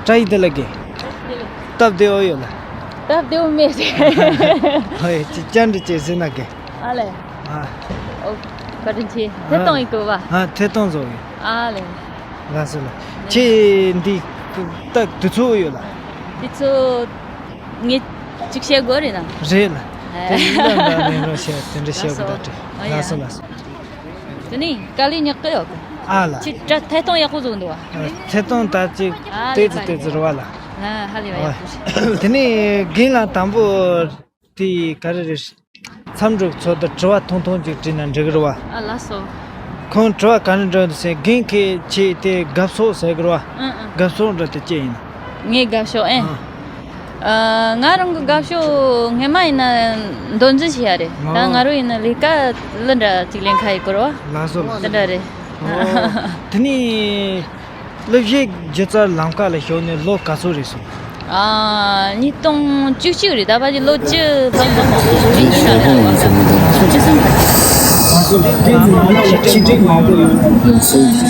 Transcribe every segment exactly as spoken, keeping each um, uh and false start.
བཀྲ་ཤིས་བདེ་ལེགས་དགེ། སྟབས་བདེ་བོ་ཡོད་ལ། སྟབས་བདེ་བོ་མེད་ཟེར། ཧོ་ཡ། ཅི་བཅར་འདྲི་བྱེད་ཟེར་ན་དགེ། ཨ་ལེ། ཨ། ཨོ། བཀའ་དྲིན་ཆེ། ཐད་གཏོང་ཡིན་གོ་བ། ཨ། ཐད་གཏོང་བཟོ་ཡིན། ཨ་ལེ། ལགས་སོ་ལ། ཁྱེད་འདི་ད་དུས་ཚོད་ཡོད་ལ། དུས་ཚོད་ངས་གཅིག་བཤད་དགོས་རེད་ན། རེད་ལ། ཨ། དེ་ལ་འདྲ་མིན་རོ་བཤད་དེ་འདྲ་བཤད་དགོས་ད་དྲི། ལགས་སོ་ལགས་སོ། དེ་ནས་དཀའ་ལས་མྱུར་གི་ཡོད་གི། ཨ་ལ། ཁྱེད་ད་ཐད་གཏོང་ཡག་པོ་བཟོ་འདུག་བ། ཐད་གཏོང་ད་ཅིག་ཨ་ཏོག་ཙམ་ལས་ཏོག་ཙམ་རེད་བ་ལ། ཨ་ཧ་ལས་བ་ཡག་པོ་རེད། དེ་ནས་རྒན་ལགས་དང་པོ་དེ་ག་རེ་རེད། མཚམས་འཇོག་ཚོད་ལྟ་དྲི་བ་ཐུང་ཐུང་ཅིག་དྲིས་ན་འགྲིག་གི་རེད་བ། ཨ་ལགས་སོ། ཁོང་དྲི་བ་ག་རེ་འདྲི་འདུག་ཟེར། རྒན་ཁྱེད་ཀྱིས་དེ་དགའ་ཕྱོགས་ཟེར་གི་རེད་བ། ཨང་ཨང་། དགའ་ཕྱོགས་འདྲ་དེ་ཅི་ཡིན། ངའི་དགའ་ཕྱོགས་ཨེ། ཨ། ཨ། ང་རང་གི་དགའ་ཕྱོགས་སྔས་མ་ཡིན་ན་མདོ་འཛིན་བྱས་ཡ་རེད། ད་ང་རང་ཡིན་ན་ལས་ཀ་ལི་འདྲ་ཅིག་ལེན་ཁ་ཡི་སྐོར་བ། ལགས་སོ་ལགས་སོ། འདི་འདྲ་རེད། ཨོ། དེ་ནས་སློབ་གཞས་སྒྱུ་རྩལ་ལམ་ཁ་ལ་ཞུགས་ནས་ལོ་ག་ཚོད་རེད་སོང་། ཨ། ཉིས་སྟོང་བཅུ་གཅིག་རེད། ད་ཕལ་ཆེར་ལོ་བཅུ་ལྷག་ཙམ་ལྷག་ཙམ་ཞིག་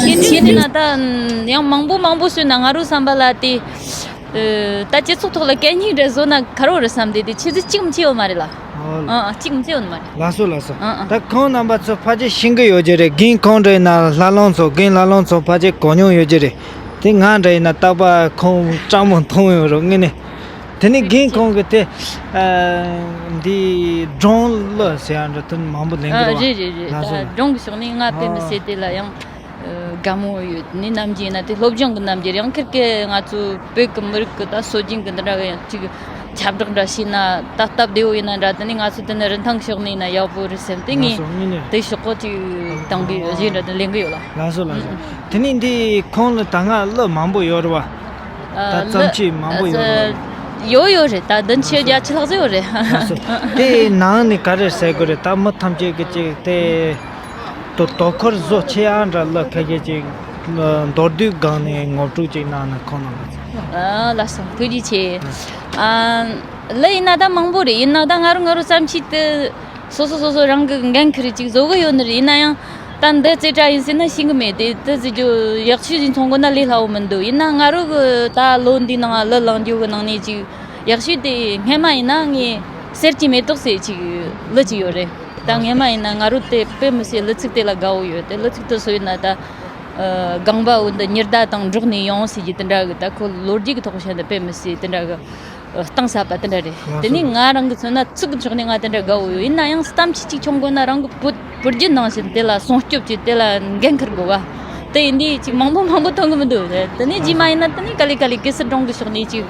རེད། ཤེས་འདྲི་ན་ད་ཡང་མང་པོ་མང་པོ་བྱས་ན་ང་རང་བསམ་པ་ལ་དེ། ཨ། ད་སྤྱི་ཚོགས་ཐོག་ལ་གད་སྙིགས་འདྲ་བཟོ་ན་ཁ་རོག་རེད་བསམ་སྟེ་དེ་ཆུ་ཚོད་གཅིག་མ་ཆད་ཡོད་མ་རེད་ལ། ཨོ། ཨ་ཨ། གཅིག་མ་ཆད་ཡོད་མ་རེད། ལགས་སོ་ལགས་སོ། ཨ་ཨ། ད་ཁོང་རྣམ་པ་ཚོ་ཕལ་ཆེར་ཤེས་ཀྱི་ཡོད་ཀྱི་རེད། རྒན་ཁོང་འདྲ་ཡིན་ན་ལྷ་ལུང་ཚོ། རྒན་ལྷ་ལུང་ཚོ་ཕལ་ཆེར་གོ་མྱོང་ཡོད་ཀྱི་རེད། དེ་ང་འདྲ་ཡིན་ན་རྟག་པར་ཁོང་སྤྲང་མོ་མཐོང་ཡོད་རེད་དངོས་གནས། དེ་ནས་རྒན་ཁོང་གིས་དེ། ཨ། འདི་སྒྲུང་གླུ་ཟེར་ཡ་འདྲ་དོན་མང་པོ་ལེན་གྱི་ཨ་རེད་བ། རེད་རེད་རེད། ལགས་སོ། ད་སྒྲུང་གི་ཕྱོགས་ནས་ང་དཔེ་མི་སྲིད་དེ་ལ་ཡང་། ཨ། དགའ་མོ་ཡོད། ནི་རྣམ་འགྱུར་ཡིན་ན་དེ་སློབ་སྦྱོང་གི་རྣམ་འགྱུར། ཡང་ཁིར་ཀའི་ང་ཚོ་བོད་ཀྱི་མི་རིགས་ཀྱི་ད་སྲོལ་རྒྱུན་གྱི་འདི་འདྲ་གི་ཡང་ཅིག་ཁྱབ་བསྒྲགས་འདྲ་བྱས་ན་ད་སྟབས་བདེ་བོ་ཡིན་ན་འདྲ། དེ་ནས་ང་ཚོ་དེ་ནས་རིན་ཐང་ཕྱོགས་ནས་ཡིན་ན་ཡག་པོ་རེད་བསམ་སྟེ། ལགས་ངས་སོ། དངོས་གནས། དེ་ཕྱོགས་གོ་ཅིག་དང་པོའི་གཞས་འདྲ་དེ་ལེན་གི་ཡོད་ལ། ལགས་སོ་ལགས་སོ། དེ་ནས་འདི་ཁོང་ལ་ད་སྔ་གླུ་མང་པོ་ཡོད་རེད་བ། ཨ། ད་བརྩམས་ཆོས་མང་པོ་ཡོད་རེད་བ། ཡོད་ཡོད་རེད། ད་བདུན་ཅུ་བརྒྱད་ཅུ་ལྷག་ཙམ་ཡོད་རེད། ལགས་སོ། དེའི་ནང་ནས་ག་རེ་ཟེར་དགོས་རེད། ད་མི་ཐམས་ཅད་ཀྱི་ཅིག་དེ། དོ་དོ་ཁུར་བཟོ་ཆེ་ཡང་འདྲ་གླུ་ཁ་ཤས་ཅིག་མདོར་བསྡུས་སྒང་ནས་ངོ་སྤྲོད་ཅིག་གནང་ན་ཁོང་རྣམ་པ་ཚོ། ཨ། ལགས་སོ། ཐུགས་རྗེ་ཆེ། ཨ། གླུ་ཡིན་ན་ད་མང་པོ་རེད། ཡིན་ན་ད་ང་རང་ང་རང་བརྩམས་ཆོས་དེ་སོ་སོ་སོ་སོ་རང་གི་འགན་ཁུར་ཅིག་བཟོ་གི་ཡོད་ནི་རེད། ཡིན་ན་ཡང་ད་འདི་རྩེ་གྲ་ཡིན་ཟེར་ན་ཤེས་གི་མེད། དེ་དེ་ཟེར་རྒྱུ་ཡག་ཤོས་ཅིག་མཐོང་དགོས་ན་ལས་སླ་བོ་མི་འདུག་ཡིན་ན་ང་རང་གི་ད་ལོ་འདིའི་ནང་གླུ་བླངས་རྒྱུ་གི་ནང་ནས་ཅིག་ཡག་ཤོས་དེ་སྔས་མ་ཡིན་ན་ངས་གསེར་གྱི་མེ་ཏོག་ཟེར་ཅིག་གླུ་ཅིག་ཡོད་རེད། ད་སྔས་མ་ཡིན་ན་ང་རང་དེ་དཔེ་མི་སྲིད་གླུ་ཚིག་དེ་ལ་དགའ་བོ་ཡོད། དེ་གླུ་ཚིག་དེ་སུ་ཡིན་ན་ད། ཨ། སྒང་པ་འོ་འདི་ཉི་ཟླ་དང་འགྲོགས་ནས་ཡོང་ཟེར་རྒྱུ་དེ་འདྲ་གི། ད་ཁོ་ལོ་རྒྱུས་ཀྱི་ཐོག་བཤད་ན་དཔེ་མི་སྲིད་དེ་འདྲ་གི། ཨ། གཏིང་ཟབ་པ་དེ་འདྲ་རེད། དེ་ནས་ང་རང་གི་མཚོན་ན་ཚིག་གི་ཕྱོགས་ནས་ང་དེ་འདྲ་དགའ་བོ་ཡོད། ཡིན་ན་ཡང་གཏམ་ཅིག་ཅིག་འཁྱོངས་དགོས་ན་རང་གི་བོད་བོད་བརྒྱུད་ནང་བཞིན་དེ་ལ་སྲུང་སྐྱོབ་ཀྱིས་དེ་ལ་འགན་འཁུར་དགོས་བ། དེ་ཡིན་དུས་ཅིག་མང་པོ་མང་པོ་ཐོན་གི་མི་འདུག་དེ་ནས་རྗེས་མ་ཡིན་ན་དེ་ནས་ག་ལེ་ག་ལེ་གེ་སར་སྒྲུང་གི་ཕྱོགས་ནས་ཅིག་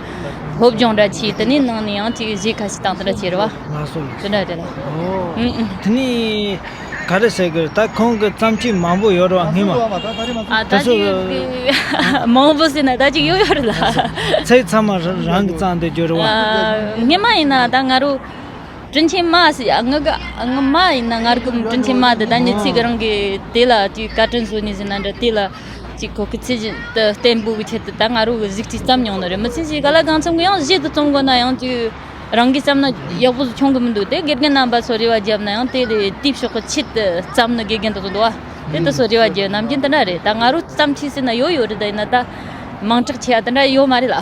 སློབ་སྦྱོང་འདྲ་བྱས། དེ་ནས་ནང་ནས་ཡང་ཅིག་གཞས་ཁ་ཤས་བཏང་དེ་འདྲ་བྱས་རེད་བ། ལགས་སོ་ལགས་སོ། དེ་འདྲ་རེད་ལ། ཨོ། ཨུ་ཨུ། དེ་ནས། ག་རེ་ཟེར་དགོས་རེད། ད་ཁོང་གི་བརྩམས་ཆོས་མང་པོ་ཡོད་རེད་བ་སྔས་མ། ཨ། ད་ད་ཅིག་མང་པོ་ཟེར་ན་ད་ཅིག་ཡོད་ཡོད་རེད་ལ། ཚིག་ཚང་མ་རང་གིས་བརྩམས་ཏེ་བརྗོད་རེད་བ། ཨ། སྔས་མ་ཡིན་ན་ད་ང་རང་དྲིན་ཆེན་མ་ཟེར། ཨ། ང་གི་ཨ། ང་མ་ཡིན་ན་ང་རང་གི་དྲིན་ཆེན་མ་དེ་ད་ཉི་ཚེ་གི་རང་གི་དེ་ལ་ཅིག་བཀའ་དྲིན་གསོ་ནི་ཟེར་ན་འདྲ། དེ་ལ་ཅིག་ཁོ་གི་ཚེ་བརྟན་པོ་གི་ཆེད་དུ་ད་ང་རང་གི་གཟིགས་ཅིག་བརྩམས་མྱོང་ནི་རེད། མི་ཚེ་ཞིག་ག་ལ་གང་འཚམ་གི་ཡང་གཞས་དེ་རྩོམ་དགོས་ན་ཡང་ཅིག་རང་གིས་བརྩམས་ན་ཡག་པོ་ཞིག་འཁྱོངས་གི་མི་འདུག་དེ་དགེ་རྒན་རྣམ་པ་ཚོ་རེ་བ་བརྒྱབ་ན་ཡང་དེ་ལས་དེའི་ཕྱོགས་ཀྱི་ཆེད་དུ་བརྩམས་ནི་དགེ་རྒན་དེ་ཚོ་འདུག་བ། དེ་དེ་ཚོ་རེ་བ་བརྒྱབ་ནམ་རྒྱུན་དེ་འདྲ་རེད། ད་ང་རང་བརྩམས་ཆོས་ཟེར་ན་ཡོད་ཡོད་རེད། ད་ཡིན་ན་ད་མིང་གྲགས་ཆེ་བ་དེ་འདྲ་ཡོད་མ་རེད་ལ།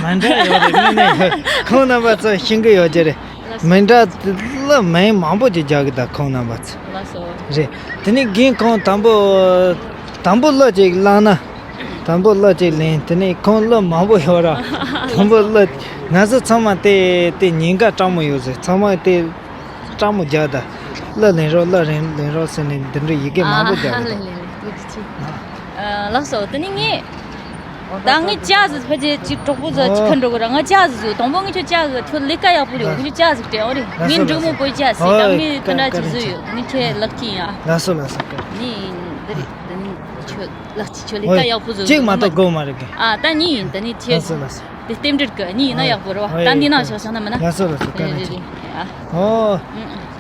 མི་འདྲ་ཡོད་རེད། དངོས་གནས་ཁོང་རྣམ་པ་ཚོ་ཤེས་ཀྱི་ཡོད་ཀྱི་རེད། མི་འདྲ་གླུ་མིང་མང་པོ་ཅིག་རྒྱག་གི། ད་ཁོང་རྣམ་པ་ཚོ། ལགས་སོ། རེད། དེ་ནས་རྒན་ཁོང་དང་པོ་དང་པོ་གླུ་ཅིག་བླངས་ན། དང་པོ་གླུ་ཅིག་ལེན། དེ་ནས་ཁོང་གླུ་མང་པོ་ཡོད་ར། དང་པོ་གླུ། ང་ཚོ་ཚང་མ་དེ་དེ་ཉེན་ཁ་སྤྲང་མོ་ཡོད་ཟེར། ཚང་མ་དེ་སྤྲང་མོ་རྒྱག་ད། གླུ་ལེན་རོགས། གླུ་ལེན་ལེན་རོགས་ཟེར་ནས་འདི་འདྲའི་ཡི་གེ་མང་པོ་རྒྱག་གི་འདུག་ཨ་ལེ་ལེ་ལེ། ཐུགས་རྗེ་ཆེ། ཨ། ལགས་སོ། དེ་ནས་ངས། ད་ངས་ཅ་ཟིག་ཕལ་ཆེར་ཅིག་གྲོགས་པོ་ཚོ་ཅིག་ཁ་འགྲོ་གི་ར། ང་ཅ་ཟིག་བཟོ། དང་པོ་ངས་ཁྱོད་ཅ་གི་ཁྱོད་ལས་ཀ་ཡག་པོ་ཡོད། ངས་ཁྱོད་ཅ་ཟིག་སྤྲད། ཨོ་རེད། ངས་འབྲུག་མོ་བོད་ཅ་ཟིག་ད་ངས་དེ་འདྲ་ཅིག་བཟོས་ཡོད། ངས་ཁྱེད་ལག་ཁྱེར་ཡིན་ཨ། ལགས་སོ་ལགས་སོ། ནི་འདི་རེད། དེ་ནས་ཁྱོད་ལག་ཁྱེར། ཁྱོད་ལས་ཀ་ཡག་པོ་བཟོ། ཅིག་མ་གཏོགས་དགོས་མ་རེད་གི། ཨ། ད་ངས་ཡིན། དེ་ནས་ཁྱེད། ལགས་སོ་ལགས་སོ། དེ་རྟེན་འབྲེལ་གི། ངས་ཡིན་ན་ཡག་པོ་རེད་བ། ད་འདི་ན་བཞག་བཞག་ན་མིན་ན། ལགས་སོ་ལགས་སོ། བཀའ་དྲིན་ཆེ། ཨ། ཨོ།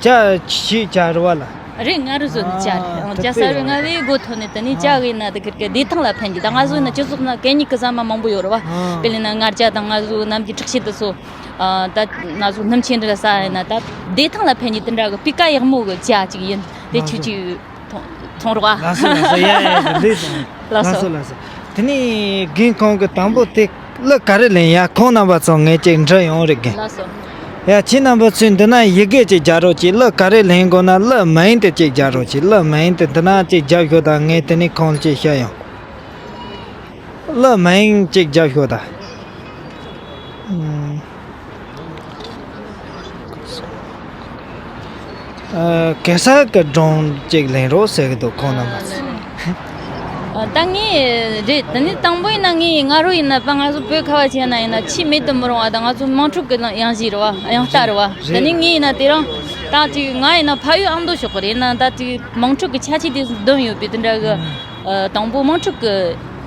ཅ་ཞིག་ཅ་རེད་བ་ལ། རེད། ང་རུ་བཟོ་ནི་ཅ་རེད། ཨ། ཅ་ས་རུ་ང་བའི་སྒོ་ཐོན་ནས། དེ་ནས་ཅ་གི་ཡིན་ན་དེ་ཁིར་གི་བདེ་ཐང་ལ་ཕན་གི། ད་ང་ཚོ་ཡིན་ན་སྤྱི་ཚོགས་ན་གད་སྙིགས་གི་ཟ་མ་མང་པོ་ཡོད་རེད་བ། ཨ། དཔེར་ན་མངར་ཆ་དང་ང་ཚོ་ནམ་རྒྱུན་འཁྲུག་ཆེན་དེ་ཚོ། ཨ། ད་ང་ཚོ་སྣུམ་ཆེན་འདྲ་ཟ་ཡིན་ན་ད་བདེ་ཐང་ལ་ཕན་གི། དེ་འདྲ་གི་སྤུས་ཀ་ཡག་མོ་གི་ཅ་ཅིག་ཡིན། དེ་ཁྱོད་ཅིག་འཐུང་འཐུང་རོགས་ཨ། ལགས་སོ་ལགས་སོ། ཡ་ཡ་ཡ། ལགས་སོ། ལགས་སོ་ལགས་སོ། དེ་ནས་རྒན་ཁོང་གི་དང་པོ་དེ་ གླུ་ག་རེ་ལེན་ཡ། ཁོང་རྣམ་པ་ཚོ་ངས་ཅིག་འདྲི་ཡོང་རེ་གི། ལགས་སོ། ཡ། ཁྱེད་རྣམ་པ་ཚོས་འདི་ན་ཡི་གེ་ཅིག་རྒྱག་རོགས་གྱིས། གླུ་ག་རེ་ལེན་དགོས་ན་གླུ་མིང་དེ་ཅིག་རྒྱག་རོགས་གྱིས། གླུ་མིང་དེ་འདི་ན་ཅིག་རྒྱབ་ཤོག་དང་། ངས་དེ་ནས་ཁོང་ལ་ཅིག་བཤད་ཡོང་། གླུ་མིང་ཅིག་རྒྱབ་ཤོག་དང་། ཨུམ། ཨ། གེ་སར་གྱི་སྒྲུང་ཅིག་ལེན་རོགས་ཟེར་གྱི་འདུག་ཁོང་རྣམ་པ་ཚོས། ཨ། ད་ངས་རེད། དེ་ནས་དང་པོ་ཡིན་ན་ངས་ང་རོ་ཡིན་ན་པ། ང་ཚོ་བོད་ཁ་བ་ཅན་ན་ཡིན་ན་ཆེས་མེད་དུ་མི་རུང་བ་དང་། ང་ཚོ་དམངས་ཁྲོད་ཀྱི་དབྱངས་གཞས་རེད་བ། དབྱངས་རྟ་རེད་བ། དེ་ནས་ངས་ཡིན་ན་དེ་རིང་ད་ཅིག་ང་ཡིན་ན་ཕ་ཡུལ་ཨ་མདོ་ཕྱོགས་ཀྱི་རེད། ཡིན་ན་ད་ཅིག་དམངས་ཁྲོད་ཀྱི་ཁྱད་ཆོས་དེ་འདོན་ཡོད་པའི་དེ་འདྲ་གི། ཨ། དང་པོ་དམངས་ཁྲོད་ཀྱི་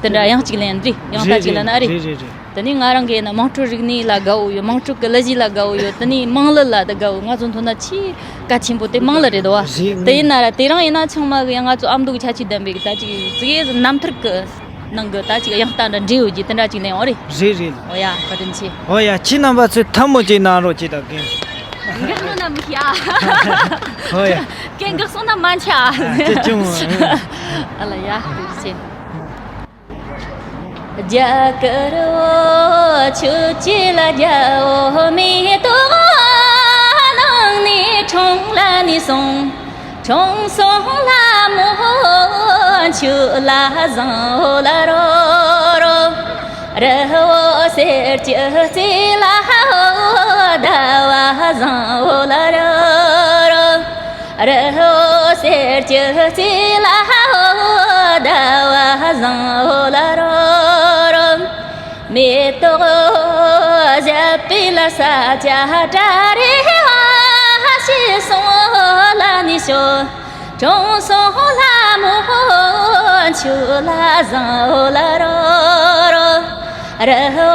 དེ་འདྲ་དབྱངས་གཅིག་ལེན་རེད། དབྱངས་རྟ་གཅིག་ལེན་ན་རེད། རེད་རེད་རེད། དེ་ནས་ང་རང་གིས་ཡིན་ན་དམངས་ཁྲོད་རིག་གནས་ལ་དགའ་བོ་ཡོད། དམངས་ཁྲོད་ཀྱི་གླུ་གཞས་ལ་དགའ་བོ་ཡོད། དེ་ནས་དམངས་གླུ་ལ་དགའ་བོ། ང་ཚོ་མདོར་ན་ཆེས་གལ་ཆེན་པོ་དེ་དམངས་གླུ་རེད་དོ། རེད། དེ་ཡིན་ན་ར་དེ་རིང་ཡིན་ན་ཚང་མ་གི་ཡང་ང་ཚོ་ཨ་མདོ་གི་ཁྱད་ཆོས་ལྡན་པའི་གི་ད་ཅིག་ཙི་གེ་རྣམ་ཐར་གི་ནང་གི་ད་ཅིག་དབྱངས་རྟ་འདྲ་འདྲེས་ཡོད་ཀྱི་དེ་འདྲ་ཅིག་ལེན་འོ་རེད། རེད་རེད། འོ་ཡ། བཀའ་དྲིན་ཆེ། འོ་ཡ། ཁྱེད་རྣམ་པ་ཚོས་ཐལ་མོ་ཅིག་གནང་རོགས་གྱིས་དང་། རྒན། འགག་སོང་ན་མི་ཤེས་ཨ། འོ་ཡ། རྒན་འགག་སོང་ན་མ་འཆི་ཨ། ཨ། ཅི་བྱུང་། ཨ་ལ་ཡ། བཀའ་དྲིན་ཆེ། རྒྱ་གར་བོ་ཆོས་ཀྱི་ལ་རྒྱལ་བོ་མེ་ཏོག་ནང་ནས་འཁྲུངས་ལ་ནི་སོང་། འཁྲུངས་སོང་ལ་མོ་ཆོས་ལ་བཟང་བོ་ལ་རོ་རོ། རི་བོ་གསེར་གྱི་རྩེ་ལ་ཟླ་བ་བཟང་བོ་ལ་རོ་རོ། རི་བོ་གསེར་གྱི་རྩེ་ལ་ཟླ་བ་བཟང་བོ་ལ་རོ་རོ། མེ་ཏོག་བཞད་པའི་ལ་ས་ཆ་གྲ་རེ་བ་ཤི་སོང་ལ་ནི་ཤོ། འཁྲུངས་སོང་ལ་མོ་ཆོས་ལ་བཟང་བོ་ལ་རོ་རོ། རི་བོ་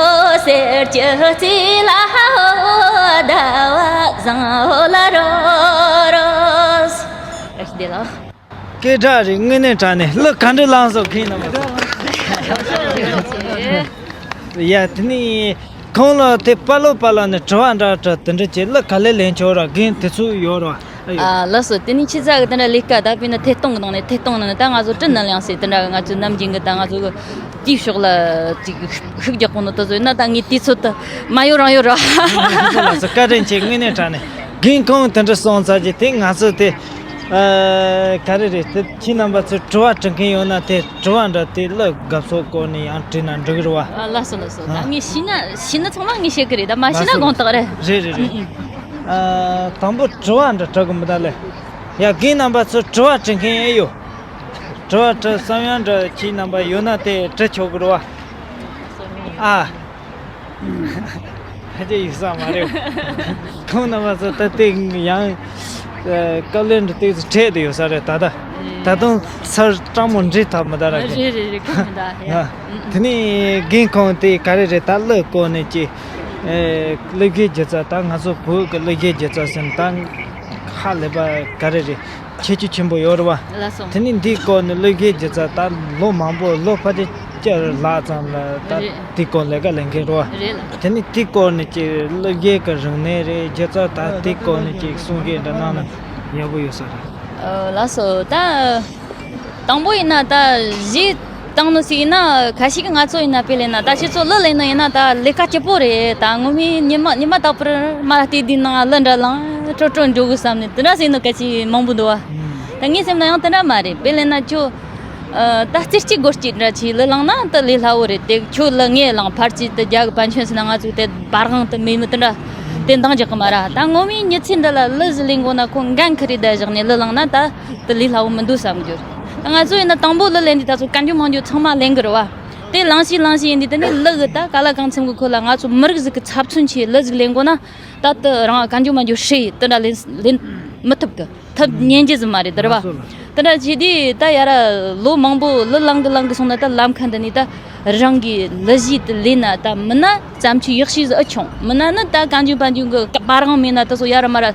གསེར་གྱི་རྩེ་ལ་ཟླ་བ་བཟང་བོ་ལ་རོ་རོ། ཨེ་བདེ་ལ། སྐད་གྲགས་རེད། དངོས་གནས་དྲང་གནས་གླུ་ག་འདྲ་བླངས་སོང་ཁྱེད་རྣམ་པ། ཡ། དེ་ནས་ཁོང་ལ་དེ་པ་ལོ་པ་ལོ་ནས་དྲི་བ་འདྲ་འདྲ་དེ་འདྲ་བྱས། གླུ་ག་ལེར་ལེན་ཆོག་ར། རྒན་དེ་ཚོ་ཡོད་ར། ཨ་ཡོད། ཨ། ལགས་སོ། དེ་ནས་ཁྱེད་ཅག་གི་དེ་འདྲ་ལས་ཀ་ད་དཔེར་ན་ཐད་གཏོང་གི་ནང་ནས། ཐད་གཏོང་ནང་ནས་ད་ང་ཚོ་ཀྲིན་ནན་ལིང་ཟེར་དེ་འདྲ་གི་ང་ཚོའི་ནམ་རྒྱུན་གི་ད་ང་ཚོ་གི་དེའི་ཕྱོགས་ལ་ཅིག་ཤུགས་རྒྱག་གོ་ནོ་དེ་ཚོ་ཡིན་ན། ད་ངས་དུས་ཚོད་དུ་མ་ཡོད་རང་ཡོད་ར། ལགས་སོ། བཀའ་དྲིན་ཆེ། དངོས་གནས་དྲང་གནས། རྒན་ཁོང་དེ་འདྲ་སོང་ཚར་རྗེས་དེ་ང་ཚོ་དེ། ཨ། ག་རེ་རེད། དེ་ཁྱེད་རྣམ་པ་ཚོས་དྲི་བ་དྲི་མཁན་ཡོད་ན་དེ་དྲི་བ་འདྲ་དེ་གླུ་དགའ་ཕྱོགས་སྐོར་ནས་ཡང་དྲིས་ན་འགྲིག་རེད་བ། ཨ། ལགས་སོ་ལགས་སོ། ད། ཨ། ངས་ཤེས་ན་ཤེས་ན་ཚང་མ་ངས་བཤད་གི་རེད། ད་མ་ཤེས་ན། ལགས་སོ། དགོངས་དག་རེད། རེད་རེད་རེད། ཨ། དང་པོ་དྲི་བ་འདྲ་དྲི་གི་མི་འདུག་ལེ། ཡ། རྒན་རྣམ་པ་ཚོས་དྲི་བ་དྲི་མཁན་ཨེ་ཡོད། དྲི་བ་དྲི་བསམ་ཡང་འདྲ་ཁྱེད་རྣམ་པ་ཡོད་ན་དེ་དྲི་ཆོག་གི་རེད་བ། ཨ། ཕལ་ཆེར་ཡོད་ས་མ་རེད། ཁོང་རྣམ་པ་ཚོ་ད་ལྟའི་ཡང་། ཨ། དཀའ་ལས་འདི་ཏོག་ཙམ་འཕྲད་དེ་ཡོད་ས་རེད། ད་ལྟ་ད་དུང་སར་སྤྲང་མོ་འདྲེས་ཐབས་མི་འདུག་ར། རེད་རེད་རེད། ཁོ་མི་འདུག་ཡ། ཨ། དེ་ནས་རྒན་ཁོང་དེ་ག་རེ་རེད། ད་གླུ་སྐོར་ནས་ཀྱི། ཨེ། གླུ་གཞས་སྒྱུ་རྩལ། ད་ང་ཚོ་བོད་ཀྱི་གླུ་གཞས་སྒྱུ་རྩལ་ཟེར་ན་ད་ཧ་ལས་པ་ག་རེ་རེད། ཁྱད་ཆོས་ཆེན་པོ་ཡོད་རེད་བ། ལགས་སོ། དེ་ནས་འདིའི་སྐོར་ནས་གླུ་གཞས་སྒྱུ་རྩལ་ད་ལོ་མང་པོ། ལོ་ཕལ་ཆེར་བཅུ་ལྷག་ཙམ་ལ་ད། རེད། དེའི་སྐོར་ལས་ཀ་ལས་མཁན་རེད་བ། རེད་ལགས། དེ་ནས་དེའི་སྐོར་ནས་ཀྱི་གླུ་གཞས་ཀྱི་རིག་གནས་རེད། སྒྱུ་རྩལ། ད་དེའི་སྐོར་ནས་ཀྱི་གསུང་བཤད་འདྲ་གནང་ན་ཡག་པོ་ཡོད་ས་རེད། ཨ། ལགས་སོ། ད། དང་པོ་ཡིན་ན་ད་གཞས་བཏང་ནོ་ཟིག་ཡིན་ན། ཁ་ཤས་ཀྱིས་ང་ཚོ་ཡིན་ན། དཔེ་ལེན་ན་ད་ཁྱེད་ཚོ་གླུ་ལེན་ནོ་ཡིན་ན་ད་ལས་ཀ་སྐྱིད་པོ་རེད། ད་ངོ་མའི་ཉི་མ་ཉི་མ་རྟག་པར་མ་ལྟེ་དེའི་ནང་གླུ་འདྲ་བླངས་ཀྲོ་ཀྲོ་འགྲོ་གི་བསམ་ནས་དེ་འདྲ་ཟེར་ནོ་གལ་ཆེ་མང་པོ་འདུག་བ། ད་ངའི་སེམས་ན་ཡང་དེ་འདྲ་མ་རེད། དཔེ་ལེན་ན་ཁྱོད། ཨ། ད་རྩེ་གཅིག་སྒོ་གཅིག་འདྲ་ཆེ་གླུ་བླངས་ན་ད་ལས་སླ་བོ་རེད། དེ་ཁྱོད་གླུ་ངས་བླངས། ཕར་ཅིག་ད་རྒྱ་གི་པན་ཆོན་ཟེར་ན། ང་ཚོ་དེ་བར་དབང་དུ་མེད་མི་དེ་འདྲ་དེ་འདང་རྒྱག་གི་མ་ར། ད་ངོ་མའི་མྱི་ཚེ་འདི་ལ་གླུ་ཟིག་ལེན་དགོས་ན་ཁོ་འགན་ཁུར་རེ་ད་བཞག་ནས་གླུ་བླངས་ན་ད། དེ་ལས་སླ་བོ་མི་འདུག་བསམ་རྒྱུ་རེད། ད་ང་ཚོ་ཡིན་ན་དང་པོ་གླུ་ལེན་དུས་ད་ཚོ་གང་རྒྱུ་མང་རྒྱུ་ཚང་མ་ལེན་གི་རེད་བ། དེ་བླངས་ཤིག་བླངས་ཤིག་ཡིན་དུས་དེ་ནས་གླུ་གི་ད་ག་ལ་གང་འཚམ་གི་ཁོ་ལ་ང་ཚོ་མི་རིགས་ཟིག་གི་ཚབ་མཚོན་ཆེད་གླུ་ཟིག་ལེན་དགོས་ན། ད་དེ་རང་གང་རྒྱུ་མང་རྒྱུ་ཧྲེ་དེ་འདྲ་ལེན་ལེན་མི་ཐུབ་གི། ཐབས་ཉན་རྒྱུ་ཟིག་མ་རེད་དེ་རེད་བ། དེ་འདྲ་བྱས་དུས་ད་ཡ་ར་ལོ་མང་པོ་གླུ་བླངས་གི་བླངས་གི་སོང་ན། ད་ལམ་ཁ་འདི་ནས་ད་རང་གི་གླུ་གཞས་དེ་ལེན་ན་ད་མིན་ན་བརྩམས་ཆོས་ཡག་ཤོས་ཟིག་ཨེ་བྱུང་། མིན་ན་ནི་ད་གང་རྒྱུ་མང་རྒྱུ་གི་བར་དབང་མེད་ན་ད་སོ་ཡ་ར་མ་ར། ཨ།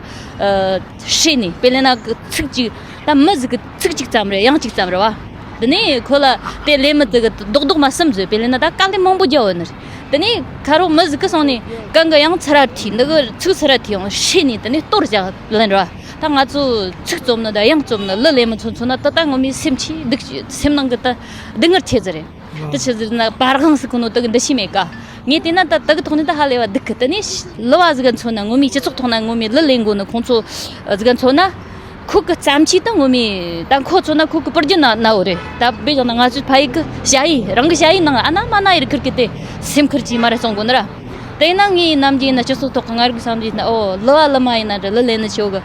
ཧྲེ་ནས་དཔེ་ལེན་ན་ཚིག་གཅིག་ད་མི་ཟིག་གི་ཚིག་གཅིག་ཙམ་རེད། དབྱངས་གཅིག་ཙམ་རེད་བ། དེ་ནས་ཁོ་ལ་དེ་ལེན་མི་དེ་གི་རྡོག་རྡོག་མ་གསུམ་བཟོས། དཔེ་ལེན་ན་ད་དཀའ་ལས་མང་པོ་རྒྱབ་ཡོད་ནི་རེད། དེ་ནས་ཁ་རོག་མི་ཟིག་གི་སོང་ནས་གང་གི་དབྱངས་ཚུར་ར་ཐིག་འདི་གི་ཚིག་ཚུར་ར་ཐིག་ཡང་ཧྲེ་ནས་དེ་ནས་གཏོར་བཞག་ལེན་ར། ད་ང་ཚོ་ཚིག་རྩོམ་ནི་ད་དབྱངས་རྩོམ་ནི་གླུ་ལེན་མི་ཚོ་མཚོན་ན་ད་ད་ངོ་མའི་སེམས་ཆེས་སྡུག་སེམས་ནང་གི་ད་སྡུག་བསྔལ་ཆེ་ཟིག་རེད། དེ་ཆི་ཟེར་ན་བར་དབང་ཟེར་གོ་ནོ་དེ་གི་འདུ་ཤེས་མེད་ཀ། ངས་བལྟས་ན་ད་དེ་གི་ཐོག་ནས་ད་ཧ་ལས་པ་སྡུག་གི། དེ་ནས་གླུ་བ་ཟིག་ག་མཚོན་ན་ངོ་མའི་སྤྱི་ཚོགས་ཐོག་ན་ངོ་མའི་གླུ་ལེན་དགོས་ནི་ཁོང་ཚོ་ཟིག་ག་མཚོན་ན། ཁོ་གི་བརྩམས་ཆོས་ད་ངོ་མའི་ད་ཁོ་མཚོན་ན་ཁོ་གི་པར་རྒྱུ་ན་ན་འོ་རེད། ད་དཔེ་བཞག་ན་ང་ཚོའི་ཕ་ཡུལ་གི་ཞ་ཡི་རང་གི་ཞ་ཡི་ནང་ཨ་ན་མ་ན་ཡིར་ཁུར་གི་དེ་སེམས་ཁུར་གྱིས་མ་ར་གསུང་དགོས་ནི་ར། དེ་ན་ངའི་ནམ་རྒྱུན་ན་སྤྱི་ཚོགས་ཐོག་གི་ང་རིག་བསམ་གྱིས་ན་ཨོ་གླུ་བ་གླུ་མ་ཡིན་ན་འདྲ་གླུ་ལེན་ནི་ཆོ་གི།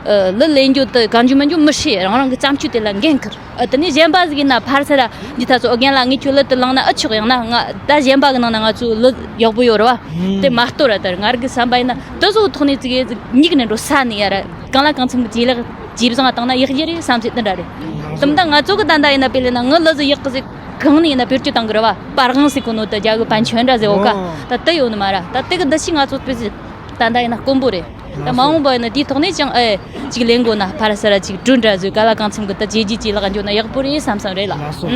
ཨ། གླུ་ལེན་རྒྱུ་དེ་གང་རྒྱུ་མང་རྒྱུ་མི་ཤེས། རང་རང་གི་བརྩམས་ཆོས་དེ་ལ་འགན་འཁུར། ཨ། དེ་ནས་གཞན་པ་ཟིག་ཡིན་ན་ཕར་ཚུར་ར་འདི་ད་ཚོ་ཨོ་རྒན་ལགས་ངས་ཁྱོད་གླུ་དེ་བླངས་ན་ཨེ་ཆོག་ཡང་ན་ང་ད་གཞན་པ་གི་ནང་ན་ང་ཚོའི་གླུ་ཡག་པོ་ཡོད་རེད་བ། དེ་མ་གཏོར་ར་དར་ང་རང་གི་བསམ་པ་ཡིན་ན་དེ་ཚོའི་ཐོག་ནས་ཙི་གེ་ཟིག་མྱིག་ནས་འགྲོ་ས་ནས་ཡ་ར་གང་ལ་གང་འཚམ་གི་ཇེ་ལེགས་ཇེ་བཟང་བཏང་ན་ཡག་རྒྱུ་རེད་བསམ་ཚེ་དེ་འདྲ་རེད། དེ་མ་ད་ང་ཚོ་གི་ད་ད་ཡིན་ན་དཔེ་ལེན་ན་ངའི་གླུ་ཟིག་ཡག་གི་ཟིག་གང་ནས་ཡིན་ན་བེད་སྤྱོད་བཏང་གི་རེད་བ། པར་དབང་ཟེར་གོ་ནོ་དེ་རྒྱ་གི་版权འདྲ་ཟེར་འོ་ཀ་ད་དེ་ཡོད་ནི་མ་ར། ད་དེ་གི་འདི་ཞིག་ང་ཚོ་དཔེ་ཟིག་ད་ལྟ་ཡིན་ན་དཀོན་པོ་རེད། ད་མ་འོངས་པ་ཡིན་ན་དེའི་ཐོག་ནས་ཀྱང་ཨེ་ཅིག་ལེན་དགོས་ན་ཕར་ཚུར་ཅིག་གྲོས་འདྲ་བཟོས་ག་ལ་གང་འཚམ་གི་ད་བྱས་རྗེས་ཅིག་ལག་འཇོག་ན་ཡག་པོ་རེད་བསམ་བསམ་རེད་ལ། ལགས་སོ།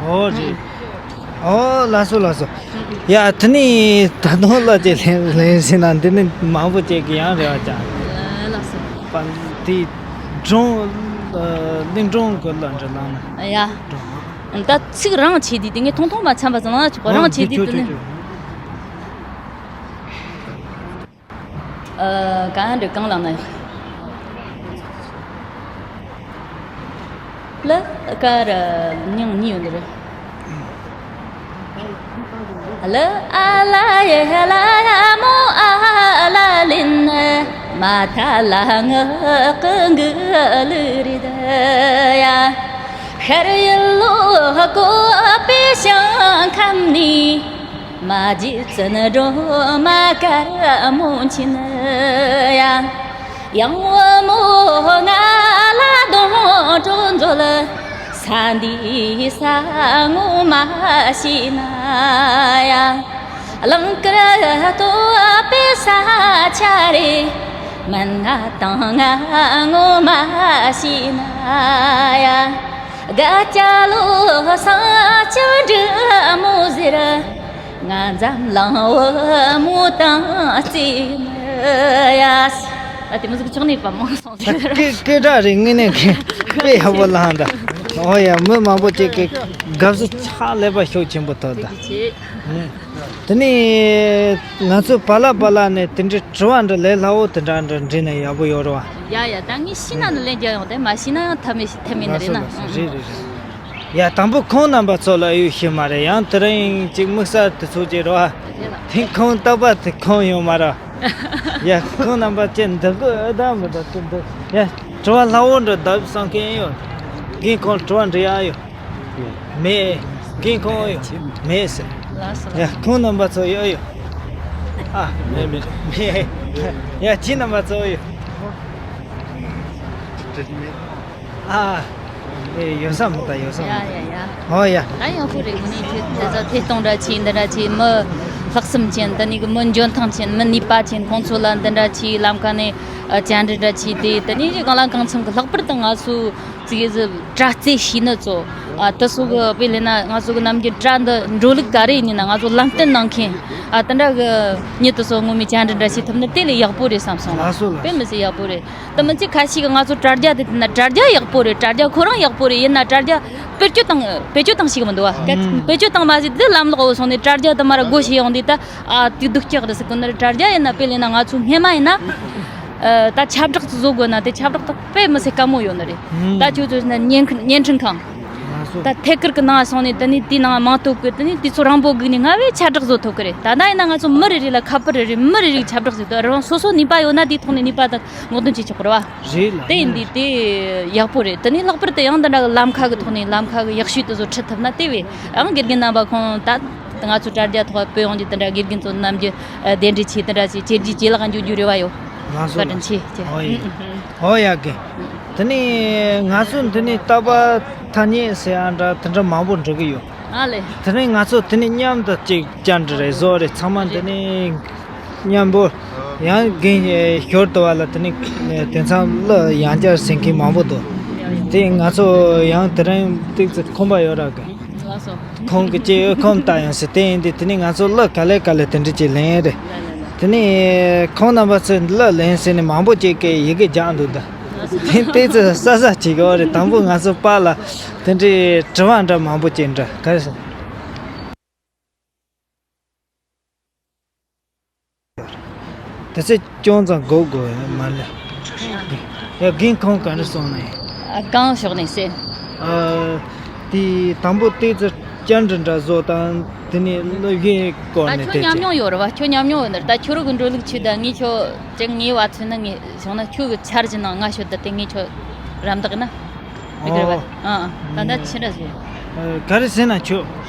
ཨུ་ཨུ། ཨོ་རེད། ཨོ་ལགས་སོ་ལགས་སོ། ཡ་དེ་ནས་ད་དུང་གླུ་ཅིག་ལེན་ལེན་ཟིན་ན་འདི་ནི་མང་པོ་ཅིག་གི་ཡང་རེ་བ་ཅང་། ལགས་སོ། པ་དེ་སྒྲུང་གླིང་སྒྲུང་གི་གླུ་འདྲ་བླངས་ན། ཡ། སྒྲུང་། ད་ཚིག་རང་བྱས་དུས་དེ་ངས་ཐུང་ཐུང་མ་འཚམས་པ་ཙམ་ལ་ཆོག་རང་བྱས་དུས་དེ་ནི། ཨ། གང་འདྲ་གང་ལ་ན། གླུ་གར་མྱིང་གཉིས་ཡོད་འདིར། གླུ་ཨ་ལ་ཡེ་ལ་ཡ་མོ་ཨ་ལ་ལིན་མ་ཐ་ལ་ངག་གི་གླུ་རེད་ཡ། ཤར་ཡུལ་ལོ་བཀོད་པའི་ཞིང་ཁམས་ནས། མ་བརྗེད་བཙུན་སྒྲོལ་མ་དཀར་མོ་མཁྱེན་ཡ། ཡང་བུ་མོ་ང་ལ་སྡོང་གྲོགས་མཛོད། ས་འདིའི་ས་ངོ་མ་ཤེས་ན་ཡ། གླིང་དཀར་བསྟོད་པའི་ས་ཆ་རེད། མིན་ང་དང་ང་ངོ་མ་ཤེས་ན་ཡ། དགའ་སྐྱ་ལོ་སངས་ཀྱང་འབྲི་མོ་ཟེར། ང་འཛམ་གླིང་བུ་མོ་དང་རྩེ་མོ་ཡ། ཨ་དེ་མོ་ཟིག་ཆགས་ནས་པ་མང་སོང་ཟེར། སྐད་སྐད་གྲགས་རེད། དངོས་གནས་ཁེ་དཔེ་ཡག་པོ་ལངས་ད། ཨོ་ཡ་མི་མང་པོ་ཅིག་གི་དགའ་བསུ་ཕྱག་ལས་པ་ཤུགས་ཆེན་པོ་ཐོབ་ད། དེ་ནས་ང་ཚོ་པ་ལགས་པ་ལགས་ནས་དེ་འདྲའི་དྲི་བ་འདྲ་ལས་སླ་བོ་དེ་འདྲ་འདྲ་འདྲི་ན་ཡག་པོ་ཡོད་རེད་བ། ཡ་ཡ་ད་ངས་ཤེས་ན་ནི་ལན་རྒྱག་ཡོང་དེ་མ་ཤེས་ན་ཡང་ཐབས་མེད་ཐབས་མེད་ནི་རེད་ན། ལགས་སོ་ལགས་སོ། རེད་རེད་རེད། ཡ་དང་པོ་ཁོང་རྣམ་པ་ཚོ་ལ་ཡོད་ཤེས་མ་རེད། ཡང་དེ་རིང་ཅིག་དམིགས་བསལ་དུ་ཚོགས་ཀྱི་རེད་བ། དེ་ཁོང་རྟག་པར་དུ་ཁོང་ཡོད་མ་རེད། ཡ་ཁོང་རྣམ་པ་ཅན་འདི་གི་ཨ་ད་མི་ད་དུ་འདི་ཡ་དྲི་བ་སླ་བོ་འདྲ་བརྡབ་བསམ་མཁན་ཡོད། རྒན་ཁོང་དྲི་བ་འདྲི་ཡ་ཡོད། མེད། རྒན་ཁོང་ཡོད་མེད་ཟེར། ལགས་སོ། ཡ་ཁོང་རྣམ་པ་ཚོ་ཡོད་ཡོད། ཨ་མེད་མེད་མེད། ཡ་ཁྱེད་རྣམ་པ་ཚོ་ཡོད། ཨ། ཨེ་ཡོད་ས་མི་ད་ཡོད་ས་མི་ད། ཡ་ཡ་ཡ། ཨོ་ཡ། ད་ཡག་པོ་རེད། དངོས་གནས་ཁྱེད་དེ་ཚོ་ཐད་གཏོང་འདྲ་བྱས་འདི་འདྲ་བྱས་མི་ལྷག་བསམ་ཅན་འདི་ནི་གི་མི་འཇོན་ཐང་ཅན་མི་ནུས་པ་ཅན་ཁོང་ཚོ་ལ་འདི་འདྲ་བྱས་ལམ་ཁ་ནས་ཨ་བཅར་འདྲི་འདྲ་བྱས་ཏེ་དེ་ནས་གང་ལ་གང་འཚམ་གི་ལྷག་པར་དུ་ང་ཚོ་ཙི་གེ་ཟིག་དྲ་རྩད་ཞུས་ནི་ཚོ་ཨ་དེ་ཚོ་གི་དཔེ་ལེན་ན་ང་ཚོ་གི་ནམ་རྒྱུན་དྲ་འདི་འགྲོ་ལུགས་ག་རེ་ཡིན་ན་ང་ཚོ་ལམ་སྟོན་གནང་མཁན་ཨ་དེ་འདྲ་གི་མྱི་དེ་ཚོ་ངོ་མའི་བཅར་འདྲི་འདྲ་བྱས་ཐུབ་ན་དེ་ལས་ཡག་པོ་རེད་བསམ་སོང་། ལགས་སོ་ལགས་སོ། དཔེ་མི་སྲིད་ཡག་པོ་རེད། དེ་མིན་ཚེ་ཁ་ཤས་ཀྱིས་ང་ཚོ་དྲ་རྒྱ་དེ་བལྟས་ན་དྲ་རྒྱ་ཡག་པོ་རེད། དྲ་རྒྱ་ཁོ་རང་ཡག་པོ་རེད། ཡིན་ན་དྲ་རྒྱ་བེད་སྤྱོད་བཏང་བེད་སྤྱོད་བཏང་ཤེས་ཀྱི་མི་འདུག་བ། ཨུམ། བེད་སྤྱོད་བཏང་མ་ཤེས་དུས་ལམ་ལོག་འོ་སོང་ནས་དྲ་རྒྱ་དེ་མར་སྒོ་ཕྱེ་ཡོང་དུས་ད་ཨ་དེ་སྡུག་ཅག་རེད་ཟེར་གོ་ནི་རེད། དྲ་རྒྱ་ཡིན་ན་དཔེ་ལེན་ན་ང་ཚོ་སྔས་མ་ཡིན་ན་ཨ་ད་ཁྱབ་བསྒྲགས་བཟོ་དགོས་ན་དེ་ཁྱབ་བསྒྲགས་དེ་དཔེ་མི་སྲིད་དཀའ་མོ་ཡོད་ནི་རེད། ཨུམ། ད་ཁྱོད་ཚོ་ན་བརྙན་འཕྲིན་ཁང་། ལགས་སོ། ད་ཐད་ཀར་གྱི་ནང་སོང་ནས་དེ་ནས་དེའི་ནང་མིང་ཐོབ་གི་དེ་ནས་དེ་ཚོ་རང་པོ་སྒུག་ནས་སྔ་བས་ཁྱབ་བསྒྲགས་བཟོ་ཐུབ་གི་རེད། ད་ལྟ་ཡིན་ན་ང་ཚོ་མི་རེ་རེ་ལ་ཁ་པར་རེ་རེ་མི་རེ་རེ་ཁྱབ་བསྒྲགས་བཟོས་དུས་རང་སོ་སོ་ནུས་པ་ཡོད་ན་དེའི་ཐོག་ནས་ནུས་པ་དང་སྔོག་འདོན་བྱེད་ཆོག་གི་རེད་བ། རེད་ལ། དེ་ཡིན་དུས་དེ་ཡག་པོ་རེད། དེ་ནས་ལྷག་པར་དུ་ཡང་འདི་འདྲ་གི་ལམ་ཁ་གི་ཐོག་ནས་ལམ་ཁ་གི་ཡག་ཤོས་དེ་ཚོ་ཁྲིད་ཐུབ་ན་དེ་བས་ཡང་དགེ་རྒན་རྣམ་པ་ཁོང་ད་ང་ཚོ་དྲ་རྒྱ་ཐོག་སྤེལ་ཡོང་རྒྱུ་དེ་འདྲ་དགེ་རྒན་ཚོ་ནམ་རྒྱུན་གདན་འདྲེན་བྱས་དེ་འདྲ་བྱས་བྱས་རྗེས་ཇེ་ལེགས་འགྱུར་རྒྱུ་རེ་བ་ཡོད། ལགས་སོ། བཀའ་དྲིན་ཆེ་ཆེ། ཨོ་ཡ། ཨོ་ཡ་གི། དེ་ནས་ང་ཚོ་འདི་ནས་རྟག་པར་ཐ་སྙད་ཟེར་ཡ་འདྲ་དེ་འདྲ་མང་པོ་འགྲོ་གི་ཡོད། ཨ་ལེ། དེ་ནས་ང་ཚོ་དེ་ནས་མཉམ་དུ་ཅིག་བཅར་འདྲི་རེ་བཟོ་རེ་ཚང་མ་འདི་ནས་མཉམ་པོ་ཡང་རྒན་ཞོར་དུ་བ་ལ་དེ་ནས་དེང་སང་གླུ་ཡང་བསྐྱར་ཟིན་མཁན་མང་པོ་འདུག་དེ་ང་ཚོ་ཡང་དེ་རིང་ཏིག་ཙི་ཁོམ་པ་ཡོད་ར་གི། ཁོང་གི་ཅིག་ཁོམ་ལྟ་ཡང་ཟེར་དེ་ཡིན་དུས་དེ་ནས་ང་ཚོ་གླུ་ག་ལེ་ག་ལེ་དེ་འདྲ་ཅིག་ལེན་རེད། དེ་ནས་ཁོང་རྣམ་པ་ཚོས་གླུ་ལེན་ཟེར་ནས་མང་པོ་ཅིག་གིས་ཡི་གེ་རྒྱག་འདུག་ད། དེ་ཏོག་ཙམ་གསལ་གསལ་བྱེད་དགོས་རེད། དང་པོ་ང་ཚོ་པཱ་ལགས་དེ་འདྲའི་དྲི་བ་འདྲ་མང་པོ་ཅིག་འདྲ་ག་རེ་ཟེར། དེ་ཚོ་ཅུང་ཙམ་སྒུག་དགོས་ཡོད་མ་རེད། ཡ་རྒན་ཁོང་ག་རེ་གསུངས་ནས། ཨ། གང་ཕྱོགས་ནས་ཟེར། ཨ། དེ་དང་པོ་ཏོག་ཙམ་བཅར་འདྲི་འདྲ་བཟོ་དང་དེ་ནས་སློབ་གཞིའི་སྐོར་ད་ནས་ཁྱོད་དེ་ཉམས་ཚོ། མྱོང་ཡོད་རེད་བ། ཁྱོད་ཉམས་མྱོང་ཡོད་ནི་རེད། ད་ཁྱོད་རང་གི་འགྲོ་ལུགས་ཆེད་དུ་ངས་ཁྱོད་ཅིག་ངའི་བ་ཚོད་ན་ངས་བྱུང་ན་ཁྱོད་གི་འཆར་གཞི་ནང་ང་ཤོད་དུ་དེ་ངས་ཁྱོད་རམ་འདེགས་ན། དེ་ག་རེད་བ། ཨ་ཨ། ད་ལྟ་ཕྱི་འདྲ་ཟེར། ཨ། ག་རེ་ཟེར་ན་ཆོག་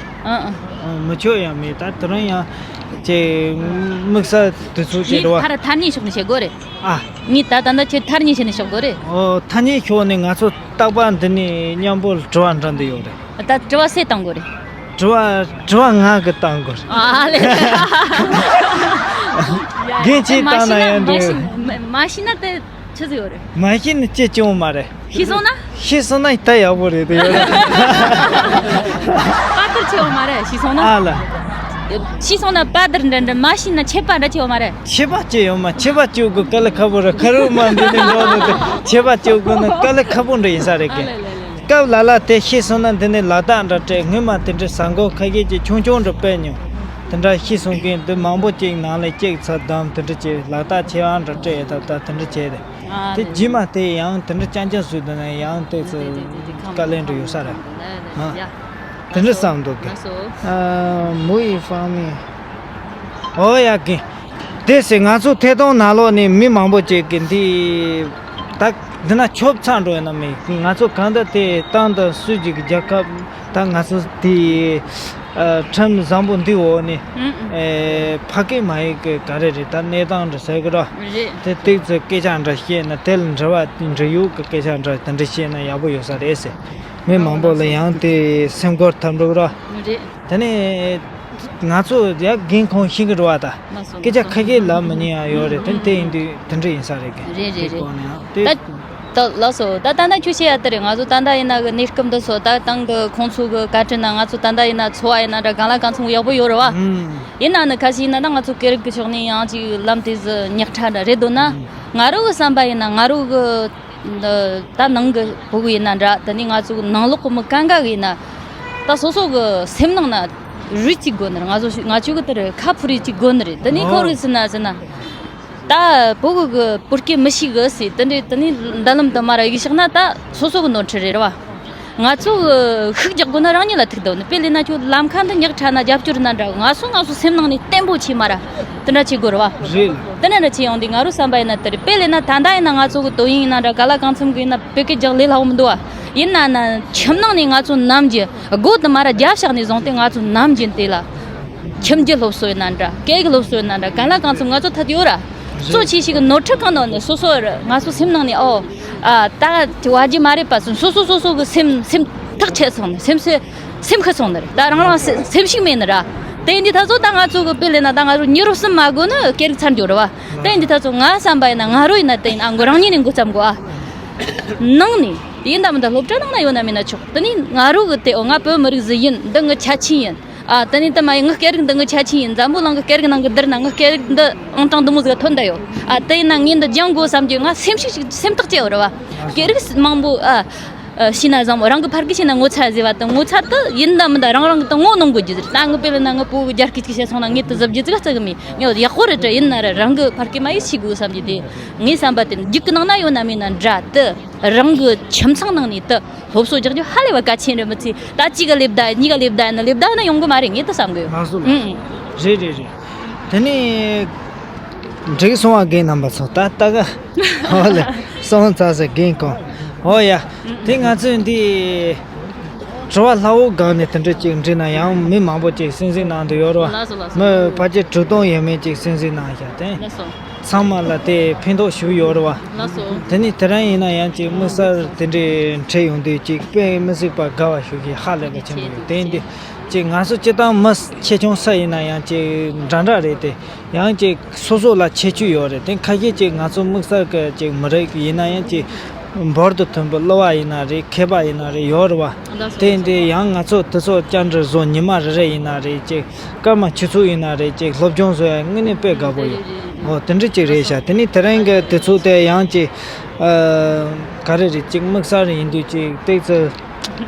ཨ་ཨ། ཨ། མི་ཆོག་ཡང་མེད། ད་དེ་རིང་ཡང་ཅེ་དམིགས་བསལ་དུས་ཚོད་ཅིག་ངས་རེད་བ། ཕར་ཐ་སྙད་ཕྱོགས་ནས་བཤད་དགོས་རེད། ཨ། ངས་ད་ད་ལྟ་ཁྱེད་ཐ་སྙད་བྱས་ནས་བཤད་དགོས་རེད། ཨོ། ཐ་སྙད་ཕྱོགས་ནས་ང་ཚོ་རྟག་པར་འདི་ནས་མཉམ་པོ་དྲི་བ་འདྲི་འདི་ཡོད་རེད། ད་དྲི་བ་གསལ་བཏང་དགོས་རེད། དྲི་བ་དྲི་བ་ང་གིས་བཏང་དགོས་རེད། ཨ་ལེ། རྒན་ཁྱེད་བཏང་ན་ཡང་འགྲིག་མ་ཤེས་ན་དེ། ཆི་ཟིག་ཡོད་རེད། མ་ཤེས་ན་ཅི་བྱུང་མ་རེད། ཤེས་སོང་ན། ཤེས་སོང་ན་ད་ཡག་པོ་རེད་དེ་ཡོད་རེད། དཔའ་དར་ཆེ་བ་མ་རེད། ཤེས་སོང་ན། ཨ་ལ། ཤེས་སོང་ན་དཔའ་དར་འདྲ་འདྲ། མ་ཤེས་ན་ཆད་པ་འདྲ་ཆེ་བ་མ་རེད། ཆད་པ་ཅི་ཡོད་མ། ཆད་པ་གཅོད་དགོས་དཀའ་ལས་ཁག་པོ་རེད། ཁ་རུ་མ་འདི་ནས་འགྲོ་ནས་དེ་ཆད་པ་གཅོད་དགོས་ན་དཀའ་ལས་ཁག་པོ་འདྲ་ཡིན་ས་རེད་ཨ་གི། ལེ་ལེ་ལེ། སྐབས་ལ་ལ་དེ་ཤེས་སོང་ན་འདི་ནས་ལག་རྟགས་འདྲ་སྤྲད། སྔོན་མ་དེ་འདྲའི་ཟ་འགོ་ཁ་ཤས་ཀྱིས་ཆུང་ཆུང་འདྲ་སྤྲད་མྱོང་། དེ་འདྲ་ཤེས་སོང་མཁན་འདི་མང་པོ་ཅིག་ནང་ལ་ཅིག་ཚ་དམ་དེ་འདྲ་བྱས། ལག་རྟགས་ཆེ་བ་འདྲ་སྤྲད་ཡོད། ད་ད་དེ་འདྲ་བྱས་ཏེ། ཨ་དེ་ལེ། རྗེས་མ་དེ་ཡང་དེ་འདྲ་རྐྱང་རྐྱང་བཟོས་འདུག་ན་ཡང་དེ་ཚོ་དེ་དེ་དེ་དེ་ཁམས་དཀའ་ལས་འདྲ་ཡོད་ས་རེད། ཨ་ལེ་ལེ། ཨ། ཡ། དེ་འདྲ་བསམ་འདུག་གི། ལགས་སོ། ཨ། མུ་ཡི་ཧྥང་མི། ཨོ་ཡ་གི། དེ་ཟེར་ང་ཚོ་ཐད་གཏོང་ནང་ལོགས་ནས་མི་མང་པོ་ཅིག་གིས་འདི་ད་འདི་ན་ཆོབ་ཚ་འགྲོ་ཡོད་ན་མེད། ང་ཚོ་གང་ལྟར་དེ་ཏང་དང་སྲིད་ཀྱི་རྒྱལ་ཁབ་ད་ང་ཚོ་དེ། ཨ། ཁྲིམས་བཟང་པོ་འདི་འོག་ནས། ཨུ་ཨུ། ཨེ། ཕ་སྐད་མ་ཡིག་གི་ག་རེ་རེད། ད་གནས་སྟངས་འདྲ་ཟེར་གི་ར། རེད། དེ་ཏོག་ཙམ་སྐད་ཆ་འདྲ་བཤད་ན། དེ་ལ་འབྲེལ་བ་འབྲེལ་ཡོད་ཀྱི་སྐད་ཆ་འདྲ་དེ་འདྲ་བཤད་ན་ཡག་པོ་ཡོད་ས་རེད་ཟེར། མི་མང་པོ་ལ་ཡང་དེ་སེམས་ཁུར་ཐེབས་འགྲོ་གི་ར། རེད། དེ་ནས་ང་ཚོ་ཡ་རྒན་ཁོང་ཤེས་གི་རེད་བ། ད་སྐད་ཆ་ཁ་ཤས་ལབ་མི་ཉན་ཡ་ཡོད་རེད། དེ་དེ་ཡིན་དུས་དེ་འདྲ་ཡིན་ས་རེད་གི། རེད་རེད་རེད། དེ་སྐོར་ནས་ཡང་དེ། ད། ད་ལགས་སོ། ད་ད་ལྟ་ཁྱོད་བཤད་ཡ་དེ་རེད། ང་ཚོ་ད་ལྟ་ཡིན་ན་གི་གནས་སྐབས་འདི་ཚོ་ད་ཏང་གི་ཁོང་ཚོ་གི་བཀའ་དྲིན་ན། ང་ཚོ་ད་ལྟ་ཡིན་ན་འཚོ་བ་ཡིན་ན་འདྲ་གང་ལ་གང་འཚམ་ཡག་པོ་ཡོད་རེད་བ། ཨུམ། ཡིན་ན་ནི་ཁ་ཤས་ཡིན་ན་ད་ང་ཚོ་སྐད་རིགས་ཀྱི་ཕྱོགས་ནས་ཡང་ཅིག་ལམ་དེ་ཟི་ཉག་ཕྲ་འདྲ་རེད་འདུག་ན། ཨུམ། ང་རང་གི་བསམ་པ་ཡིན་ན། ང་རང་གི་འདི་ད་ནང་གི་ཕྲུ་གུ་ཡིན་ན་འདྲ། དེ་ནས་ང་ཚོ་གི་ནང་ལོགས་གི་མི་གང་ག་གི་ཡིན་ན། ད་སོ་སོ་གི་སེམས་ནང་ན་རུས་གཅིག་དགོས་ནི་རེད། ང་ཚོ་ང་ཚོ་གི་དེ་རེད། ཁ་ཕུ་རུས་གཅིག་དགོས་ནི་རེད། དེ་ནས་ཁོ་ཨོ། རུས་ཟིན་ན་ཟིན་ན། ད་བོད་གི་བོད་སྐད་མི་ཤེས་གི་ཟེར། དེ་འདྲའི་དེ་ནས་མདུན་ལམ་དུ་མར་གཡུག་བཞག་ན་ད་སོ་སོ་གི་ནོར་འཁྲུལ་རེད་བ། ང་ཚོ་གི་ཤུགས་རྒྱག་དགོས་ན་རང་ཉིད་ལ་ཐུག་འདུག་ནི། དཔེ་ལས་ན་ཁྱོད་ལམ་ཁ་འདི་ཉག་ཕྲ་ན་རྒྱབ་སྐྱོར་ན་འདྲ། ང་ཚོ་ང་ཚོ་སེམས་ནང་ནས་བརྟན་པོ་བྱས་མར་དེ་འདྲ་བྱེད་དགོས་རེད་བ། རེད། དེ་འདྲ་འདྲ་བྱེད་ཡོང་དུས་ང་རང་བསམ་པ་ཡིན་ན་དེ་རེད། དཔེ་ལས་ན་ད་ལྟ་ཡིན་ན་ང་ཚོ་གི་ཏོ་ཡིན་ཡིན་ན་འདྲ། ག་ལ་གང་འཚམ་གི་ཡིན་ན་བོད་སྐད་རྒྱག་ལས་སླ་བོ་མི་འདུག་བ། ཡིན་ན་ན་ཁྱིམ་ནང་ནས་ང་ཚོ་ནམ་རྒྱུན་སྒོ་དེ་མར་རྒྱབ་བཞག་ནས་བཟུང་སྟེ་ང་ཚོ་ནམ་རྒྱུན་དེ་ལ། ཁྱིམ་རྒྱུད་སློབ་གསོ་ཡིན་ན་འདྲ། སྐད་ཡིག་སློབ་གསོ་ཡིན་ན་འདྲ། གང་ལ་གང་འཚམ་ང་ཚོ་ཐད་ཡོད་ར། གཙོ་ཆེ་ཤོས་ཀྱི་ནོར་འཁྲུལ་གང་ནོར་ནི་སོ་སོ་ར། ང་ཚོ་སེམས་ནང་ནས་ཨོ། ཨ། ད་བ་རྒྱུ་མ་རེད་པ་སོ་སོ་སོ་སོ་གི་སེམས་སེམས་ཐག་ཆད་སོང་ནི། སེམས་སེ་སེམས་ཁ་སོང་ནི་རེད། ད་རང་རང་སེ་སེམས་ཤུགས་མེད་ནི་ར། དེ་ཡིན་དུས་ད་ཚོ་ད་ང་ཚོ་གི་དཔེ་ལས་ན་ད་ང་ཚོ་མྱི་རོ་གསུམ་མ་དགོས་ནི་སྐད་རིགས་ཚར་འགྱོ་ར་བ། དེ་ཡིན་དུས་ད་ཚོ་ང་བསམ་པ་ཡིན་ན་ང་རོ་ཡིན་ན་དེ་ཡིན་ཨ་མགོ་རང་ཉིད་ནས་འགོ་བརྩམ་དགོས་ཨ། ནང་ནས་ཡིན་ད་མིན་ད་སློབ་གྲྭ་ནང་ན་ཡོད་ན་མེད་ན་ཆོག་དེ་ནས་ང་རོ་གི་དེ་ཨོ་ང་བོད་མི་རིགས་ཟིག་ཡིན། འདི་ངི་ཁྱད་ཆོས་ཡིན། ཨ། དེ་ནས་དེ་མ་ཡིན་ངི་སྐད་རིགས་འདི་ངི་ཁྱད་ཆོས་ཡིན། འཛམ་བུ་གླིང་གི་སྐད་རིགས་ནང་གི་བསྡུར་ན་ངི་སྐད་རིགས་འདི་ཨང་གྲངས་འདི་མོ་ཟིག་ཐོན་ད་ཡོད། ཨ། དེ་ཡིན་ན་ངས་འདི་སྦྱང་དགོས་བསམ་རྒྱུ་ང་སེམས་ཤིག་ཤིག་སེམས་ཐག་བཅད་ཡོད་རེད་བ། སྐད་རིགས་མང་པོ་ཨ། ཨ། ཤེས་ན་བཟང་མོ། རང་གི་ཕ་སྐད་ཤེས་ན་ངོ་ཚ་ཟེར་བ་དང་། ངོ་ཚ་དེ་ཡིན་ད་མིན་ད་རང་རང་གི་དེ་ངོ་གནོང་དགོས་རྒྱུ་ཟེར། ད་ངི་དཔེ་ལ་ན་ངི་བོད་གི་རྒྱ་སྐད་ཅིག་བཤད་སོང་ན་ངས་དེ་གཟབ་རྒྱུ་ཙིག་ཙིག་གི་མེད། ངས་ཡག་པོ་རེད་དྲ། ཡིན་ན་ར་རང་གི་ཕ་སྐད་མ་ཡིག་ཤེས་དགོས་བསམ་རྒྱུ་དེ་ངའི་བསམ་པ་དེ་རྒྱུད་གི་ནང་ན་ཡོད་ན་མེད་ན་འདྲ། དེ་རང་གི་ཁྱིམ་ཚང་ནང་ནས་དེ། སློབ་གསོ་རྒྱག་རྒྱུ་ཧ་ལས་པ་གལ་ཆེན་རེད། མི་ཚེ་ད་གཅིག་ག་སླེབས་ད་གཉིས་ག་སླེབས་ད་ཡིན་ན་སླེབས་ད་ཡིན་ན་ཡོང་གི་མ་རེད། ངས་ད་བསམ་གི་ཡོད། ལགས་སོ་ལགས་སོ། ཨུ། རེད་རེད་རེད། དེ་ནས་འགྲིག་སོང་བ་རྒན་རྣམ་པ་ཚོ། ད་ལྟ་ག་ཧོ་ལེ་སོང་ཚར་ཟེར་རྒན་ཁོང་། ཨོ་ཡ། དེ་ང་ཚོས་འདི་དྲི་བ་སླ་བོ་སྒང་ནས་དེ་འདྲ་ཅིག་འདྲི་ན་ཡང་མི་མང་པོ་ཅིག་གསན་གཟིགས་གནང་འདུག་ཡོད་རེད་བ། ལགས་སོ་ལགས་སོ། མི་ཕལ་ཆེར་དྲུག་སྟོང་ཡས་མས་ཅིག་གསན་གཟིགས་གནང་བཞག་དེ། ལགས་སོ། ཚང་མ་ལ་དེ་ཕན་ཐོགས་ཞུ་ཡོད་རེད་བ། ལགས་སོ། དེ་ནས་དེ་རིང་ཡིན་ན་ཡང་ཅིག་དམིགས་བསལ་དེ་འདྲའི་འཕྲད་ཡོང་དུས་ཅིག་དཔེ་མི་སྲིད་པ་དགའ་བ་ཞུ་གི་ཧ་ལས་པ་ཆེན་པོ་ཡོད། དེ་ཡིན་དུས་ཅིག་ང་ཚོ་སྤྱིར་བཏང་མི་ཆེ་ཆུང་སུ་ཡིན་ན་ཡང་ཅིག་འདྲ་འདྲ་རེད་དེ། ཡང་ཅིག་སོ་སོ་ལ་ཁྱད་ཆོས་ཡོད་རེད་དེ། ཁ་ཤས་ཅིག་ང་ཚོ་དམིགས་བསལ་གི་ཅིག་མི་རིགས་ཡིན་ན་ཡང་ཅིག་འབུར་དུ་ཐོན་པའི་གླུ་བ་ཡིན་ན་རེད། མཁས་པ་ཡིན་ན་རེད། ཡོད་རེད་བ། དེ་ཡིན་དུས་ཡང་ང་ཚོ་དེ་ཚོ་བཅར་འདྲི་བཟོ་ཉི་མ་རེ་རེ་ཡིན་ན་རེད། ཅིག་སྐར་མ་ཆུ་ཚོད་ཡིན་ན་རེད། ཅིག་སློབ་སྦྱོང་བཟོ་ཡ་དངོས་གནས་དཔེ་དགའ་པོ་ཡོད། ཨོ་དེ་འདྲ་ཅིག་རེད་ཤག་དེ་ནས་དེ་རིང་གི་དུས་ཚོད་དེ་ཡང་ཅིག་ཨ། ག་རེ་རེད། ཅིག་དམིགས་བསལ་ཡིན་དུས་ཅིག་ཏོག་ཙམ་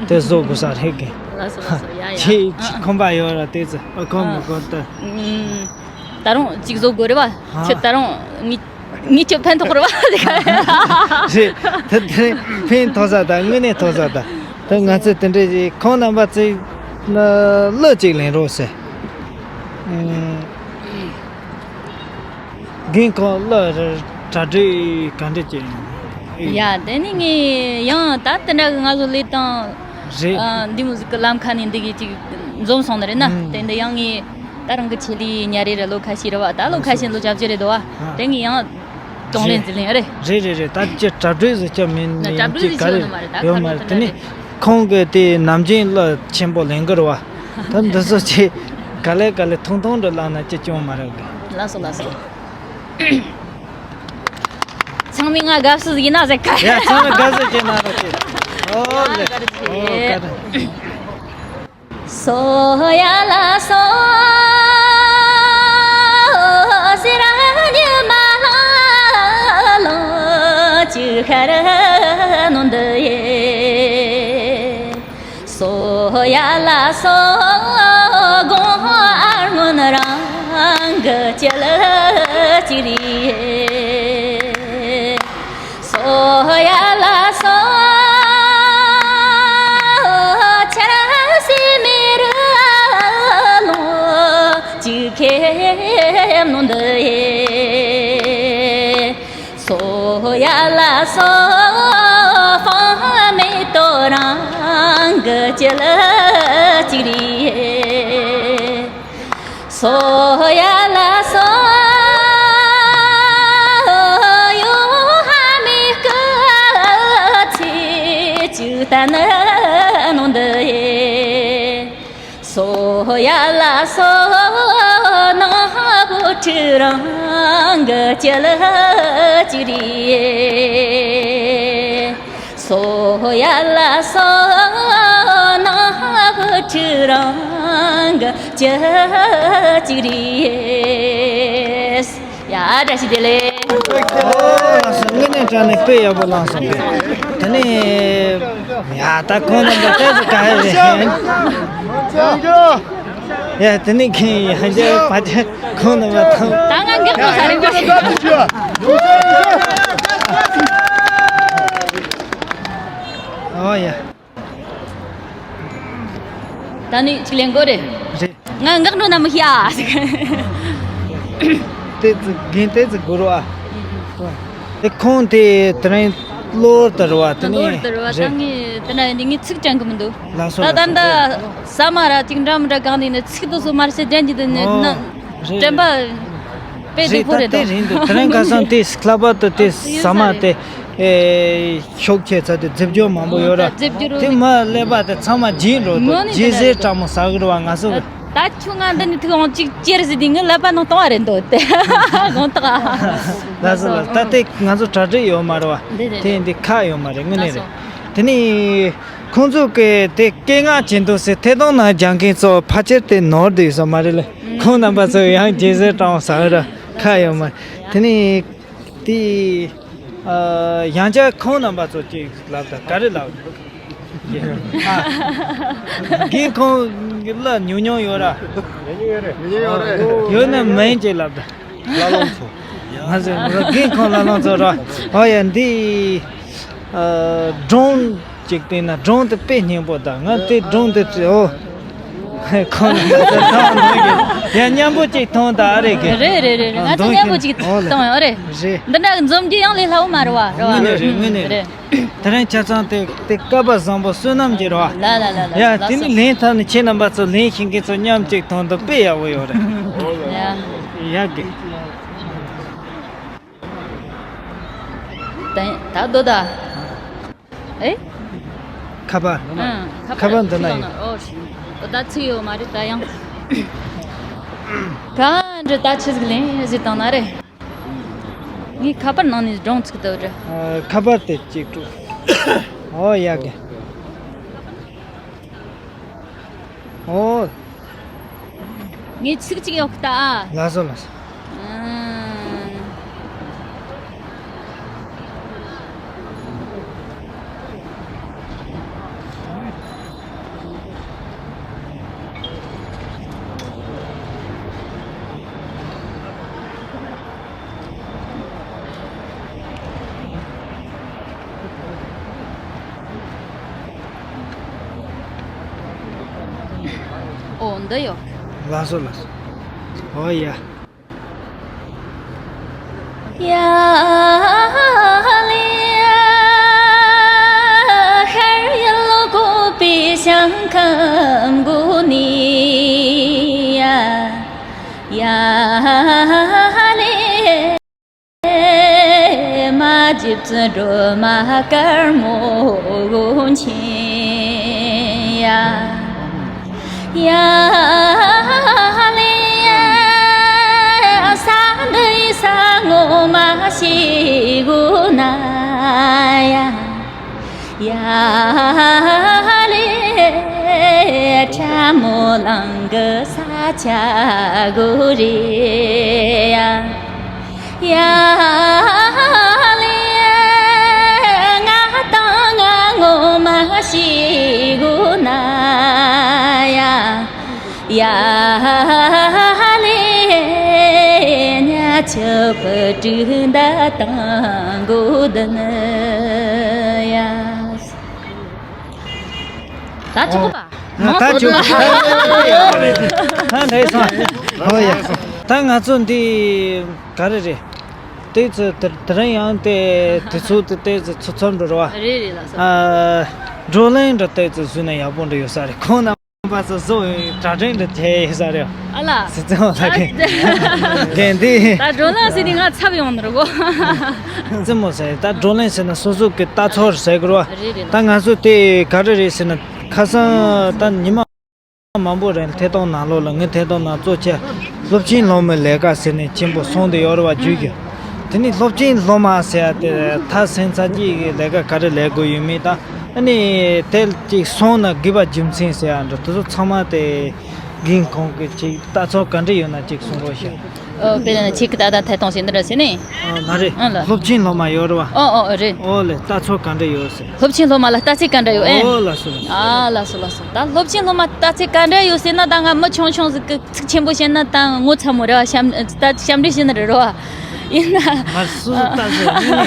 དེ་བཟོ་དགོས་ས་རེད་གི། ལགས་སོ་ལགས་སོ། ཡ་ཡ། ཅིག་ཅིག་ཁོམ་པ་ཡོད་ར་ཏོག་ཙམ། ཨ། ཁོམ་མི་ཁོམ་ད། ཨུམ། ད་ ད་རུང་ཅིག་བཟོ་དགོས་རེད་བ། ཨ། ཁྱོད་ད་རུང་ངས་ངས་ཁྱོད་ཕན་ཐོགས་རེད་བ། རེད། ད་དེ་ཕན་ཐོགས་ས་དང་དངོས་གནས་ཐོགས་ས་དང་། ད་ང་ཚོས་དེ་འདྲ་ཞིག་ཁོང་རྣམ་པ་ཚོས་ན་གླུ་ཅིག་ལེན་རོགས་ཟེར། ཨ། རྒན་ཁོང་གླུ་རེ་གྲ་སྒྲིག་ག་འདྲ་བྱས་ཡོད། ཡ། དེ་ནི་ངས་ཡང་ད་དེ་འདྲ་གི་ང་ཚོ་ལས་དང་། རེད། ཨ། འདི་མོ་ཟིག་གི་ལམ་ཁ་ནས་འདི་གི་ཅིག་འཛོམས་སོང་ནི་རེད་ན། ཨང་། དེ་འདི་ཡང་ངས་ད་རང་གི་ཆེད་ལས་ཉ་རེ་རེ་ལོ་ཁ་ཤས་རེད་བ། ད་ལོ་ཁ་ཤས་ལོ་བཅོ་བརྒྱད་རེད་དོ་བ། ཨ། དེ་ངས་ཡང་གྲོང་ལེན་རེད། ཟི་ལིང་རེད། རེད་རེད་རེད། ད་ཅི་གྲ་སྒྲིག་ཟིག་ཅི་མིན། ན་གྲ་སྒྲིག་ཅི་ཟིག་ག་ཅི་རེད་ཡོད་མ་རེད། ད་ཡོད་མ་རེད། དེ་ནི་ཁོང་གི་དེ་ནམ་རྒྱུན་གླུ་ཆེན་པོ་ལེན་གི་རེད་བ། ད་འདི་ཚོ་ཅི་ག་ལེ་ག་ལེ་ཐུང་ཐུང་འདྲ་བླངས་ན་ཅི་སྐྱོན་མ་རེད་གི། ལགས་སོ་ལགས་སོ། ཚང་མས་ང་དགའ་བསུ་ཡིན་ན་ཟེར་ག་ཡ། ཚང་མས་དགའ་བསུ་བྱས་ན་རོགས་བྱེད། ཨོ་ལེ། ཨོ་ཀ་རེ། སོ་ཡ་ལ་སོ། སེ་ར་ཉི་མ་ལ་ལོ་ཅི་ཁར་ནོ་འདི་ཡེ། སོ་ཡ་ལ་སོ། དགོང་ཨ་སྔོན་རང་གི་ཅི་ལ་ཅི་རེད། སོ་ཡ་ལ་སོ། ཆར་སི་མེ་རུ་ལོ་ཅི་ཁེ་ནོ་འདི་ཡེ། སོ་ཡ་ལ་སོ། ཧྥང་མེ་ཏོ་རང་གི་ཅི་ལ་ཅི་རེད། སོ་ཡ་ལ་སོ། ཡོ་ཧ་མེ་སྐུ་ཚེ་ཅི་ལྟ་ན་ནོ་འདི་ཡེ། སོ་ཡ་ལ་སོ། ནང་བུ་ཁྲི་རང་གི་ཅི་ལ་ཅི་རེད། སོ་ཡ་ལ་སོ། ནང་བུ་ཁྲི་རང་གི་ཅི་ཅི་རེད། ཡ། བཀྲ་ཤིས་བདེ་ལེགས། ཨོ་ལགས་སོ། དངོས་གནས་དྲང་གནས་དཔེ་ཡག་པོ་བླངས་སོང་གི། དེ་ནས་ཡ། ད་ཁོང་རྣམ་པ་ཏོག་ཙམ་ག་རེ་རེད། ཡ། དེ་ནས་ཁྱེད་ཡང་རྒྱལ་བ་ཕལ་ཆེར་ཁོང་རྣམ་པ་ཐང་། ད་ང་འགག་པོ་ས་རེད་པ། ཨོ་ཡ། ད་ནི་ཅིག་ལེན་དགོས་རེད། རེད། ང་འགག་འགྲོ་ན་མི་ཤེས་ཨ། ཏོག་ཙམ་རྒན་ཏོག་ཙམ་སྒུར་རོགས་ཨ། དེ་ཁོང་དེ་དེ་རིང་གློ་བུར་དུ་རེད་བ། དེ་ནས་གློ་བུར་དུ་རེད་བ། རེད། ད་ངས་དེ་འདྲ་ཡིན་དུས་ངས་ཚིག་དྲན་གི་མི་འདུག་ལགས་སོ། ད་ལགས་ད་སོ། འདི་ས་མ་ར་ཅིག་འདྲ་མི་འདྲ་གང་དེ་ནས་ཚིག་དེ་ཚོ་མར་ཟེར་དྲན་གྱི་འདུག་ནས། ཨོ། ན་རེད། དྲན་པ་དཔེ་སྡུག་པོ་རེད། རེད་ད། དེ་རེད་འདུག་དེ་རིང་ཁ་སང་དེ་ལྷག་པར་དུ་དེ་ཨ། ས་མ་དེ། ཨེ། ཤོག་ཁྱེར་ཚ་དེ་རྫིབ་སྦྱོར་མང་པོ་ཡོད་ར། རྫིབ་སྦྱོར་དེ་མ་ཀླད་པ་དེ་ཚང་མ་འཇིག་འགྲོ་འདུག་དངོས་གནས་རྫི་དེ་ཟས་འདྲ་སྐྲག་མོ་ཟ་གི་རེད་བ་ང་ཚོ། ད་ཁྱོད་ང་འདི་ནས་ཐུག་འོང་གཅིག་ཅེར་ཟིག་དེ་ངའི་ཀླད་པ་ནང་གཏོང་བ་རེད་འདུག་དེ། དགོངས་དག་ལགས་སོ་ལགས། ད་དེ་ང་ཚོ་གྲ་སྒྲིག་ཡོད་མ་རེད་བ། འདི་རེད། དེ་འདི་ཁག་ཡོད་མ་རེད་དངོས་གནས་རེད། ལགས་སོ། དེ་ནས་ཁོང་ཚོ་གི་དེ་སྐད་ངག་ཇེ་མཐོ་ཟེར་ཐད་གཏོང་ནང་སྦྱང་མཁན་ཚོ་ཕལ་ཆེར་དེ་ནོར་བསྡད་ཡོད་ས་མ་རེད་ལ། ཁོང་རྣམ་པ་ཚོ་ཡང་རྫི་ཟས་སྐྲག་མོ་ཟ་གི་ར་ཁག་ཡོད་མ་རེད། དེ་ནས། དེ། ཨ། ཡང་བསྐྱར་ཁོང་རྣམ་པ་ཚོ་ཅིག་ལབ་དང་ག་རེ་ལབ། ཨ། རྒན་ཁོང་གི་གླུ་ཉོ་མྱོང་ཡོད་ར། ཉོ་མྱོང་ཡོད་རེད། ཡོད་ན་མིང་ཅིག་ལབ་དང་། བླ་ལོང་ཚོ། ང་ཚོ་རྒན་ཁོང་བླ་ལོང་ཚོ་ར། ཨོ་ཡ། འདི། ཨ། སྒྲུང་ཅིག་བལྟས་ན་སྒྲུང་དེ་དཔེ་སྙན་པོ་དང་ང་དེ་སྒྲུང་དེ་ཨོ། ཁོང་ཚོ་མཐོང་འདུག་གི། ཡ། མཉམ་པོ་ཅིག་མཐོང་དང་ཨ་རེད་གི། རེད་རེད་རེད། ང་ཚོ་མཉམ་པོ་ཅིག་མཐོང་ཡོད་རེད། རེད། འདི་འདྲ་འཛོམས་རྒྱུ་ཡང་ལས་སླ་བོ་མ་རེད་བ། རེད་བ། དངོས་གནས་རེད། དངོས་གནས་རེད། རེད། དེ་རིང་ཆ་ཚང་དེ་དེ་སྐལ་པ་བཟང་པོ་བསོད་ནམས་ཀྱི་རེད་བ། ལ་ལ་ལ་ལ། ཡ། ལགས་སོ། དེ་ནི་ལེན་ཐབས་ནི་ཁྱེད་རྣམ་པ་ཚོ་ལེན་ཤེས་མཁན་ཚོ་མཉམ་གཅིག་མཐོང་དུས་དཔེ་ཡག་པོ་ཡོད་རེད། ཡ། ཡ་གི། ད་ད་རྡོ་ད། ཨེ། ཁ་པར། ཨང་། ཁ་པར་འདི་ན་ཡོད། ཨོ། ད་ཚིག་ཡོད་མ་རེད་ད་ཡང་། ག་འདྲ་ད་ཆི་ཟིག་ལེན་ཟེར་བཏང་ན་རེད། ངས་ཁ་པར་ནང་ནས་སྒྲུང་ཚིག་ཏུ་རེད། ཨ། ཁ་པར་དེ་གཅིག་སྤྲོད། ཨོ་ཡ་གི། ཨོ། ངས་ཚིག་གཅིག་ཡོད་གི་ད་ཨ། ལགས་སོ་ལགས་སོ། ཨང་། ཨོ་འདི་ཡོད། ལགས་སོ་ལགས་སོ། ཨོ་ཡ། ད་ཆོག་པ། ད་ཆོག་པ། ད་འདྲ་སོང་། ཧོ་ཡ། ད་ང་ཚོ་འདི་ག་རེ་རེད། ཏོག་ཙམ་དེ་དེ་རིང་ཡང་དེ་དུས་ཚོད་དེ་ཏོག་ཙམ་ཚོད་ཚོད་འགྲོ་ར་བ། རེད་རེད་ལགས་སོ། ཨ། བགྲོ་གླེང་འདྲ་ཏོག་ཙམ་བཟོས་ན་ཡག་པོ་འདྲ་ཡོད་ས་རེད། ཁོང་རྣམ་པ་ཚོ་བཟོ་བའི་གྲ་སྒྲིག་འདྲ་བྱས་ཡོད་ས་རེད། ཨ་ལ། སི་ཙི་མོ་ལ་ཨ་གན་གན་འདི། ད་བགྲོ་གླེང་ཟེར་དུས་ང་ཚབ་ཡོང་ནི་རེད་གོ། སི་ཙི་མོ་ཟེར་ད་བགྲོ་གླེང་ཟེར་ན་སོ་སོ་གི་ལྟ་ཚུལ་ཟེར་གི་རེད་བ། རེད་རེད། ད་ང་ཚོ་དེ་ག་རེ་རེད་ཟེར་ན་ཁ་སང་ད་ཉི་མ་མང་པོ་རིང་ཐད་གཏོང་ནང་ལོགས་ལ་ངའི་ཐད་གཏོང་ནང་གཙོ་ཆེ་སློབ་ཆེན་སློབ་མའི་ལས་ཀ་ཟེར་ནས་ཆེན་པོ་སོང་དེ་ཡོད་རེད་བ་བརྗོད་རྒྱུ། དེ་ནི་སློབ་ཆེན་སློབ་མ་ཟེར་ཡ་དེ་ཐ་སེང་ཚ་སྐྱིད་ཀྱི་ལས་ཀ་ག་རེ་ལས་དགོས་ཡོད་མེད་དང་ཨ་ནི་དེ་ཅིག་སོང་ན་དགོས་པ་རྒྱུ་མཚན་ཟེར་ཡ་འདྲ་དེ་ཚོ་ཚང་མ་དེ་རྒན་ཁོང་གི་ཅིག་ལྟ་ཚུལ་ག་འདྲ་ཡོད་ན་ཅིག་གསུང་རོགས་ཞུ། ཨོ་དཔེར་ན་ཁྱེད་ཀྱི་ད་ལྟ་ཐད་གཏོང་བྱེད་འདི་འདྲ་ཟེར་ནས། ཨ་མ་རེད། ཨ་ལ། སློབ་ཆེན་སློབ་མ་ཡོད་རེད་བ། ཨོ་ཨོ་ཨོ་རེད། ཨོ་ལེ་ལྟ་ཚུལ་ག་འདྲ་ཡོད་ཟེར། སློབ་ཆེན་སློབ་མ་ལ་ལྟ་ཚུལ་ག་འདྲ་ཡོད་ཨེ། ཨོ་ལགས་སོ་ལགས་སོ། ཨ་ལགས་སོ་ལགས་སོ། ད་སློབ་ཆེན་སློབ་མ་ལྟ་ཚུལ་ག་འདྲ་ཡོད་ཟེར་ན་ད་ང་མི་ཆུང་ཆུང་ཟིག་གི་ཚིག་ཆེན་པོ་བཤད་ན་ད་ངོ་ཚ་མོ་རེད་བ། ཞབས་ད་ཞབས་འདྲེན་བྱེད་ནི་རེད་རོ་བ། ཡིན་ན། ང་སུ་ལྟ་ཟེར་ཡིན་ནི།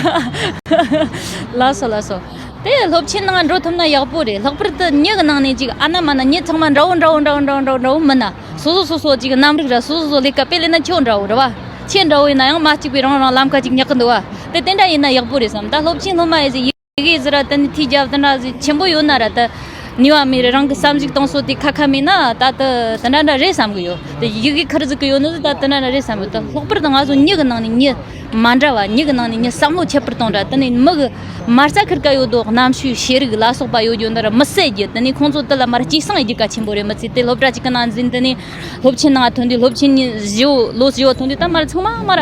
ལགས་སོ་ལགས་སོ། དེ་སློབ་ཆེན་ནང་འགྲོ་ཐུབ་ན་ཡག་པོ་རེད། ལྷག་པར་དུ་མྱི་གི་ནང་ནས་ཅིག་ཨ་ན་མ་ན་མྱི་ཚང་མ་འདྲ་བོ་འདྲ་བོ་འདྲ་བོ་འདྲ་བོ་འདྲ་བོ་མིན་ན། སོ་སོ་སོ་སོ་ཅིག་རྣམ་རིག་ར་སོ་སོ་སོ་ལས་ཀ་དཔེ་ལས་ན་ཁྱོད་འདྲ་བོ་རེད་བ། ཁྱེད་འདྲ་བོ་ཡིན་ན་ཡང་མ་གཅིག་པའི་རང་རང་ལམ་ཁ་ཅིག་ཉག་གི་འདུག་བ། དེ་དེ་འདྲ་ཡིན་ན་ཡག་པོ་རེད་བསམ། ད་སློབ་ཆེན་སློབ་མ་ཡི་ཟིག་ཡི་གེ་ཟིག་ར་དེ་ནི་ཐིག་རྒྱབ་དེ་འདྲ་ཟིག་ཆེན་པོ་ཡོད་ན་ར་ད་ནུས་པ་མེད་རེད། རང་གི་བསམ་གཞིག་གཏོང་སྲོལ་དེ་ཁ་ཁ་མེད་ན་ད་དེ་དེ་འདྲ་འདྲ་རེད་བསམ་གི་ཡོད། དེ་ཡི་གེ་ཁུར་ཟིག་གི་ཡོད་ནི་ཟིག་ད་དེ་འདྲ་འདྲ་རེད་བསམ་གི་ཡོད། ད་ལྷག་པར་དུ་ང་ཚོ་མྱི་གི་ནང་ནས་མྱི་མ་འདྲ་བ། མྱི་གི་ནང་ནས་མྱི་བསམ་བློ་ཁྱད་པར་གཏོང་འདྲ། དེ་ནས་མི་གི་མ་རྩ་ཁུར་ཀ་ཡོད་དོ་རྣམ་ཤེས་ཤེས་རིག་ལ་སོགས་པ་ཡོད་རྒྱུ་འདི་ར་མི་བསད་རྒྱུ། དེ་ནས་ཁོང་ཚོ་དེ་ལ་མར་སྐྱེད་སྲིང་ཡེད་རྒྱུ་གལ་ཆེན་པོ་རེད། མི་ཚེ་དེ་སློབ་གྲྭ་གཅིག་གི་ནང་འཛིན་དེ་ནས་སློབ་ཆེན་ནང་ཐོན་དུས་སློབ་ཆེན་བཞི་བོ་ལོ་བཞི་བོ་ཐོན་དུས་ད་མར་ཚང་མ་མར་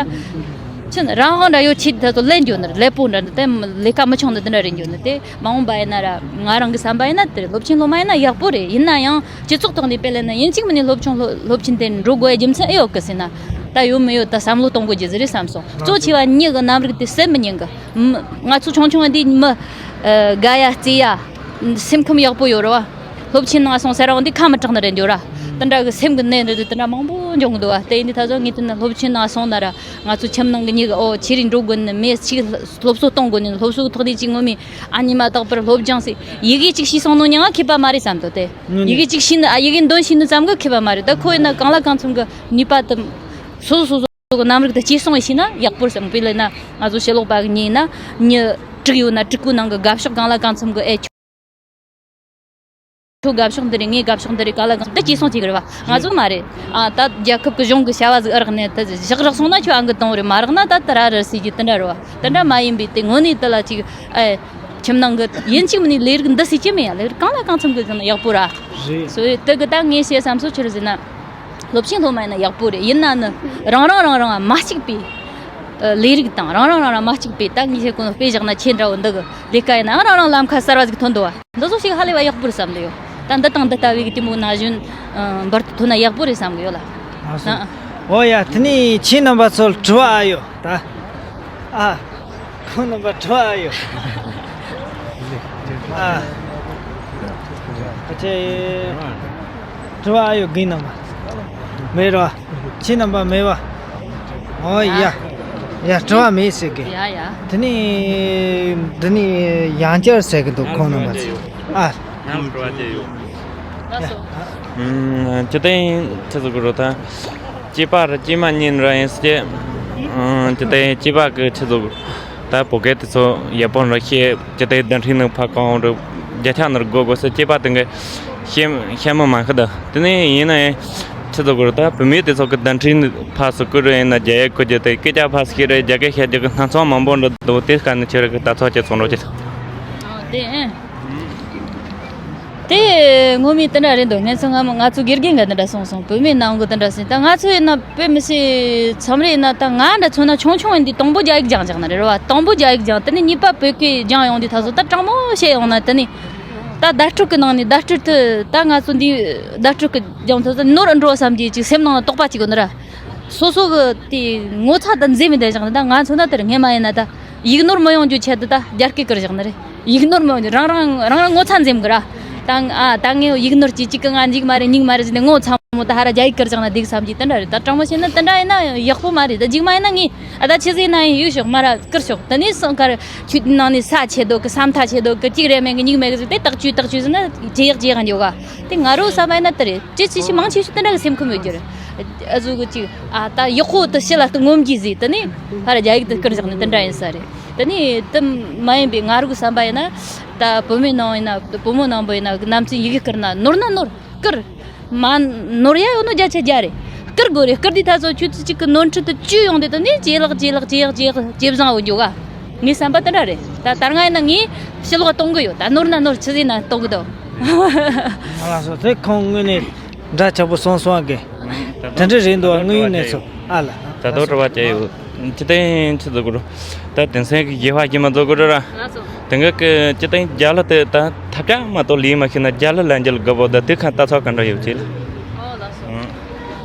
ཆུ་རང་དབང་འདྲ་ཡོད་ཆེད་དེ་ཚོ་ལེན་རྒྱུ་ནི་རེད། ལེགས་པོ་འདྲ་འདི་དེ་ལས་ཀ་མི་ཆུང་འདི་འདི་འདྲ་རེད་རྒྱུ་ནི་དེ། མ་འོངས་པ་ཡིན་ན་ར་ང་རང་གི་བསམ་པ་ཡིན་ན་དེ་རེད། སློབ་ཆེན་སློབ་མ་ཡིན་ན་ཡག་པོ་རེད། ཡིན་ན་ཡང་སྤྱི་ཚོགས་ཐོག་ནས་དཔེ་ལེན་ན་ཡིན་གཅིག་མིན་ནས་སློབ་ཆུང་སློབ་སློབ་ཆེན་དེ་འགྲོ་དགོས་ཡ་རྒྱུ་མཚན་ཨེ་ཡོད་གི་ཟེར་ན། ད་ཡོད་མི་ཡོད་ད་བསམ་བློ་གཏོང་དགོས་རྒྱུ་ཟིག་རེད་བསམ་སོང་། གཙོ་ཆེ་བ་མྱི་གི་རྣམ་རིག་དེ་ཟད་མི་ཉན་གི། མི་ང་ཚོ་ཆུང་ཆུང་འདི་མི་དགའ་ཡ་བརྩེ་ཡ་སེམས་ཁམས་ཡག་པོ་ཡོད་རེད་བ། སློབ་ཆེན་ནང་སོང་ཟེར་ར་འོང་དུས་ཁ་མི་གྲག་ནི་རེད་འགྱོ་ར། དེ་འདྲ་གི་སེམས་གི་ནད་འདི་དེ་འདྲ་མང་པོ་འབྱུང་གི་འདུག་བ། དེ་ཡིན་དུས་ད་གཟོད་ངས་བལྟས་ན་སློབ་ཆེན་ནང་སོང་ན་ར་ང་ཚོ་ཁྱིམ་ནང་གི་མྱི་གི་ཨོ་ཁྱེད་རིགས་འགྲོ་དགོས་ནི་མེད། ཅིག་སློབ་གསོ་གཏོང་དགོས་ནི། སློབ་གསོ་གི་ཐོག་ནས་ཅིག་ངོ་མས་ཨ་ནི་མ་དག་པར་སློབ་སྦྱོང་ཟེར་ཡི་གེ་ཅིག་ཤེས་སོང་ནོ་ཉང་ང་ཁེ་པ་མ་རེད་བསམ་འདུག་སྟེ། ཡི་གེ་ཅིག་ཤེས་ནི་ཨ་ཡི་གེ་འདོན་ཤེས་ནི་ཙམ་གི་ཁེ་པ་མ་རེད། ད་ཁོ་ཡིན་ན་གང་ལ་གང་འཚམ་གི་ནུས་པ་དུ་སོ་སོ་སོ་སོ་གི་རྣམ་རིག་དུ་སྐྱེད་སྲིང་བྱས་ན་ཡག་པོ་རེད་བསམ། དཔེ་ལེན་ན་ང་ཚོ་ཕྱི་ལོགས་པ་གི་ཉིན་ན་མྱི་དྲུག་ཡོད་ན་དྲུག་གོ་ནང་གི་དགའ་ཕྱོགས་གང་ལ་གང་འཚམ་གི་ཨེ། ཁྱོད་དགའ་ཕྱོགས་འདི་རེད། ངའི་དགའ་ཕྱོགས་འདི་རེད། ག་ལ་གང་འདི་གཅེས་སྲུང་བྱེད་གི་རེད་བ། ང་ཚོ་མ་རེད། ཨ་ད་རྒྱལ་ཁབ་ཀྱི་གཞུང་གི་བྱ་བ་ཟིག་ཨེ་རག་ནས་ད་བཞག་རག་སོང་ན་ཁྱོད་ཨང་གི་གཏོང་རེད། མ་རག་ན་ད་ད་ར་ར་ཟེར་རྒྱུ་དེ་འདྲ་རེད་བ། དེ་འདྲ་མ་ཡིན་པའི་དེ་དངོས་གནས་དེ་ལ་ཅིག་ཨེ་ཁྱིམ་ནང་གི་ཡིན་གཅིག་མིན་ནས་ལས་རིགས་འདི་ཟེར་གྱི་མེད་ཡ། ལས་རིགས་གང་ལ་གང་འཚམ་གི་ཟེར་ན་ཡག་པོ་ར། རེད། སོ་ཡི་དེ་གི་ད་ངས་བཤད་བསམ་སོ་ཆི་རེད་ཟེར་ན། སློབ་ཆེན་སློབ་མ་ཡིན་ན་ཡག་པོ་རེད། ཡིན་ན་ནི་རང་རང་རང་རང་མ་གཅིག་པའི་ལས་རིགས་དང་རང་རང་རང་རང་མ་གཅིག་པའི་ད་ངས་བཤད་གོ་ནོ་དཔེ་བཞག་ན་ཁྱེད་འདྲ་བོ་འདི་གི་ལས་ཀ་ཡིན་ནའང་རང་རང་ལམ་ཁ་གསར་བ་ཟིག་ཐོན་འདུག་བ། འདི་ཚོ་ཞིག་ཧ་ལས་པ་ཡག་པོ་རེད་བསམ་གི་ཡོད། ད་འདི་དང་འདི་ལྟ་བུའི་གི་དེ་མོ་ན་གཞོན་འབུར་དུ་ཐོན་ན་ཡག་པོ་རེད་བསམ་གི་ཡོད་ལ། ཨ་སོ། ཨ་ཨ། འོ་ཡ། དེ་ནས་ཁྱེད་རྣམ་པ་ཚོར་དྲི་བ་ཨ་ཡོད་ད། ཨ། ཁོང་རྣམ་པ་དྲི་བ་ཨ་ཡོད། ཨ། ཁ་ཆེ། དྲི་བ་ཨ་ཡོད་རྒན་རྣམ་པ། མེད་རོ། ཁྱེད་རྣམ་པ་མེད་པ། ཨོ་ཡ། ཡ་དྲི་བ་མེད་ཟེར་གི། ཡ་ཡ། དེ་ནས་འདི་ནས་ཡང་བསྐྱར་ཟེར་གི་འདུག་ཁོང་རྣམ་པ་ཚོ། ཨ། ཡང་དྲི་བ་དེ་ཡོད། ལགས་སོ། ཨུམ། ཅི་སྟེ་ཆི་ཟིག་གི་རོ་ད། སྐྱེས་པ་ར་སྐྱེས་མ་གཉིས་ར་ཡིན་སྐྱེ། ཨུམ། ཅི་སྟེ་སྐྱེས་པ་གི་ཆི་ཟིག་ད་བོད་སྐད་དེ་ཚོ་ཡག་པོ་ར་ཤེས། ཅི་སྟེ་གདན་ཁྲི་ནི་ཕ་གང་ར་བརྒྱ་ཆ་ནི་དགོ་དགོ་ཟེར་སྐྱེས་པ་དེ་གི་ཤེས་ཤེས་མི་མ་ཁི་ད། དེ་ནས་ཡིན་ན་ཡང་ཆི་ཟིག་གི་རོ་ད་བུད་མེད་དེ་ཚོ་གི་གདན་ཁྲི་ནི་ཕ་སུ་ཀུ་ར་ཡིན་ན་རྒྱ་ཡིག་གི་རྒྱུ་དེ་སྐད་ཆ་ཕ་སུ་ཁི་ར་རྒྱ་སྐད་བཤད་རྒྱུ་གི་སྣ་ཚོགས་མང་པོ་འདྲ་འདུག་དེ་སྐད་ནི་ཁྱེད་ར་གི་ལྟ་ཚོགས་ཀྱི་ཚོང་རོགས་ཀྱི། ཨོ་དེ་ཨེ། དེ་ངོ་མའི་དེ་འདྲ་རེད་འདུག་སྔོན་ཆད་ང་ང་ཚོ་དགེ་རྒན་གྱིས་དེ་འདྲ་གསུངས་སོང་། བུད་མེད་ནང་གི་དེ་འདྲ་ཟེར། ད་ང་ཚོ་ཡིན་ན་དཔེ་མི་སྲིད་མཚམས་རེ་ཡིན་ན་ད་ང་འདྲ་མཚོན་ན་ཆུང་ཆུང་ཡིན་དུས་དང་པོ་རྒྱ་ཡིག་སྦྱངས་སྦྱངས་ནི་རེད་བ། དང་པོ་རྒྱ་ཡིག་སྦྱངས། དེ་ནས་གཉིས་པ་བོད་སྐད་སྦྱངས་ཡོང་དུས་ད་གཟོད་ད་དྲང་མོ་བཤད་ཡོང་ན། དེ་ནས་ད་བརྡ་སྤྲོད་ཀྱི་ནང་ནས་བརྡ་སྤྲོད་དུ་ད་ང་ཚོ་འདི་བརྡ་སྤྲོད་ཀྱི་སྦྱངས་ཐུབ་ས་ནོར་འགྲོ་བསམ་གྱི་ཅིག་སེམས་ནང་ལ་དོགས་པ་ཅིག་ཡོད་ནི་ར། སོ་སོ་གི་དེ་ངོ་ཚ་དང་འཛེམ་མི་བསྡད་བཞག་ནི། ད་ང་མཚོན་ན་དེར་སྔས་མ་ཡིན་ན་ད་ཡིག་ནོར་མི་ཡོང་རྒྱུ་ཆེད་དུ་ད་རྒྱ་སྐད་བསྐུར་བཞག་ནི་རེད། ཡིག་ནོར་མི་ཡོང་རྒྱུ་རང་རང་རང་རང་ངོ་ཚ་འཛེམ་གི་ར། ད་ཨ་ད་ངས་ཡིག་ནོར་གྱིས་གཅིག་གི་ང་འཇིག་མ་རེད་གཉིག་མ་རེད་ཟེར་ནས་ངོ་ཚ་མོ་ད་ཧ་ར་རྒྱ་ཡིག་བསྐུར་བཞག་ན་འགྲིག་བསམ་གྱི། དེ་འདྲ་རེད། ད་དྲང་མོ་བཤད་ན་དེ་འདྲ་ཡིན་ན་ཡག་པོ་མ་རེད། ད་རྗེས་མ་ཡིན་ན་ངས་ཨ་ད་ཆི་ཟིག་ཡིན་ན་ཡིན་ཡོད་ཤོག་མ་ར་བསྐུར་ཤོག་དེ་ནས་སང་ཁར་ཁྱོད་ནང་ནས་ས་ཆེ་དོ་གི་ས་མཐའ་ཆེ་དོ་གི་གཅིག་རེ་མེད་གི་གཉིས་མེད་གི་ཟེར་ཏེ་ཐག་ཆོད་ཐག་ཆོད་ཟེར་ན་ཇེ་ཡག་ཇེ་ཡག་འགྱོ་ག་དེ་ང་རོ་བསམ་པ་ཡིན་ན་དེ་རེད། ཅི་ཅི་ཞིག་མང་ཆེ་ཤོས་དེ་འདྲ་གི་སེམས་ཁུར་མི་འགྱུར། ཨ་ཟུག་གི་ཅིག་ཨ་ད་ཡག་པོ་དེ་ཕྱི་ལ་དེ་ངོམ་གྱིས་ཟིག་དེ་ནས་ཕར་རྒྱ་ཡིག་དེ་བསྐུར་བཞག་ནས་དེ་འདྲ་ཡིན་ས་རེད། དེ་ནས་དེ་མ་ཡིན་པའི་ང་རོ་གི་བསམ་པ་ཡིན་ན་ད་བུད་མེད་ནང་ཡིན་ན་བུ་མོ་ནང་པོ་ཡིན་ན་ནམ་ཚོད་ཡི་གེ་བསྐུར་ན་ནོར་ན་ནོར་བསྐུར། མ་ནོར་ཡ་ཡོད་ནོ་བརྒྱ་ཆ་བརྒྱ་རེད། བསྐུར་དགོས་རེད། བསྐུར་དུས་ད་ཚོ་ཆུ་ཚོད་གཅིག་གི་ནོར་འཁྲུལ་དུ་བཅུ་ཡོང་དུས་དེ་ནས་ཇེ་ལེགས་ཇེ་ལེགས་ཇེ་ཡག་ཇེ་ཡག་ཇེ་བཟང་འོ་འགྱོ་ག་ངའི་བསམ་པ་དེ་འདྲ་རེད། ད་ད་སྔ་ཡིན་ན་ངས་ཕྱི་ལོགས་གཏོང་གི་ཡོད། ད་ནོར་ན་ནོར་ཆི་ཟིག་ན་གཏོང་གི་འདུག་ང་ལ་སོ་དེ་ཁོང་དངོས་གནས་འདྲ་ཆགས་པོ་སོང་སོང་གི་དེ་འདྲ་རེད་འདུག་དངོས་ཡོད་གནས་ཚུལ་ཨ་ལ། ད་དོ་དྲི་བ་བྱས་ཡོད། ཅི་སྟེང་ཆི་ཟེར་དགོས་རུ། ད་དེང་སང་གི་དགེ་བ་ཞིག་མ་བཟོ་དགོས་རུ་ར། ལགས་སོ། དེང་གི་ཅི་སྟེང་རྒྱ་ལོ་དེ་ད་ཐབས་ཆག་མ་གཏོགས་ལས་མ་ཤེས་ན་རྒྱ་ལོ་ལ་འཇལ་དགོས་པོ་ད་དེ་ཁ་ལྟ་ཚོགས་ག་འདྲ་ཡོད་ཅི་ལ། ཨོ་ལགས་སོ། ཨང་།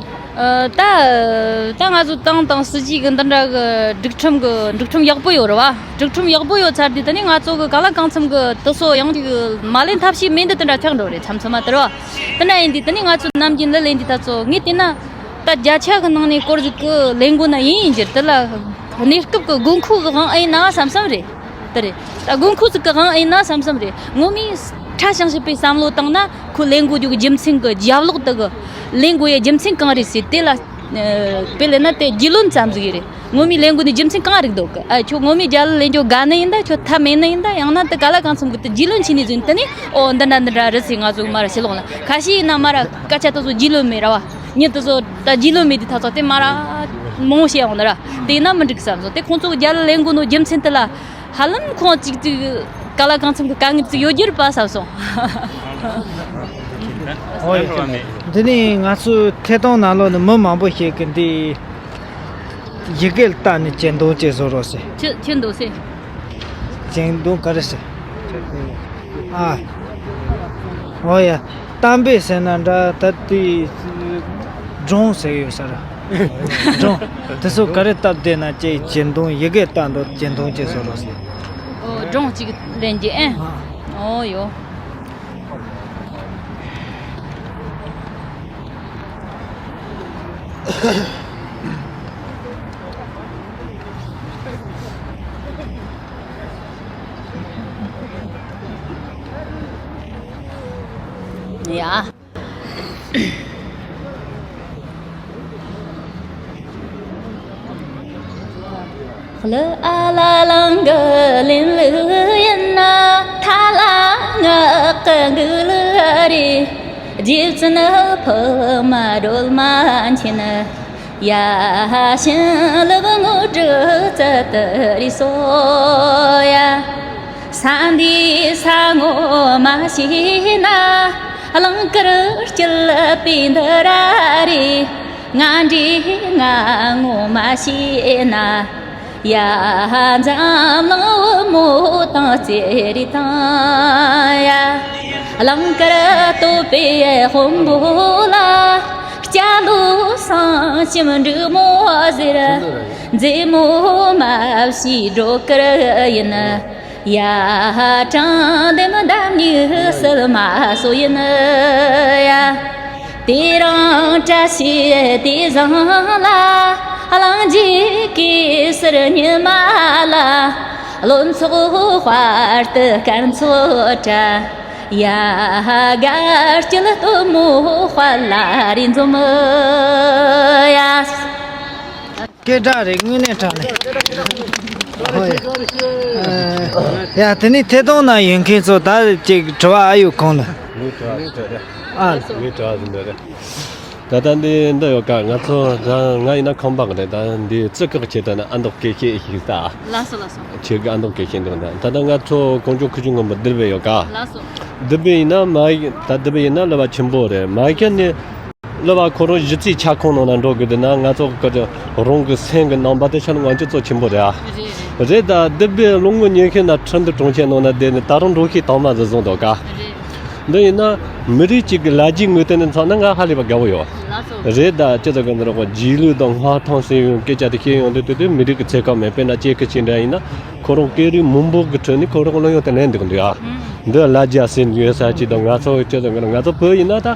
ཨ་ད་ད་ང་ཚོ་ཏང་དང་སྲིད་ཇུས་ཀྱི་འདི་འདྲ་གི་སྒྲིག་ཁྲིམས་ཀྱི་སྒྲིག་ཁྲིམས་ཡག་པོ་ཡོད་རེད་བ། སྒྲིག་ཁྲིམས་ཡག་པོ་ཡོད་ཚར་དུས་ད་ནི་ང་ཚོ་གི་ག་ལ་གང་འཚམ་གི་དེ་ཚོ་ཡང་ཅིག་མ་ལེན་ཐབས་ཤེས་མེད་འདི་དེ་འདྲ་ཆགས་འགྲོ་རེད། མཚམས་མཚམས་མ་དེ་རེད་བ། དེ་འདྲ་ཡིན་དུས་ད་ནི་ང་ཚོ་ནམ་རྒྱུན་ལ་ལེན་དུས་ད་ཚོ་ངས་བལྟས་ན། ད་བརྒྱ་ཆ་གི་ནང་ནས་སྐོར་ཟིག་གི་ལས་འགུལ་ན་ཡིན་ཡིན་གྱི་དེ་ལ་གནས་སྐབས་ཀྱི་དགོས་མཁོ་གི་དབང་ཨེ་ཡིན་ན་བསམ་བསམ་རེད། དེ་རེད། ད་དགོས་མཁོ་ཟིག་གི་དབང་ཨེ་ཡིན་ན་བསམ་བསམ་རེད། ངོ་མས་ཕྲ་ཞིང་ཞིབ་པའི་བསམ་བློ་བཏང་ན་ཁོ་ལས་འགུལ་རྒྱུ་གི་རྒྱུ་མཚན་གི་རྒྱབ་ལོགས་དེ་གི་ལས་འགུལ་ཡི་རྒྱུ་མཚན་གང་རེད་ཟེར་དེ་ལ་དཔེ་ལེན་ན་དེ་རྒྱུས་ལོན་ཙམ་ཟིག་རེད། ངོ་མས་ལས་འགུལ་ནི་རྒྱུ་མཚན་གང་རིག་འདུག་གི་ཨ་ཁྱོད་ངོ་མས་རྒྱ་ལ་ལས་འགུལ་དགའ་ནི་ཡིན་ད་ཁྱོད་ཐབས་མེད་ནི་ཡིན་ད་ཡང་ན་དེ་ག་ལ་གང་འཚམ་གི་དེ་རྒྱུས་ལོན་བྱས་ནས་ཟིན་དེ་ནི་ཨོ་འདི་འདྲ་འདི་འདྲ་རེད་ཟེར་ང་ཚོ་མ་ར་ཤི་ལོང་ལ་ཁ་ཤས་ཡིན་ན་མ་ར་སྐད་ཆ་དེ་ཚོ་རྒྱུས་ལོན་མེད་ར་བ། ཉིན་དེ་ཚོ་ད་རྒྱུས་ལོན་མེད་དུས་ད་ཚོ་དེ་མ་ར་མང་བཤད་ཡོང་ནི་ར། དེ་ན་མི་འགྲིག་བསམ་སོང་། དེ་ཁོང་ཚོ་རྒྱ་ལ་ལས་འགུལ་ནོ་རྒྱུ་མཚན་དེ་ལ་ཧ་ལམ་ཁོང་གཅིག་གཅིག་ག་ལ་གང་འཚམ་གི་དཀའ་ངལ་ཅིག་ཡོད་རྒྱུ་རེད་པ་བསམ་སོང་། ཨོ་ཡ། འདི་ནི་ང་ཚོའི་ཐད་གཏོང་ནང་ལོགས་ནས་མི་མང་པོ་ཞིག་གིས་འདི་ཡི་གེ་ལ་བལྟས་ནས་ཅན་དུང་ཅེས་བཟོ་རོགས་ཟེར། ཅི་ཅི་འདུག་ཟེར། ཅན་དུང་ག་རེ་ཟེར། ཨ། ཨོ་ཡ། གཏམ་དཔེ་ཟེར་ན་འདྲ་ད་དེ་སྒྲུང་ཟེར་ཡོད་ས་ར། སྒྲུང་། དེ་ཚོ་ག་རེ་སྟབས་བདེ་ན་ཅེས་ཅན་དུང་ཡི་གེ་ལྟ་འདུག་ཅན་དུང་ཅེས་བཟོ་རོགས་ཟེར། ཨོ་སྒྲུང་གཅིག་ལེན་གྱི་ཨེ། ཨོ་ཡོ། ཡ། ལ་ཨ་ལ་ལང་གི་ལིན་ལུ་ཡིན་ན་ཐ་ལ་ང་ཀི་གུ་ལུ་རེ་རྗེ་བཙུན་ཕུ་མ་སྒྲོལ་མ་མཁྱེན། ཡ་ཤིན་ལུ་ངོ་དྲུག་ཙ་ཏི་རི་སོ་ཡ། ས་འདི་ས་ངོ་མ་ཤེས་ན། གླིང་དཀར་སྐྱིད་པའི་འདི་ར་རེད། ང་འདྲེ་ང་ངོ་མ་ཤེས་ན། ཡ་འཛམ་གླིང་བུ་མོ་དང་རྩེ་རེ་དང་ཡ། གླིང་དཀར་སྟོད་པའི་དཔོན་པོ་ལ། སྐྱ་ལོ་སྲང་ཞིམ་འབྲུག་མོ་ཟེར། མཛེས་མོ་མ་བྱས་སྒྲོ་དཀར་ཡིན། ཡ་དྲང་འདེམས་འདམ་སྨྱུག་སིལ་མ་སོ་ཡིན་ཡ། དེ་རིང་བཀྲ་ཤིས་དེ་བཟང་ལ། གླིང་རྗེ་གེ་སར་ཉི་མ་ལ། བློན་ཚོགས་དཔལ་དུ་སྐར་ཚོགས་བཀྲ། ཡ་གར་སྐྱིད་སྟོན་མོ་དཔལ་ལ་རི་འཛོམས་ཡ། སྐད་གྲགས་རེད། དངོས་གནས་དྲང་གནས། ཧོ་ཡ། ཡ་དེ་ནི་ཐད་གཏོང་ནང་ཡོད་མཁན་ཚོ་ད་ཅིག་དྲི་བ་ཨ་ཡོད་གོང་ལ། ངའི་དྲི་བ་ཟིན་པ་རེད། ཨ། ངའི་དྲི་བ་ཟིན་པ་རེད། ད་ལྟ་འདི་འདི་ཡོད་ཀ། ང་ཚོ་ད་ང་ཡིན་ན་ཁམས་པ་གི་རེད། ད་འདི་བཙུགས་སྐབས་ཆེད་དུ་ན་ཨ་མདོ་སྐད་ཤེས་ཤིག་ད། ལགས་སོ་ལགས་སོ། ཁྱེད་ཀྱི་ཨ་མདོ་སྐད་ཤེས་འདུག་ད་ད་ལྟ་ང་ཚོ་གངས་ལྗོངས་ཁུལ་གཞུང་སྔོན་པོ་བདུན་པ་ཡོད་ཀ། ལགས་སོ། བདུན་པ་ཡིན་ན་མ་ཡིག་ད་བདུན་པ་ཡིན་ན་ལོ་བ་ཆེན་པོ་རེད། མ་ཡིག་ནི་ལོ་བ་ཁོ་རང་གཞི་རྩའི་ཁྱབ་ཁོངས་ནང་ན་འགྲོ་དགོས། དེ་ན་ང་ཚོ་གི་རང་གི་སེམས་ཀྱི་རྣམ་པ་དེ་ཆ་ནས་ང་ཚོ་གཙོ་ཆེན་པོ་རེད་ཨ། རེད་རེད། རེད་ད་བདུན་པའི་ལོ་ངོ་ཉི་ཤུ་ན་ཁྲིན་ཏུའུ་གྲོང་ཁྱེར་ནང་ན་བསྡད་ནས་ད་རུང་འགྲོ་ཤེས་དང་མ་ཟིག་བཟུང་འདུག་ཀ། རེད། འདི་ཡིན་ན་མི་རིགས་གཅིག་གི་ལ་རྒྱའི་ངོས་སྟེང་ནས་མཚོན་ན་ང་ཧ་ལས་པ་དགའ་བོ་ཡོད། ལགས་སོ། རེད་ད་ཅི་ཙམ་གི་འདི་རོགས་རྗེས་ལུས་དང་སྔར་ཐང་སེ་ཡོང་སྐད་ཆ་དེ་བཤད་ཡོང་དུས་དུས་དུས་མི་རིགས་ཀྱི་ཚེ་སྐབས་མེད་པས་ན་ཅེ་ཁི་ཆེ་འདྲ་ཡིན་ན་ཁོ་རང་སྐད་རིགས་མང་པོ་གི་ཁྲོད་ནས་ཁོ་རང་གླུ་དབྱངས་དེ་ལེན་འདུག་འདུག་ཨ། ཨུམ། འདི་ལ་རྒྱ་ཟེར་ཡོད་ས་ཅིག་དང་ང་ཚོ་ཅི་ཙམ་གི་ང་ཚོ་བོད་ཡིན་ན་ད་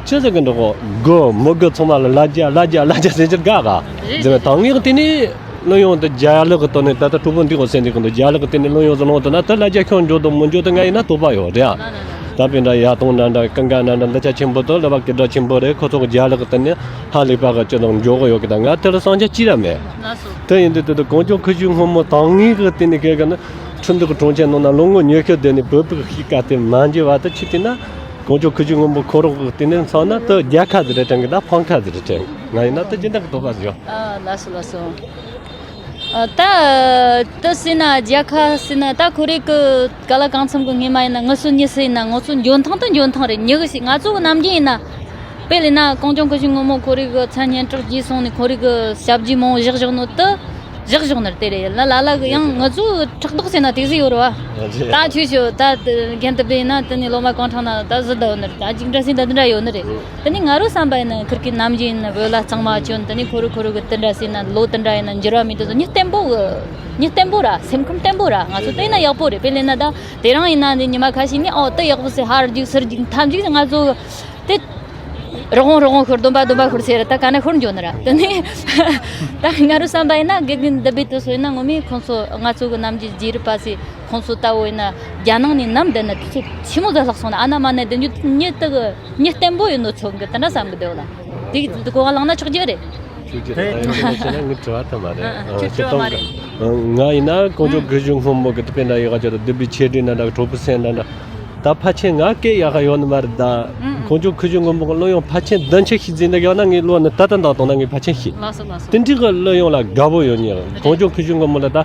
ཅི་ཙམ་གི་འདི་རོགས་དགོས་མི་དགོས་ཚང་མ་ལ་ལ་རྒྱ་ལ་རྒྱ་ལ་རྒྱ་ཟེར་གྱི་དགའ་ག། རེད་རེད། ད་ངས་དེ་ནས། གླུ་དབྱངས་དེ་རྒྱ་ལག་གི་ཐོག་ནས་ད་ལྟ་གྲོགས་པོ་འདི་གོ་སེང་འདི་གོ་འདུག་རྒྱ་ལག་གི་སྟེང་ནས་གླུ་དབྱངས་སུ་ལོངས་ཐུབ་ན་ད་ལ་རྒྱ་ཁྱོན་འཇོག་དང་མི་འཇོག་དང་ང་ཡིན་ན་དོགས་པ་ཡོད་རེད་ཨ། ལགས་ལགས་ལགས། ད་དཔེ་འདྲ་ཡ་དོང་འདྲ་འདྲ་ཀུན་དགའ་འདྲ་འདྲ་འདི་ཆ་ཆེན་པོ་དང་ལ་བ་སྐད་གྲགས་ཆེན་པོ་རེད། ཁོ་ཚོ་གི་རྒྱ་ལག་གི་སྟེང་ནས་ཧ་ལས་པ་གི་ཅི་དང་འཇོག་གི་ཡོད་གི་ད་ང་དེ་ལ་བསམ་འཆར་ཅི་ར་མེད། ལགས་སོ། དེ་ཡིན་དུས་དེ་དུས་གངས་ལྗོངས་ཁུལ་གཞུང་སྔོན་མོ་དང་ངེས་གི་སྟེང་ནས་གལ་གི་ན་ཁྲིན་ཏུའུ་གི་གྲོང་ཁྱེར་ནང་ན་ལོ་ངོ་ཉི་ཤུ་བསྡད་ནས་བོད་ཕྲུག་གི་གཤིས་ཀ་དེ་མ་འགྱུར་བ་དེ་ཆི་དེ་ན། གངས་ལྗོངས་ཁུལ་གཞུང་སྔོན་པོ་ཁོ་རང་གི་སྟེང་ནས་མཚོན་ན་དེ་རྒྱལ་ཁ་ཟིག་རེད་དྲན་གི་ད་ཕམ་ཁ་ཟིག་རེད་དྲན་གི། ང་ཡིན་ན་དེ་སྦྱིན་བདག་གི་དོགས་པ་ཟིག་ཡོད། ཨ་ལགས་སོ་ལགས་སོ། ཨ་ད་དེ་ཟེར་ན་རྒྱལ་ཁ་ཟེར་ན་ད་ཁོ་རེ་གི་ག་ལ་གང་འཚམ་གི་སྔས་མ་ཡིན་ན་ངུ་སོ་གཉིད་སོ་ཡིན་ན་ང་ཚོ་འཇོན་ཐང་དེ་འཇོན་ཐང་རེད། མྱི་གི་ཞིག་ང་ཚོ་གི་ནམ་རྒྱུན་ཡིན་ན་དཔེ་ལས་ན་གངས་ལྗོངས་ཁུལ་གཞུང་སྔོན་མོ་ཁོ་རེ་གི་མཚན་སྙན་གྲགས་རྒྱས་སོང་ནས་ཁོ་རེ་གི་ཞབས་རྗེས་མང་བོ་བཞག་བཞག་ནོ་དེ། བཞག་བཞག་ནི་རེད་དེ་རེད་ལ་ལ་ལ་གི་ཡང་ང་ཚོ་ཕྲག་དོག་ཟེར་ན་དེ་ཟིག་ཡོད་རེད་བ། ད་ཆོས་ཤོད་ད་རྒན་དེ་འདྲ་ཡིན་ན་དེ་ནས་སློབ་མ་གང་དྲག་ན་ད་ཟི་ད་ཡོད་ནི་རེད། ད་ཅིག་འདྲ་ཟིག་ད་འདི་འདྲ་ཡོད་ནི་རེད། དེ་ནས་ང་རོ་བསམ་པ་ཡིན་ན་ཁིར་གི་ནམ་རྒྱུན་ཡིན་ན་བོད་ལ་གཙང་མ་བཅོན། དེ་ནས་ཁོ་རུ་ཁོ་རུ་གི་དེ་འདྲ་ཟིག་ན་ལོ་དེ་འདྲ་ཡིན་ན་འགྱུར་བ་མེད་དེ་ཚོ་མྱི་བརྟན་པོ་གི་མྱི་བརྟན་པོ་ར་སེམས་ཁམས་བརྟན་པོ་ར་ང་ཚོ་དེ་ཡིན་ན་ཡག་པོ་རེད། དཔེ་ལེན་ན་ད་དེ་རང་ཡིན་ན་འདི་ཉི་མ་ཁ་ཤས་ནས་ཨོ་དེ་ཡག་པོ་ཟེར་ཧར་རྒྱུག་ཚུར་རྒྱུག་ཐམས་ཅད་ང་ཚོ་དེ། རོགས་རོགས་ཤོར་སྡོམ་པ་སྡོམ་པ་ཤོར་ཟེར་ད་ག་ན་ཤོར་འགྱོ་ནི་ར། དེ་ནས་ད་ང་རུ་བསམ་པ་ཡིན་ན་དགེ་རྒན་འདི་བེད་དུ་སོང་ཡིན་ན་ངོ་མས་ཁོང་ཚོ་ང་ཚོ་གི་ནམ་རྒྱུན་རྗེས་རབས་པ་སི་ཁོང་ཚོ་ལྟ་བུ་ཡིན་ན་རྒྱ་ནང་ནས་ནམ་བསྡད་ན་དུས་ཚོད་ཆི་མོ་ཟིག་ལྷག་སོང་ན་ཨ་ན་མ་ན་བསྡད་རྒྱུ་མྱི་དག་མྱི་བརྟན་པོ་ཡིན་ནོ་ཚོད་གི་དེ་འདྲ་བསམ་གི་འདུག་ལ། དེ་གི་གོ་བ་བླངས་ན་ཆོག་རྒྱུ་རེད། ཆོག་རྒྱུ་རེད། ད་ཡིན་ན་ཆེ་ན་ངའི་དྲི་བ་ཐོན་མ་རེད། ཨ་ཨ་ཁྱོད་དྲི་བ་མ་རེད། ང་ཡིན་ན་གངས་ལྗོངས་ཁུལ་གཞུང་སྔོན་མོ་གི་དེ་དཔེ་འདྲ་ཡོད་ག་ཅེ་ད་བདུན་པའི་ཆེད་སྒྲིག་ན་འདྲ་གྲོགས་པོ་སེང་ན་འདྲ། ད་ཕལ་ཆེར་ང་སྐད་ཡག་ག་ཡོད་ནི་མ་རེད་ད། ཨང་། གངས་ལྗོངས་ཁུལ་གཞུང་སྔོན་མོ་གི་གླུ་དབྱངས་ཕལ་ཆེར་བདུན་ཅུ་ཞིག་འཛིན་ན་ཡོད་ན་ངའི་གླུ་ནི་ད་ལྟ་འདང་གཏོང་ན་ངས་ཕལ་ཆེར་ཤེས། ལགས་སོ་ལགས་སོ། དེ་འདྲའི་གི་གླུ་དབྱངས་ལ་དགའ་བོ་ཡོད་ནི་ཡང་གངས་ལྗོངས་ཁུལ་གཞུང་སྔོན་མོ་ལ་ད་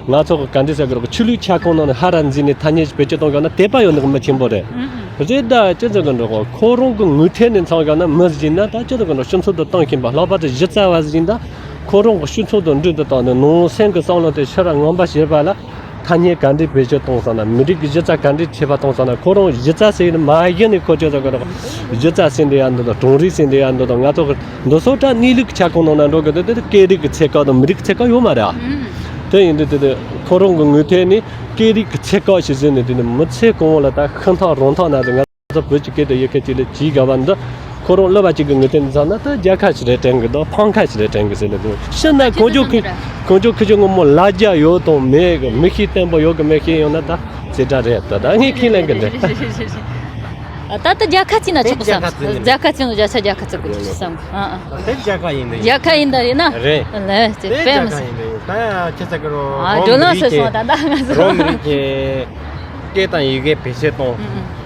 ང་ཚོ་གི་ག་འདྲ་ཟེར་གི་རོགས་ཆོས་ལུགས་ཁྱབ་ཁོངས་ནང་ནས་ཧ་ར་འཛིན་ནས་ཐ་སྙད་ཞིག་བེད་སྤྱོད་གཏོང་དགོས་ན་དད་པ་ཡོད་ནི་གི་མི་ཆེན་པོ་རེད། ཨང་ཨང་། རེད་ད་ཅི་ཙམ་གི་འགྲོ་གོ་ཁོ་རང་གི་ངོས་ཐད་ནས་མཚོན་གི་ན་མི་ཟིག་ཡིན་ན་ད་ཅི་ཙམ་གི་འགྲོ་སྤྱི་ཚོགས་དུ་བཏང་མཁན་པ་ལྷག་པར་དུ་གཞི་རྩ་བ་ཟིག་ཡིན་ད་ཁོ་རང་གི་སྤྱི་ཚོགས་དུ་འགྲུལ་དུ་བཏང་ནས་ནང་སེམས་གི་བསམ་བློ་དེ་ཕྱིར་ར་ངོམ་པ་བྱེད་པ་ལ། ཐ་སྙད་ག་འདྲའི་བེད་སྤྱོད་གཏོང་སོང་ན་མི་རིགས་ཀྱི་གཞི་རྩ་ག་འདྲའི་མཁྲེགས་པ་གཏོང་སོང་ན་ཁོ་རང་གཞི་རྩ་ཟེར་ནི་མ་གཞི་ནས་ཁོ་ཚོས་ཟེར་གི་རེད། གཞི་རྩ་ཟེར་འདི་ཡང་འདི་དང་གྲོང་རིག་ཟེར་འདི་ཡང་འདི་དང་ང་ཚོ་གི་འདི་ཚོ་ད་གནས་ལུགས་ཀྱི་ཁྱབ་ཁོངས་ནང་ན་འགྲོ་གི་འདི་འདི་སྐད་རིགས་ཀྱི་ཚད་བཀག་དང་མི་རིགས་ཀྱི་ཚད་བཀག་ཡོད་མ་རེད་ཨ། དེ་ཡིན་དུས་དེ་དེ་ཁོ་རང་གི་ངོས་ཐད་ནས་སྐད་རིགས་ཀྱི་ཚད་བཀག་ཞིག་ཟེར་ནས་དེ་ནི་མི་ཚེ་གང་བོ་ལ་ད་ཤིན་ཐག་རིང་ཐག་ན་ང་། ཚོ་བོད་ཀྱི་སྐད་དུ་ཡི་གེ་གཅིག་ལས་བྲིས་དགའ་བ་འདི་ཁོ་རང་སློབ་པ་གཅིག་གི་ངོས་ཐད་ནས་བསམ་ན་ད་རྒྱལ་ཁ་ཞིག་རེད་དྲན་གི་འདུག་ཕམ་ཁ་ཞིག་རེད་དྲན་གི་ཟེར་ལ་འདུག་ཕྱིར་ན་གངས་ལྗོངས་ཁུལ་གངས་ལྗོངས་ཁུལ་གཞུང་སྔོན་མོ་ལ་རྒྱ་ཡོད་དང་མེད་གི་མི་ཤེས་བརྟན་པོ་ཡོད་གི་མེད་ཤེས་ཡོང་ན་ད་ཚེ་དྲག་རེད་ད་ད་ངས་ཁས་ལེན་གི་འདུག་ད་ལྟ་རྒྱལ་ཁ་ཅིག་ན་ཆོག་གི་བསམ། རྒྱལ་ཁ་ཅིག་ན་བརྒྱ་ཆ་བརྒྱ་ཁ་ཚུགས་གི་འདུག་བསམ། ཨ་ཨ། དེ་རྒྱལ་ཁ་ཡིན་འདུག་རྒྱལ་ཁ་ཡིན་ད་རེད་ན། རེད། ལས་ཅེ་དཔེ་མི་སྲིད། ད་ཁྱེད་ཚ་གི་རོ་ཨ་འགྲོ་ལ་སོ་སོ་ད་ད་ང་ཚོ་རོ་མི་རིགས་ཀྱི་སྐད་དང་ཡི་གེ་བེད་སྤྱོད་གཏོང་།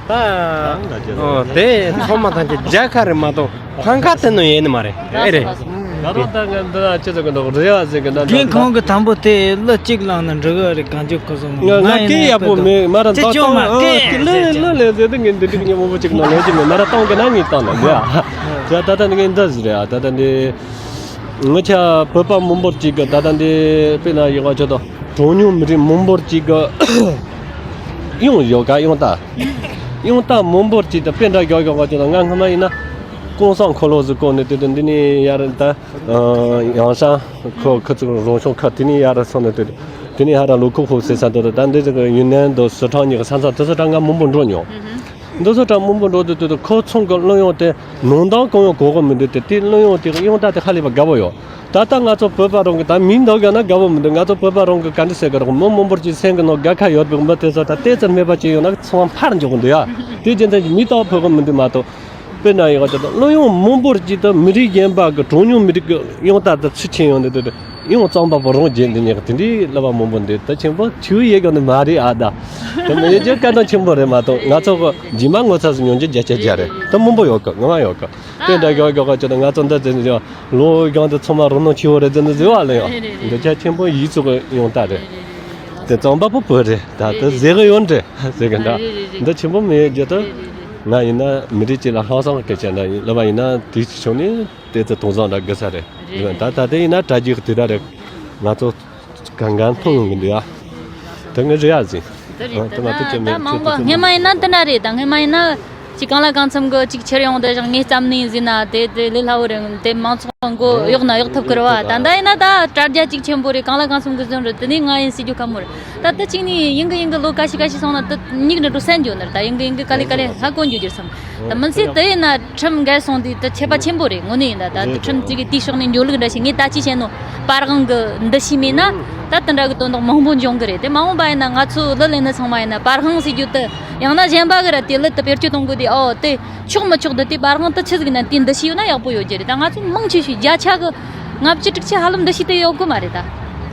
ད་ཨོ་དེ་ཚང་མ་ཐམས་ཅད་རྒྱལ་ཁ་རེད་མ་གཏོགས་ཕམ་ཁ་དེ་ནོ་ཡེ་ནི་མ་རེད། ཨེ་རེད། ད་རུང་ད་ང་འདི་ལ་ཅི་ཟེར་གི་འདུག་རེ་བ་ཟེར་གི་འདུག་རྒན་ཁོང་གི་དང་པོ་དེ་གླུ་གཅིག་བླངས་ན་འགྲིག་གི་རེད་གང་ཅི་ཁོ་སོང་ང་ང་ཡིན་ན་སྐད་ཡག་པོ་མེད་མ་ར་ཅི་ཏང་ཅོ་མ་ཏང་སྐད་གླུ་གླུ་ལས་ཟེར་དུས་ངས་འདི་འདྲ་ཉིན་མོ་བོ་གཅིག་ནང་ལོག་གི་མེད་མ་ར་ཏང་གི་ན་ངས་ཏང་ལ་ཡ། ད་ད་ད་ངས་འདི་ཟེར་རེད་ཨ་ད་ད་འདི། ང་ཆ་བོད་པ་མང་པོར་གཅིག་གི་ད་ལྟ་འདི་དཔེར་ན་ཡོད་པ་ཆོག་དང་གྲངས་ཉུང་མི་རིགས་མང་པོར་གཅིག་གི་གཡང་ཡོད་ག་གཡང་རྟ། གཡང་རྟ་མང་པོར་གཅིག་དང་དཔེ་འདྲ་རྒྱག་ཡོད་པ་ཆོག་དང་ང་སྔ་མ་ཡིན་ན་ཀོང་སང་འཁོར་ལོ་ཟིག་བསྐོར་ནས་དེ་དུས་འདི་ནས་ཡར་ད་ཡང་ཤང་ཁོ་ཁུ་ཚུར་རོང་ཆུང་ཁ་དེ་ནས་ཡར་སོང་ནས་དེ་དེ་ནས་ཧ་ར་ལོ་ཁུག་ཧུ་ཟེར་ས་དེ་ད་འདི་ཟིག་ཡུན་ནན་དང་སི་ཁྲོན་གཉིས་ཀྱི་ས་མཚམས་དེ་ཚོ་ད་ང་མང་པོ་འགྲོ་མྱོང་། འདི་ཚོ་གྲངས་མང་པོ་འགྲོ་དུས་དུས་དུས་ཁོ་ཚང་གི་གླུ་དབྱངས་དེ་ནང་དང་གང་ཡང་གོ་གི་མི་འདུག་དེ་དེ་གླུ་དབྱངས་དེ་དབྱངས་རྟ་དེ་ཧ་ལས་པ་དགའ་པོ་ཡོད། ད་ལྟ་ང་ཚོ་བོད་པ་རང་གི་ད་མིང་འདོགས་དགོས་ན་དགའ་པོ་མི་འདུག་ང་ཚོ་བོད་པ་རང་གི་ག་འདྲ་ཟེར་གི་རོགས། མི་མང་པོར་གྱི་སེམས་གི་ནང་དགའ་ཁ་ཡོད་པའི་མི་དེ་ཚོ་ད་ལྟའི་ཚེ་མེད་པ་ཅིག་ཡོང་ན་ཚང་མ་ཕར་འཇོག་གི་འདུག་ཡ། དེ་རྒྱུ་མཚན་གྱིས་མིང་དག་ཕོད་གི་མི་འདུག་མ་གཏོགས། དཔེར་ན་ཡིན་ག་ད་གླུ་དབྱངས་མང་པོར་གྱི་ད་མི་རིགས་གཞན་པ་གི་གྲངས་ཉུང་མི་རིགས་གི་དབྱངས་རྟ་ད་ཚུལ་ཆེན་ཡོང་ནས་དེ་དེ་དབྱངས་གཙང་པ་པོ་རང་རྒྱལ་འདི་ཉག་དེ་འདྲའི་བསླབ་པ་མང་པོ་འདུག་ད་ཆེན་པོ་ཆུ་ཡེ་གི་ནི་མ་རེད་ཨ། ད་དེ་མི་ཡེ་རྒྱུ་བཀའ་དྲིན་ཆེན་པོ་རེད་མ་གཏོགས། ང་ཚོ་གི་རྗེས་མ་ངོ་ཚ་སུ་མྱོང་རྒྱུ་བརྒྱ་ཆ་བརྒྱ་རེད། ད་མང་པོ་ཡོད་གི། ངོ་མ་ཡོད་གི། དེ་འདྲ་ཡོད་ཡོད་གི་ཅི་ད་ང་ཚོ་འདི་ཟེར་ནས་ལོ་གང་དུ་ཚང་མ་རོ་ནང་ཆེ་བོ་རེད་ཟེར་ནས་ཟེར་བ་ལ་ཡང་འདི་ཆ་ཆེན་པོ་ཡིད་ཚུགས་གི་ཡོང་ད་རེད། དེ་གཙང་པ་པོ་བོད་རེད། ད་དེ་ཟེར་གི་ཡོད་འདྲ་ཟེར་གི་འདྲ། འདི་ཆེན་པོ་མེད་རྒྱུ་ད། ང་ཡིན་ན་མི་རིགས་གཅིག་ལ་ལྷག་བསམ་སྐད་ཆ་འདྲ་ཡིན་ལབ་པ་ཡིན་ན་དེ་ཕྱོགས་ནས་དེ་ཚོ་དེང་སང་འདྲ་དགོས་ས་རེད། ད་ད་དེ་ཡིན་ན་དྲ་རྒྱའི་དུས་རབས་རེད། ང་ཚོ་གང་གང་མཐོང་ཡོང་གི་འདུག་ཡ། དེ་ངས་རེད་ཡ་ཟིན། དེ་རེད། ད་ང་ཚོ་ད་ཅི་མེད་མང་པོ་ཁྱོད་ཚོ་སྔས་མ་ཡིན་ན་དེ་འདྲ་རེད། ད་སྔས་མ་ཡིན་ན་ཅིག་གང་ལ་གང་འཚམ་གི་ཅིག་ཁྱེར་ཡོང་དེ་བཞག་ངས་བརྩམས་ནས་ཟིན་ན་དེ་དེ་ལས་སླ་བོ་རེད། དེ་མང་ཚོགས་མགོ་གཡོག་ན་གཡོག་ཐུབ་ཀི་རེད་བ། ད་ད་ཡིན་ན་ད་དྲ་རྒྱ་ཅིག་ཆེན་པོ་རེད། གང་ལ་གང་འཚམ་གི་ཟིན་རེད། དེ་ནས་ང་ཡིན་ཟེར་རྒྱུ་ཁ་མོ་རེད། ད་ད་ཅིག་ནས་ཡིན་གི་ཡིན་གི་ལོ་ཁ་ཤས་ཁ་ཤས་སོང་ན་ད་མིག་ནས་འགྲོ་སན་འགྱོ་ནི་རེད། ད་ཡིན་གི་ཡིན་གི་ག་ལེ་ག་ལེ་ཧ་གོ་འགྱོ་རྒྱུ་རེད་བསམ། ད་མི་ཚེ་དེ་ཡིན་ན་ཁྲིམས་འགལ་སོང་དུས་ད་ཆད་པ་ཆེན་པོ་རེད། དངོས་གནས་ཡིན་ད་ད་ཁྲིམས་གཅིག་གི་དེའི་ཕྱོགས་ནས་འགྱོ་ལུགས་འདྲ་ཞིག་ངས་ད་ཅི་བཤད་ནོ། པར་དབང་གི་འདུ་ཤེས་མེད་ན་ད་དེ་འདྲ་གི་དོན་དག་མང་པོ་འབྱུང་གི་རེད། དེ་མ་འོངས་པ་ཡིན་ན་ང་ཚོ་གླུ་ལེན་ནི་ཚང་མ་ཡིན་ན་པར་དབང་ཟེར་རྒྱུ་དེ་ཡང་ན་གཞན་པ་གི་ར་དེ་གླུ་དེ་བེད་སྤྱོད་གཏོང་དགོས་དེ། ཨོ་དེ་ཆོག་མི་ཆོག་དེ་དེ་པར་དབང་དེ་ཆི་ཟིག་ན་དེ་འདུ་ཤེས་ཡོད་ན་ཡག་པོ་ཡོད་རྒྱུ་རེད། ད་ང་ཚོ་མང་ཆེ་ཤོས་བརྒྱ་ཆ་གི་ལྔ་བཅུ་དྲུག་ཅུ་ཧ་ལམ་འདུ་ཤེས་དེ་ཡོད་གི་མ་རེད་ད།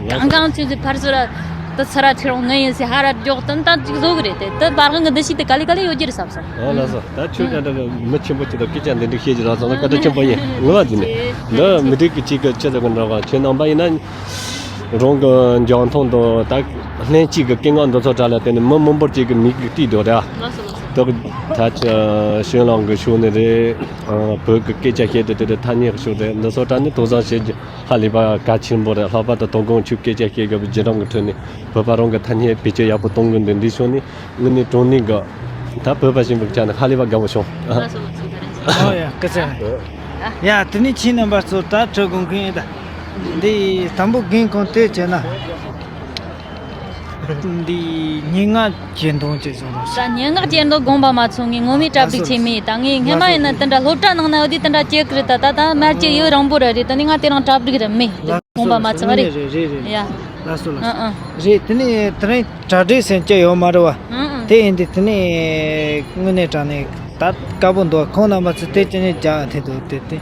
གང་གང་ཚོད་ཚོད་ཕར་ཚུར་ར་ད་ཚུར་ར་ཁྲིད་རུང་ངའི་ཡིན་ཟེར་ཧ་ར་འཇོག་དོན་དག་ཅིག་བཟོ་གི་རེད། དེ་ད་པར་དབང་གི་འདུ་ཤེས་དེ་ག་ལེ་ག་ལེ་ཡོད་རྒྱུ་རེད་བསམ་སོང་། ཨོ་ལགས་སོ། ད་ཁྱོད་ཀྱང་ད་གི་མི་ཆེན་པོ་ཅིག་དང་སྐད་ཆ་འདི་འདྲ་བཤད་ཀྱི་ལགས་སོ། ད་བཀའ་དྲིན་ཆེན་པོ་ཡིན། ངུ་བ་འཛིན་ནས་འདི་མི་རིགས་ཀྱི་གཅིག་གི་ཅི་ཟེར་གི་འདྲ་བ་ཁྱེད་རྣམ་པ་ཡིན་ན་རང་གི་འཇོན་ཐང་དང་ད་ལྷན་སྐྱེས་ཀྱི་སྐད་ངག་འདི་ཚོ་དྲ་ལ་བརྟེན་ནས་མི་མང་པོར་ཅིག་གི་མིག་གིས་བལྟས་འདུག་ར། ལགས་སོ་ལགས་སོ། ད་ད་ཆ་ཞོན་ལང་གི་ཤུགས་ནི་རེད། བོད་ཀྱི་སྐད་ཆ་བཤད་དེ་དེ་རེད། ཐ་སྙད་ཀྱི་ཤུགས་རེད། འདི་ཚོ་དྲ་ནི་དོགས་ཟོན་བྱེད་རྒྱུ་ཧ་ལས་པ་གལ་ཆེན་པོ་རེད། ལྷག་པར་དུ་དོ་དགོང་ཁྱོད་སྐད་ཆ་བཤད་དགོས་པའི་བརྒྱུད་རིམ་གྱི་ཁྲོད་ནས་བོད་པ་རང་གི་ཐ་སྙད་བེད་སྤྱོད་ཡག་པོ་གཏོང་དགོས་འདུག་འདི་ཕྱོགས་ནས་ངོས་ནས་དྲང་གནས་ཀྱི་ད་བོད་པ་ཞིག་ཡིན་པའི་ཆ་ནས་ཧ་ལས་པ་དགའ་པོ་བྱུང་། ཨོ་ཡ་སྐུ་ཚེ་རིང་། ཡ་དེ་ནས་ཁྱེད་རྣམ་པ་ཚོ་ད་ཁྲིད་དགོངས་མཁན་ཡིན་ད། འདི་དང་པོ་རྒན་ཁོང་དེ་བྱས་ན། འདི་སྙན་ངག་གྱེར་འདོན་བྱས་སོང་རོགས། ད་སྙན་ངག་གྱེར་འདོན་དགོངས་པ་མ་ཚོམ། ངས་ངོ་མའི་གྲ་སྒྲིག་བྱས་མེད། ད་ངས་སྔ་མ་ཡིན་ན་དེ་འདྲ་སློབ་གྲྭ་ནང་ན་འོ་དེ་དེ་འདྲ་བྱེད་ཀྱི་རེད། ད་ད་ད་མར་གྱི་ཡུལ་རིང་པོ་ར་རེད། ད་ནི་ང་དེ་རིང་གྲ་སྒྲིག་ར་མེད། ལགས་སོ་དགོངས་པ་མ་ཚོམ་རེད། རེད་རེད་རེད། ཡ། ལགས་སོ་ལགས་སོ། ཨ་ཨ། རེད། དེ་ནས་དེ་རིང་གྲ་སྒྲིག་ཟེར་གྱི་ཡོད་མ་རེད་བ། ཨ་ཨ། དེ་ཡིན་དུས་དེ་ནས་དངོས་གནས་དྲང་གནས་ད་དཀའ་པོ་འདུག་ཁོང་རྣམ་པ་ཚོ་དེ་ཅི་ནས་རྒྱག་ཐེ་འདུག་དེ་དེ་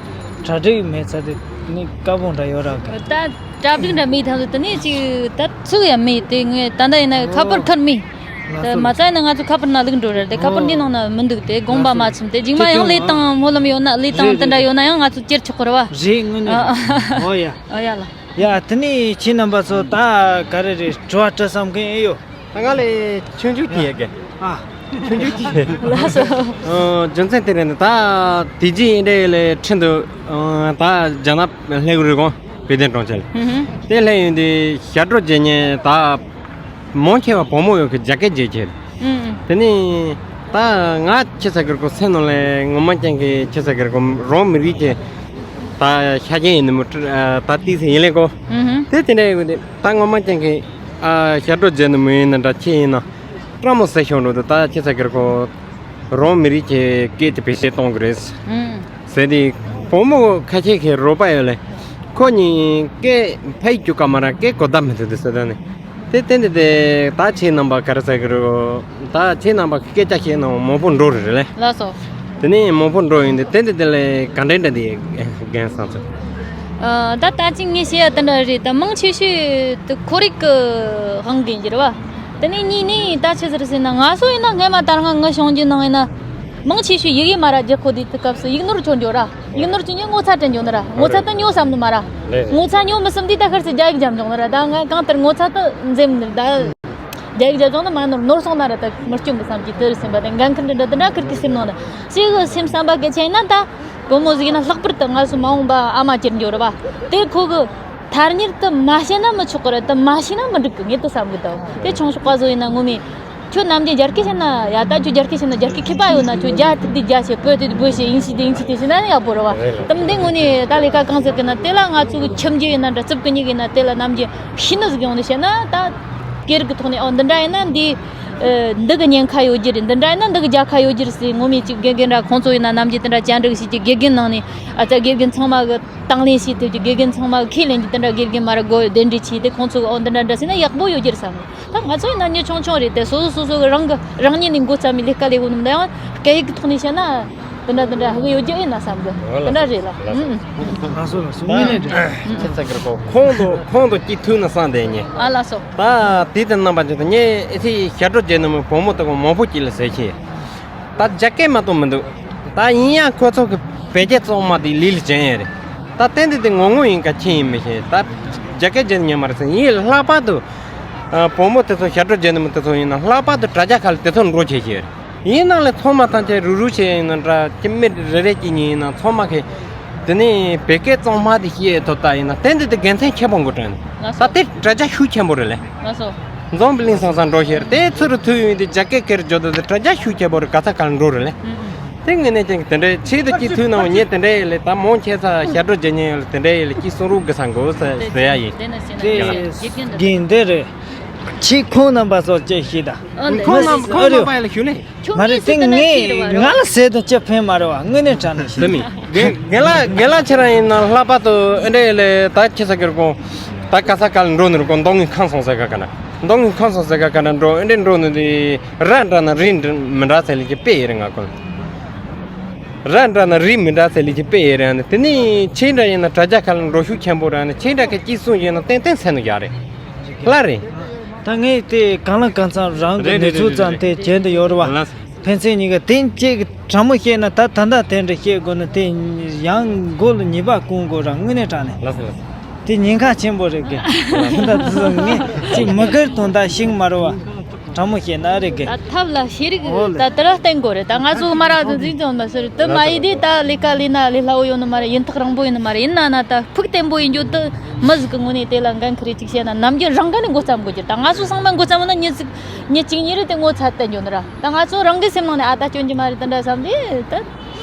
གྲ་སྒྲིག་མེད་ཚ་དེ་ནི་དཀའ་པོ་འདྲ་ཡོད་ར་ག་ད་གྲ་སྒྲིག་འདྲ་མེད་ཐང་དུ་དེ་ནས་ཅིག་ད་ཚུགས་ཡ་མེད། དེ་ངས་ད་ལྟ་ཡིན་ན་ཁ་པར་འཁུར་མེད། ལགས་དེ་སོ་མ་ལགས་ཚ་ཡིན་ན་ང་ཚོ་ཁ་པར་ནང་བླུགས་འགྲོ་ར། དེ་ཁ་པར་འདི་ནང་ན་མི་འདུག་དེ་དགོངས་པ་མ་ཚོམ། དེ་རྗེས་མ་ཡང་ལས་དང་སྨོན་ལམ་ཡོད་ན་ལས་དང་དེ་འདྲ་ཡོད་ན་ཡང་ང་ཚོ་ཅེར་ཆོག་གི་རེད་བ། རེད་དངོས་གནས་ཨ་ཨ། ཨོ་ཡ། ཨོ་ཡ་ལ། ཡ་དེ་ནས་ཁྱེད་རྣམ་པ་ཚོ་ད་ག་རེ་རེད་དྲི་བ་དྲི་བསམ་མཁན་ཨེ་ཡོད། ད་ང་ལས་ཆུང་ཆུང་དེ་ཡས་གི་ཨ། ཆུང་ཆུང་དེ་ཡས། ལགས་སོ། ཨོ་རྒྱུ་མཚན་དེ་རེད་ནི་ད་དེ་རྗེས་ཨེ་འདྲ་ཡས་ལས་ཁྲིན་དུ་ཨོ་ད་རྒྱ་ནག་སླེབས་རེད་གོ་བོད་དོན་དྲུང་ཆེ་ལ། ཧུམ་ཧུམ། དེ་སླེབས་ཡོང་དུས་ཞབས་བྲོ་རྒྱག་མཁན་ད། མང་ཆེ་བ་བུ་མོ་ཡོད་ཀི་རྒྱ་སྐད་བརྗོད་ཀྱི་རེད། ཨུ་ཨུ། དེ་ནས་ད་ང་ཁྱེད་ས་གར་གོ་སེམས་ནང་ལས་ངོ་མ་ཅན་གི་ཁྱེད་ས་གར་གོ་རང་མི་རིགས་ཀྱི་ད་ཤ་རྒྱན་ཡིན་ནི་མོ་ད་ཏིས་ཡིན་ལས་གོ་ཨུ་ཧུ། དེ་དེ་འདྲ་ཡོད་གི་ད་ངོ་མ་ཅན་གི་ཨ་ཞབས་བྲོ་བརྗོད་ནི་མོ་ཡིན་ན་འདྲ་ཁྱེད་ཡིན་ན་སྤྲང་མོ་ཟེར་ཤོང་འགྲོ་དུ་ད་ཁྱེད་ས་གར་གོ་རང་མི་རིགས་ཀྱི་སྐད་དེ་བེད་སྤྱོད་གཏོང་གི་རེད། ཨུ། ཟེར་དེ་བུ་མོ་ཁ་ཤས་ཀྱི་རོགས་པ་ཡོད་ལེ། ཁོ་གཉིས་སྐད་ཕ་ཡི་རྒྱུག་ག་མ་ར་སྐད་གོ་བརྡ་མི་ཐུབ་དེ་ཟེར་ད་ནི། དེ་བསྟན་དེ་དེ་ད་ཁྱེད་རྣམ་པ་ག་རེ་ཟེར་གི་རེད། ད་ཁྱེད་རྣམ་པ་སྐད་ཆ་བཤད་ན་མང་པོ་འགྲོ་རེད་ལེ། ལགས་སོ། དེ་ནས་མང་པོ་འགྲོ་ཡིན་དེ་བསྟན་དེ་དེ་ལས་ག་འདྲེ་འདྲ་དེ་རྒན་སང་ཚོ། ཨ་ད་ད་ཅིག་ངས་བཤད་ཡ་དེ་འདྲ་རེད། ད་མང་ཆེ་ཤོས་དེ་ཁོར་ཡུག་གི་དབང་གིས་ཡིན་གྱི་རེད་བ། དེ་ནས་གཉིས་ནས་ད་ཆི་ཟེར་ཟེར་ན་ང་ཚོ་ཡིན་ན་སྔས་མ་ད་རང་ངི་བྱུང་རྒྱུ་ནང་ཡིན་ན། མང་ཆེ་ཤོས་ཡི་གེ་མ་ར་རྒྱག་གོ་དུས་དུས་སྐབས་སུ་ཡིག་ནོར་ཆོ་འགྱོ་ར། ཡིག་ནོར་ཆོ་ཉིན་ངོ་ཚ་དྲན་འགྱོ་ནི་ར། ངོ་ཚ་དུ་ཉོ་བསམ་ནི་མ་ར། ངོ་ཚ་ཉོ་མི་བསམ་དུས་ད་ཁར་སི་རྒྱ་ཡིག་རྒྱབ་འཇོག་ནི་ར། ད་ང་གང་ལྟར་ངོ་ཚ་དུ་འཛེམ་ནི་ར། ད་རྒྱ་ཡིག་རྒྱབ་འཇོག་ནི་མ་ནོར་ནོར་སོང་ན་ར། ད་མི་སྐྱོན་གི་བསམ་གྱི་དུ་རུ་སེམས་པ་དེ་འགན་ཁུར་འདྲ་འདྲ་འདྲ་ཁུར་གི་སེམས་ནང་ནི་ཅི་གི་སེམས་བསམ་པ་གི་ཆེ་ན་ད་བུ་མོ་ཟིག་ཡིན་ན་ལྷག་པར་དུ་ང་སུ་མ་འོངས་པ་ཨ་མ་ཅིར་འགྱོ་ར་བ། དེ་ཁོ་གི་ཐ་སྙད་དུ་མ་བཤད་ན་མི་ཆོག་གི་རེད། དུ་མ་ཤེས་ན་མི་འགྲིག་གི་ངེས་དུ་བསམ་གི་དང་། དེ་ཆུང་ཤོག་པ་བཟོ་ཡིན་ན་ངོ་མས། ཁྱོད་ནམ་རྒྱུན་རྒྱ་སྐད་བཤད་ན་ཡ། ད་ཁྱོད་རྒྱ་སྐད་བཤད་ན་རྒྱ་སྐད་མཁས་པ་ཡོད་ན་ཁྱོད་རྒྱ་དེ་དེ་རྒྱ་བཤད། བོད་དེ་དེ་བོད་བཤད། ཨིན་ཇི་དེ་ཨིན་ཇི་དེ་བཤད་ན་ཡག་པོ་རེད་བ། དམ་དེ་ངོ་ནས་ད་ལས་ཀ་གང་ཟེར་གི་ན་དེ་ལ་ང་ཚོ་གི་ཁྱིམ་རྒྱུད་ཡིན་ན་འདྲ། རྩིབ་གི་གཉིས་ཡིན་ན་དེ་ལ་ནམ་རྒྱུན་ཤི་ནི་ཟིག་ཡོང་ནས་བཤད་ན་ད་སྐད་རིགས་གི་ཐོག་ནས་ཨོ་འདི་འདྲ་ཡིན་ན་འདི། འདི་གི་ཉེན་ཁ་ཡོད་རྒྱུ་རེད། འདི་འདྲ་ཡིན་ན་འདི་གི་རྒྱལ་ཁ་ཡོད་རྒྱུ་རེད་ཟེར། ངོ་མས་ཅིག་དགེ་རྒན་འདྲ་ཁོང་ཚོ་ཡིན་ན་ནམ་རྒྱུན་དེ་འདྲ་བཅར་འདྲི་བྱེད་ཀྱི། དགེ་རྒན་ནང་ནས་ཨ་ཙི་དགེ་རྒན་ཚང་མ་གི་དང་ལེན་བྱེད་ཐུབ་ཀྱི། དགེ་རྒན་ཚང་མ་གི་ཁས་ལེན་གྱི། དེ་འདྲ་དགེ་རྒན་མ་ར་དགོས་གདན་འདྲེན་བྱས་ཏེ་ཁོང་ཚོ་གི་ཨོ་འདི་འདྲ་འདྲ་ཟེར་ན་ཡག་པོ་ཡོད་རྒྱུ་རེད་བསམ་གི། ད་ང་ཚོ་ཡིན་ན་མྱི་ཆུང་ཆུང་རེད་དེ། སོ་སོ་སོ་སོ་གི་རང་གི་རང་ཉིད་ནས་འགོ་བརྩམས་པའི་ལས་ཀ་ལས་ཀོ་ནམ་ད་ཡང་སྐད་ཡིག་གི་ཐོག་ནས་བཤད་ན་འདི་འདྲ་འདི་འདྲ་ཧ་གི་ཡོད་རྒྱུ་ཨེ་ན་བསམ་གི། འདི་འདྲ་རེད་ལ། ཨུ་ཨུ། ལགས་སོ་ལགས་སོ། དངོས་གནས་རེད། ཁྱེད་ཚ་གིར་གོ་ཁོང་དུ་ཁོང་དུ་སྐྱིད་ཐུག་ན་བསམ་བསྡད་ཉེ། ཨ་ལགས་སོ། ད་དེ་དེ་རྣམ་པ་ཅན་དུ་ངས་ཨེ་ཚེ་ཞབས་བྲོ་རྒྱལ་ནི་མོ་བུ་མོ་དེ་གོ་མང་པོ་སྐྱིད་ལ་ཟེར་ཁྱེད། ད་རྒྱ་སྐད་མ་གཏོགས་མི་འདུག་ད་ཡིན་ཡང་ཁོ་ཚོ་གི་བོད་སྐད་གཙང་མ་དེ་ལི་ལི་ཅན་ཡ་རེད། ད་ཏན་ཏན་དེ་ངོ་ངོ་ཡིན་ག་ཁྱེད་ཡིན་མི་ཤེས། ད་རྒྱ་སྐད་རྒྱན་ཉན་མ་རེད་ཟེར། ཡིན་ལྷག་པར་དུ་བུ་མོ་དེ་ཚོ་ཞབས་བྲོ་རྒྱལ་ནི་མོ་དེ་ཚོ་ཡིན་ན་ལྷག་པར་དུ་དྲ་རྒྱ་ཁ་ལ་དེ་ཚོ་འགྲོ་བྱེད་ཤེས་རེད། ཡིན་ནང་ལས་ཚང་མ་ཐམས་ཅད་རུ་རུ་བྱས་ཡིན་ན་འདྲ་ཅི་མི་རེ་རེ་སྐྱིད་ཉིན་ཡིན་ན་ཚང་མ་གི་དེ་ནས་བོད་སྐད་གཙང་མ་དེ་ཤེས་ཐུབ་ད་ཡིན་ན་ཏན་ཏན་དེ་དགེ་མཚན་ཆེན་པོ་འགོ་དྲན། ལགས་སོ། ད་དེ་དྲ་རྒྱ་ཤུགས་ཆེན་པོ་རེད་ལེ། ལགས་སོ། འཛོམས་པའི་གླིང་ཚང་ཚང་འགྲོ་ཤེར་དེ་ཚུ་རུ་ཐུ་ཡིན་དེ་རྒྱ་སྐད་ཀེར་འཇོག་དུ་དེ་དྲ་རྒྱ་ཤུགས་ཆེན་པོ་རེད། ག་ས་ག་ལ་འགྲོ་རེད་ལེ། ཨུ་ཨུ། དེ་ངས་ནས་ཀྱང་དེ་འདྲའི་ཆེད་དུ་སྐྱིད་ཐུབ་ན་ངས་དེ་འདྲའི་ཡེ་ལེ། ད་མོང་ཁྱེད་ཚ་ཞབས་བྲོ་རྒྱག་ཉེན་ཡོད་ལེ། དེ་འདྲའི་ཡེ་ལེ་སྐྱིད་སྲུང་རུག་གི་ས་འགོ་ཟེར་ཡ་ཡིན། དེ་དགེ་འདི་རེད། ཁྱེད་ཁོང་རྣམ་པ་ཚོར་ཅེས་ཤེས་དང་། ཁོང་རྣམ་ཁོང་རྣམ་པ་ཡ་ལ་ཞུ་ལེ། ཁྱོད་མ་རེད། ངས་དེ་ཟེར་ན་ངས་ཅི་རེད་བ་ང་ལ་ཟེར་དང་ཅི་ཕན་མ་རེད་བ། དངོས་གནས་དྲང་གནས་ཤེས། དེ་མིན་རྒན་རྒན་ལགས་རྒན་ལགས་ཁྱེད་རང་ཡིན་ན་ལྷག་པར་དུ་ཨེ་འདྲ་ཡེ་ལེ། ད་ཁྱེད་ས་ཀེར་གོང་ད་ག་ས་ག་ལ་འགྲོ་ནི་རུ་གོ་མདོ་སྔགས་ཁང་སོང་ཟེར་ག་ག་ན་མདོ་སྔགས་ཁང་སོང་ཟེར་ག་ག་ན་འགྲོ་ཨེ་འདྲ་འགྲོ་ནི་དེ་ར་འདྲ་ན་རི་མི་འདྲ་ཟེར་ལེ་ཅི་དཔེ་ཡེ་རེད། ང་ཀོ་ར་འདྲ་ན་རི་མི་འདྲ་ཟེར་ལེ་ཅི་དཔེ་ཡེ་རེད། དེ་ནི་ཁྱེད་འདྲ་ཡིན་ན་དྲ་རྒྱ་ཁ་ལ་འགྲོ་ཤུགས་ཆེན་པོ་ར་ནི་ཁྱེད་འདྲ་གི་སྐྱིད་སྲུང་ཡིན་ན་ཏན་ཏན་ཚད་ནི་ཡག་རེད། ལ་རེད། ད་ངས་དེ་གང་ལ་གང་འཚམ་རང་གི་རེད་ནུས་ཚོད་རེད་ཙམ་རེད་དེ་བྱེད་འདི་ཡོད་རེད་བ། ལགས། ཕན་ཚུན་གཉིས་ཀ་དེ་གཅིག་དྲང་མོ་བཤད་ན་ད་ད་ལྟ་དེ་འདྲ་བཤད་དགོས་ན་དེ་ཡང་མགོ་ལ་ཉེས་པ་སྐོང་དགོས་ར། དངོས་གནས་དྲང་གནས། ལགས་སོ་ལགས་སོ། དེ་ཉེན་ཁ་ཆེན་པོ་རེད་གི། ད་དེ་ངས་ཅིག་མི་སྒེར་དོན་དག་ཞིག་མ་རེད་བ། དྲང་མོ་བཤད་ན་རེད་གི། ད་ཐབས་ལ་ཤེས་རིག་ཨོ་ལེ། ད་དེ་ར་བསྟན་དགོས་རེད། ད་ང་ཚོ་མ་ར་དུ་འཛིན་ཙམ་མ་ཟེར་དུ་མ་ཡིན་དེ་ད་ལས་ཀ་ལས་ན་ལས་སླ་བོ་ཡོད་ནི་མ་རེད། ཡིན་ཐག་རིང་པོ་ཡིན་ནི་མ་རེད། ཡིན་ན་ན་ད་ཕུགས་བརྟན་པོ་ཡིན་རྒྱུ་དུ་མི་ཟིག་གི་ངོས་ནས་དེ་ལ་འགན་ཁུར་རེ་ཅིག་བཤད་ན་ནམ་རྒྱུན་རང་ག་ནས་འགོ་བརྩམ་དགོས་རྒྱུ། ད་ང་ཚོ་ཚང་མ་འགོ་བརྩམས་ན་མྱི་ཟིག་མྱི་གཅིག་གཉིས་རེ་དེ་ངོ་ཚ་བསྟན་རྒྱུ་ནི་ར། ད་ང་ཚོ་རང་གི་སེམས་ནང་ནས་ཨ་ད་སྐྱོན་གྱི་མ་རེད་དེ་འདྲ་བསམ་དེ་ད་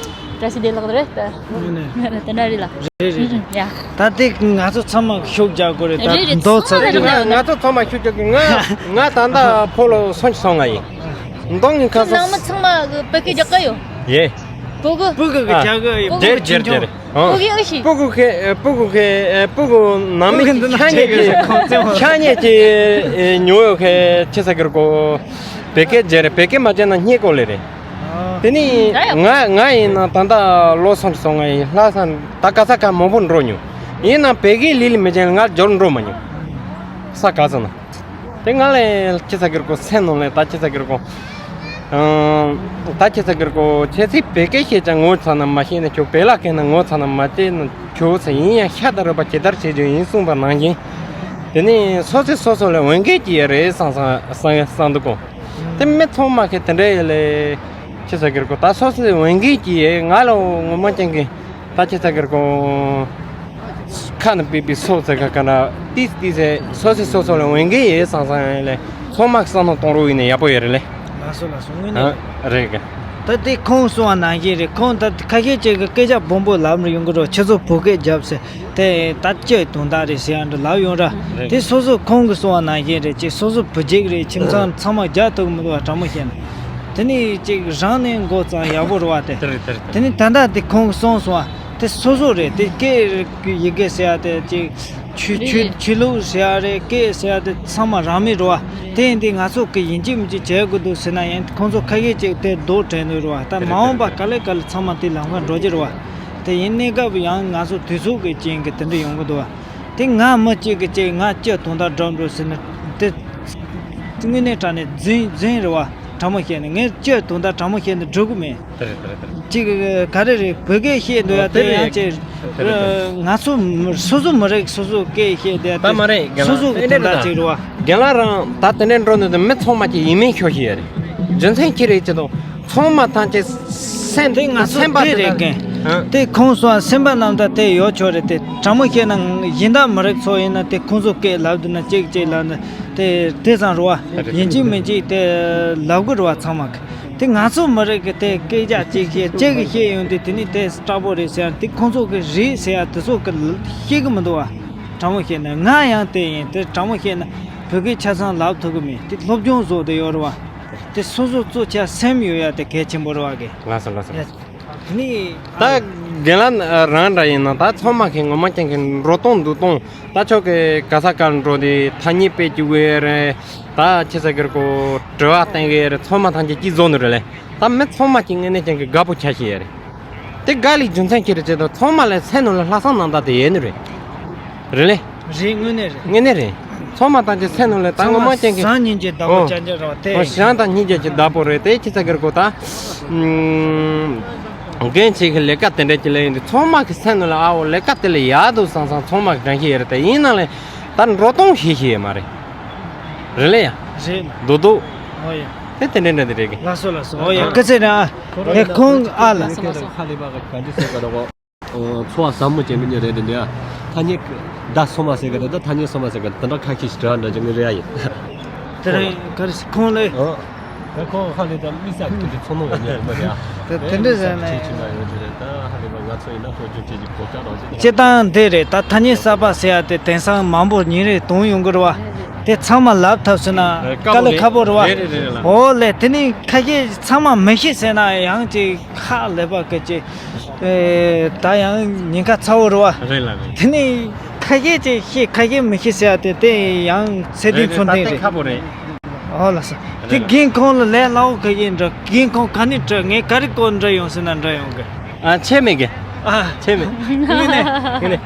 བཀྲ་ཤིས་བདེ་ལེགས་རེད་ད། དེ་འདྲ་རེད་ལ། རེད་རེད་རེད། ཡ། ད་དེ་ང་ཚོ་ཚང་མ་ཤུགས་རྒྱག་དགོས་རེད། ད་རེད་རེད། མདོ་ཚོ་ཚང་མ་རེད། ང་ང་ཚོ་ཚང་མ་ཤུགས་རྒྱག་དགོས། ང་ང་ད་ལྟ་ཕོ་ལོ་སོན་སོང་ང་ཡིན། མདོ་ངི་ཁ་ཁྱོད་ནང་མི་ཚང་མ་བོད་སྐད་རྒྱག་གི་ཡོད། ཡེ། སྤུ་གུ། སྤུ་གུ་གི་ཨ། རྒྱ་གི་ཡོད། སྤུ་གུ་རྒྱལ་རྒྱལ་རྒྱལ་རེད། ཨ། སྤུ་གུ་ཨེ་ཤི། སྤུ་གུ་ཁེ་སྤུ་གུ་ཁེ་སྤུ་གུ་ནང་མི་ཆ་ཉེ་ཆ་ཉེ་ཆ་ཉེ་ཆེ་ཉོ་ཡོད་ཁེ་ཆེ་ས་གི་རུ་གོ། བོད་སྐད་རྒྱལ་རེད། བོད་སྐད་མ་བརྗེད་ན་སྙེ་གོ་ལེ་རེད། དེ་ནི་ང་ང་ཡིན་ན་ད་ལྟ་ལོ་སོང་ཅི་སོང་ང་ཡིན། ལྷ་ས་ད་ག་ས་ག་མང་པོ་འགྲོ་མྱོང་། ཡིན་ན་བོད་སྐད་ལི་ལི་མི་བརྗེད་ང་འབྱོར་འགྲོ་མ་མྱོང་། ས་ག་ས་ན། དེ་ང་ལས་ཁྱི་ས་གིར་གོ་སེམས་ནང་ལས་ད་ཁྱི་ས་གིར་གོ་ད་ཁྱི་ས་གིར་གོ་ཁྱེད་ཚིག་བོད་སྐད་བཤད་ཀྱང་ངོ་ཚ་ན་མ་ཤེས་ན་ཁྱོད་བོད་ལ་སྐད་ན་ངོ་ཚ་ན་མ་བལྟས་ན་ཁྱོད་ཚ་ཡིན་ཡང་ཤ་ད་རུ་པ་ཇི་ལྟར་བྱེད་རྒྱུ་ཡིན་གསུངས་པ་ནང་བཞིན། དེ་ནས་སོ་སོས་སོ་སོ་ལ་འོས་འགན་གྱི་ཡ་རེད་བསམ་བསམ་བསམ་འདུག་གོ་དེ་མི་ཚང་མ་གི་དེ་འདྲ་ཡ་ལས་ཁྱི་ས་གིར་གོ་ད་སོ་སོའི་འོས་འགན་གྱི་ཡ་ང་ལ་ངོ་མ་ཅན་གི་ད་ཁྱི་ས་གིར་གོ་ཁ་ན་པི་པི་སོ་ཟེར་ཁ་ཁ་ན་ཏིས་ཏིས་ཟེར་སོ་སི་སོ་སོ་ལ་འོས་འགན་ཡོད་སང་སང་ཡོད་ལེ། ཚང་མ་བསམ་བློ་གཏོང་རོགས་ཡིན་ན་ཡག་པོ་ཡོད་རེད་ལེ། ལགས་སོ་ལགས་སོ། དངོས་གནས་ཨ་རེད་གི། ད་དེ་ཁོང་གསུང་བ་ནང་བཞིན་རེད། ཁོང་ད་ཁ་ཤས་ཅིག་གི་སྐད་ཆ་སྦོམ་པོ་ལབ་རེ་ཡོང་གི་རོ། ཁྱེད་ཚོ་བོད་སྐད་རྒྱབ་ཟེར་དེ་ད་སྤྱི་དོན་དག་རེད་ཟེར་ཡང་འདྲ་ལབ་ཡོང་ར། རེད། དེ་སོ་སོ་ཁོང་གི་གསུང་བ་ནང་བཞིན་རེད། ཅིག་སོ་སོ་བུ་རྒྱུད་རེད། ཁྱིམ་ཚང་ཚང་མ་རྒྱག་ཐུབ་གི་མི་འདུག་བ། དྲང་མོ་བཤད་ན། དེ་ནས་ཅིག་རང་ནས་འགོ་བརྩམས་ཡག་པོ་རེད་བ་དེ། དེ་རེད་དེ་རེད་དེ་རེད། དེ་ནས་ད་ལྟ་དེ་ཁོང་གི་གསུང་སོང་བ། དེ་སོ་སོ་རེད། དེ་སྐད་ཡི་གེ་ཟེར་ཡ་དེ་ཅིག་ཆོས་ཆོས་ཆོས་ལུགས་ཟེར་ཡ་རེད། སྐད་ཟེར་ཡ་དེ་ཚང་མ་རང་མོས་རེད་བ། དེ་ཡིན་དུས་ང་ཚོ་གི་ཡིན་གཅིག་མིན་གཅིག་བྱེད་དགོས་འདུག་ཟེར་ན་ཡང་ཁོང་ཚོ་ཁ་ཤས་ཅིག་དེ་རྡོག་དྲན་འདུག་རེད་བ། ད་མ་འོངས་པ་ག་ལེ་ག་ལེ་ཚང་མ་དེ་ལམ་ཁ་འགྲོ་རྒྱུ་རེད་བ། དེ་ཡིན་གནས་སྐབས་ཡང་ང་ཚོ་དུས་ཚོད་ཀྱི་རྐྱེན་གྱིས་དེ་འདྲ་ཡོང་གི་འདུག་བ། དེ་ང་མི་གཅིག་གིས་ཅིག་ང་སྤྱི་དོན་དག་སྒྲུབ་འགྲོ་ཟེར་ན་དེ་དངོས་གནས་དྲང་གནས་རྫུན་རྫུན་རེད་བ། དྲང་མོ་བཤད་ན་ངས་སྤྱི་དོན་དག་དྲང་མོ་བཤད་ན་འགྲིག་གི་མེད། དེ་རེད་དེ་རེད་དེ་རེད། ཅིག་ག་རེ་རེད། བོད་སྐད་བཤད་འདོད་ཡ་དེ་ཡང་ཅིག་དེ་རེད་དེ་རེད། ང་ཚོ་མི་སོ་སོ་མི་རིགས་སོ་སོ་སྐད་བཤད་བསྡད་ད་མ་རེད། རྒན་ལགས་སོ་སོ་གི་དོན་དག་ཅིག་རེད་བ། རྒན་ལགས་རང་ད་དེ་འདྲ་འགྲོ་འདོད་དུ་མི་ཚང་མ་ཅིག་ཡིན་མིན་ཤོད་ཤེས་ཡ་རེད། རྒྱུ་མཚན་ཅི་རེད་ཅེ་དང་ཚང་མ་ཐམས་ཅད་སེམས་དེ་ང་ཚོ་སེམས་པ་དེ་དེ་རེད་དང་གན། ཨ། དེ་ཁོང་སོང་སེམས་པ་རྣམ་དག་དེ་ཡོད་ཆོག་རེད་དེ། དྲང་མོ་བཤད་ན་གཞན་དག་མི་རིགས་ཚོ་ཡིན་ན་དེ་ཁོང་ཚོ་སྐད་ལབ་འདུག་ན་ཅིག་ཅིག་ལབ་ན་དེ་དེ་ཙང་རེད་བ། ཡིན་གཅིག་མིན་གཅིག་དེ་ལབ་དགོས་རེད་བ་ཚང་མ་གི། དེ་ང་ཚོ་མི་རིགས་ཀྱི་དེ་སྐད་ཆ་གཅིག་བཤད་གཅིག་གིས་བཤད་ཡོང་དུས་དེ་ནི་དེ་སྐྲག་པོ་རེད་ཟེར་ཡ་དེ་ཁོང་ཚོ་གི་རེད་ཟེར་ཡ་དེ་ཚོ་གི་ཤེས་གི་མི་འདུག་བ། དྲང་མོ་བཤད་ན་ང་ཡང་དེ་ཡིན། དེ་དྲང་མོ་བཤད་ན་བོད་སྐད་ཆ་ཚང་ལབ་ཐུབ་གི་མེད། དེ་སློབ་སྦྱོང་བཟོ་བསྡད་ཡོད་རེད་བ། དེ་སོ་སོ་གཙོ་ཆེ་སེམས་ཡོད་ཡ་དེ་གལ་ཆེན་པོ་རེད་བ་གི། ལགས་སོ་ལགས་སོ། ཡ། ནི། ད་རྒན་ལགས་རང་འདྲ་ཡིན་ན་ད་ཚང་མ་གི་ངོ་མ་ཅན་གི་འགྲོ་སྟངས་འདུག་སྟངས་ད་ཆོག་གི་ག་ས་གར་འགྲོ་དེ་ཐ་སྙད་སྤེལ་རྒྱུ་གི་རེད། ད་ཁྱེད་ས་གར་གོ་དྲི་བ་བསྟན་གི་རེད། ཚང་མ་ཐམས་ཅད་ཅི་བཟོ་ནི་རེད་ལེ། ད་མི་ཚང་མ་གི་ངེས་གནས་ཅན་གི་དགའ་པོ་ཆ་ཤས་ཡ་རེད། དེ་དགའ་ལས་རྒྱུ་མཚན་ཁྱེད་རེད་ཅེས་དང་ཚང་མ་ལ་སེམས་ནང་ལ་ལྷག་བསམ་རྣམ་དག་དེ་ཡོད་ནི་རེད། རེད་ལེ། རེད། དངོས་གནས་རེད། དངོས་གནས་རེད། ཚང་མ་ཐམས་ཅད་སེམས་ནང་ལ་ད་ངོ་མ་ཅན་གི། སང་ཉིན་གྱི་བདག་པོ་ཨོ། ཅན་ཅན་རེད་བ་དེ། ཨོ་ཞང་དང་སྙིང་རྗེ་གི་བདག་པོ་རེད་དེ་ཁྱེད་ཚ་གར་གོ་ད། ཨུམ། རྒན་ཆེ་གི་ལས་ཀ་དེ་འདྲ་ཅིག་ལས་ཡིན་དུས་ཚང་མ་གི་སེམས་ནང་ལ་ཨ་འོ་ལས་ཀ་དེ་ལས་ཡག་འདུག་བསམ་བསམ་ཚང་མ་གི་དྲན་གྱི་ཡོད་རེད་དེ་ཡིན་ནང་ལས་ད་འགྲོ་སྟངས་ཤེས་ཤེས་ཡོད་མ་རེད། རེད་ལེ་ཡ། རེད་ལ། རྡོ་རྡོ། ཨོ་ཡ། དེ་དེ་འདྲ་འདྲ་དེ་རེད་གི། ལགས་སོ་ལགས་སོ། ཨོ་ཡ་སྐུ་ཚེ་རིང་ཨ། དེ་ཁོང་ཨ་ལ། ཁ་ལས་པ་ག་འདི་ཟེར་ག་རོགས། འཚོ་བ་ཟབ་མོ་བྱེད་མི་ཉན་རེད་དེ་འདི་ཨ། ཐ་སྙད་ད་སོ་མ་ཟེར་ག་རེད་ད་ཐ་སྙད་སོ་མ་ཟེར་ག་རེད་ད་འདྲ་ཁ་ཤས་ཤིག་དྲི་བ་འདྲ་བྱེད་ངེས་རེད་ཨ་ཡིན། དེ་རིང་ག་རེ་ཁོང་ལས། ཨོ། ད་ཁོང་ཧ་ལས་ད་དམིགས་བསལ་གྱི་ཚོགས་མི་ཡོད་ཉན་རེད་མ་རེད་ཨ། དེ་དེ་འདྲ་ཟེར་ནས། ཁྱེད་ཀྱི་ན་ཡོད་རེད་ད་ཧ་ལས་པ་ང་ཚོ་ཡིན་ན་ཧོ་རྒྱུ་ཁྱེད་ཀྱི་གོ་སྐབས་རང་བྱེད་ད། སྤྱི་བཏང་འདི་རེད་ད་ཐ་སྙད་གསར་པ་ཟེར་ཡ་དེ་དེང་སང་མང་པོ་ཉིན་རེ་གཏོང་ཡོང་གི་རེད་བ། དེ་ཚང་མ་ལབ་ཐབས་ཟེར་ན་དཀའ་ལས་ཁག་པོ་རེད་བ། རེད་རེད་རེད་ལ། འོ་ལེ་དེ་ནི་ཁ་ཤས་ཚང་མ་མི་ཤེས་ཟེར་ན་ཡང་ཅིག་ཧ་ལས་པ་སྐད་ཅིག་ཨེ། ད་ཡང་ཉེན་ཁ་ཚ་བོ་རེད་བ། རེད་ལ་རེད། དེ་ནི་ཁ་ཤས་ཅིག་ཤེས་ཁ་ཤས་མི་ཤེས་ཟེར་ཡ་དེ་དེ་ཡང་ཚད་ལྡན་ཚོད་ལྡན་རེད། ཁག་པོ་རེད། ཨོ་ལགས་སོ། དེ་རྒན་ཁོང་ལ་ལས་སླ་བོ་ག་ཡིན་འདྲ་རྒན་ཁོང་ག་ནས་འདྲ་ངས་ག་རེ་བསྐོར་འདྲ་ཡོང་ཟེར་ན་འདྲ་ཡོང་གི། ཨ་ཆད་མེད་གི། ཨ་ཆད་མེད། དངོས་གནས། དངོས་གནས།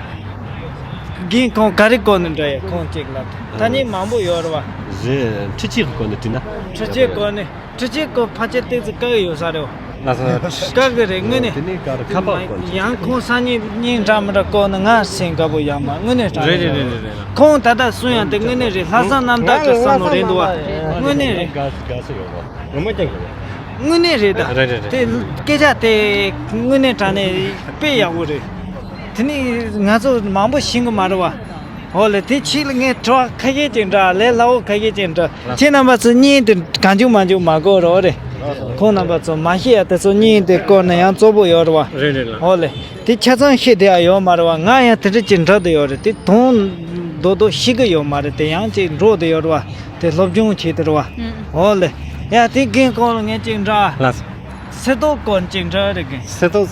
རྒན་ཁོང་ག་རེ་བསྐོར་ནས་འདྲ་ཡ་ཁོང་ཅིག་ལབ་ཐ་སྙད་མང་པོ་ཡོད་རེད་བ། རེད་འཕྲུལ་ཆས་ཀྱི་སྐོར་ནས་དྲིས་ན། འཕྲུལ་ཆས་སྐོར་ནས། འཕྲུལ་ཆས་སྐོར་ཕལ་ཆེར་ཏོག་ཙམ་དཀའ་གི་ཡོད་ས་རེད། ལགས་སོ། དཀའ་གི་རེད་དངོས་གནས། དེ་ནས་ག་རེ་ཁ་པར་སྐོར་ནས། ཡང་ཁོང་སང་ཉིན་སྙིང་འདྲ་མི་འདྲ་སྐོར་ན་ང་སེམས་དགའ་པོ་ཡོད་མ་དངོས་གནས་དྲང་རེད་རེད་རེད་རེད་རེད། ཁོང་ད་ལྟ་གསུང་ཡང་དེ་དངོས་གནས་རེད་ལྷག་བསམ་རྣམ་དག་གི་བསམ་བློ་རེད་འདུག་བ། དངོས་གནས་རེད། དགའ་དགའ་སེ་ཡོད་རོགས། ངོ་མ་ཅན་གྱི་རེད། དངོས་གནས་རེད་ད། རེད་རེད་རེད། དེ་སྐད་ཆ་དེ་དངོས་གནས་དྲང་གནས་དཔེ་ཡག་པོ་རེད། དེ་ནི་ང་ཚོ་མང་པོ་ཤེས་གི་མ་རེད་བ། འོ་ལེ་དེ་ཕྱིས་ལ་ངས་དྲི་བ་ཁ་ཤས་ཅིག་འདྲ་ལས་སླ་བོ་ཁ་ཤས་ཅིག་འདྲ། ཁྱེད་རྣམ་པ་ཚོ་བརྙན་དེ་གང་བྱུང་མང་བྱུང་མ་བཀོད་རོགས་རེད། ཁོང་རྣམ་པ་ཚོ་མ་ཤེས་ཡ་དེ་ཚོ་བརྙན་དེ་བཀོད་ན་ཡང་བཙོག་པོ་ཡོད་རེད་བ། རེད་རེད་ལ། འོ་ལེ། དེ་ཆ་ཚང་ཤེས་བསྡད་ཡ་ཡོད་མ་རེད་བ། ང་ཡང་དེ་འདྲ་ཅིག་འདྲ་དེ་ཡོད་རེད་དེ་དོན་རྡོག་རྡོག་ཤེས་གི་ཡོད་མ་རེད་དེ་ཡང་ཅིག་འགྲོ་དེ་ཡོད་རེད་བ། དེ་སློབ་སྦྱོང་བྱེད་དེ་རེད་བ། ཨུམ། འོ་ལེ། ཡ་དེ་རྒན་ཁོང་ལ་ངས་ཅིག་འདྲ། ལགས་སོ། སེར་ཏོག་སྐོར་ཅིག་འདྲ་རེད་རྒན། སེར་ཏོག་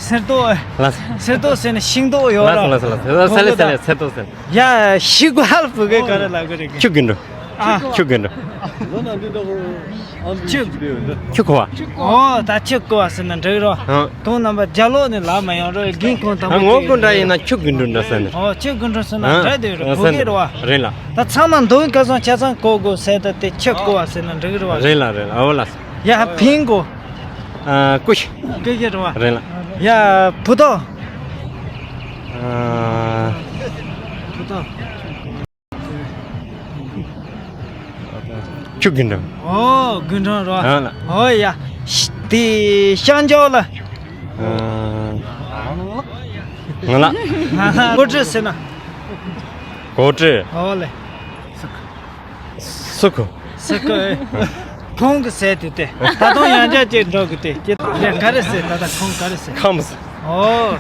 སེར་ཏོག་ལགས་སོ། སེར་ཏོག་ཟེར་ན་ཤིང་ཏོག་ཡོད་ར། ལགས་སོ་ལགས་སོ་ལགས་སོ། སེ་ལེ་སེ་ལེ་སེར་ཏོག་ཟེར། ཡ་ཤི་གུ་ཧལ་བུ་གེ་ག་རེ་ལ་གི་རེད་གི། ཁྱུ་གི་འགྲོ། ཨ། ཁྱུ་གི་འགྲོ། ཁྱུ། ཁྱུ་གོ་བ། ཨོ་ད་ཁྱུ་གོ་བ་ཟེར་ན་འགྲིག་རོ། ཨ། ཁོང་རྣམ་པ་རྒྱ་ལོག་ནས་ལབ་མ་ཡོང་རོ་རྒན་ཁོང་དང་པོ། ངོ་དགུ་འདྲ་ཡིན་ན་ཁྱུ་གི་འགྲོ་འདྲ་ཟེར་ནས། ཨོ་ཁྱུ་གི་འགྲོ་ཟེར་ན་འདྲ་དེ་རོ་ཨ་གོ་གི་རོ་བ། རེད་ལ། ད་ཚང་མ་འདོན་ཁ་སང་ཆ་ཚང་གོ་དགོས་ཟེར་ད་དེ་ཁྱུ་གོ་བ་ཟེར་ན་འགྲིག་རོ་བ། རེད་ལ་རེད་ལ་ཨོ་ལ། ཡ་ཕིང་གོ། ཨ་ཀུ་ཤི། ཀུ་ཤི་རེད་བ། རེད་ལ། ཡ་བུ་ཏོ། ཨ། བུ་ཏོ། ཁྱུ་རྒན་འགྲོ། ཨོ་རྒན་འགྲོ་རོ། ཨ་ལ། ཨོ་ཡ། དེ་ཤང་ཇོ་ལ། ཨ། ང་ལ། ང་ལ། གོ་ཁྲི་ཟེར་ན། གོ་ཁྲི། ཨོ་ལེ། སུ་ཁུ། སུ་ཁུ། ཁོང་གི་ཟས་དེ་དེ། ད་དུང་ཡང་བསྐྱར་ཅིག་འགྲོ་གི་དེ། ཀྱེ་ཡ་ག་རེ་ཟེར་ད་ད་ཁོང་ག་རེ་ཟེར། ཁམས། ཨོ།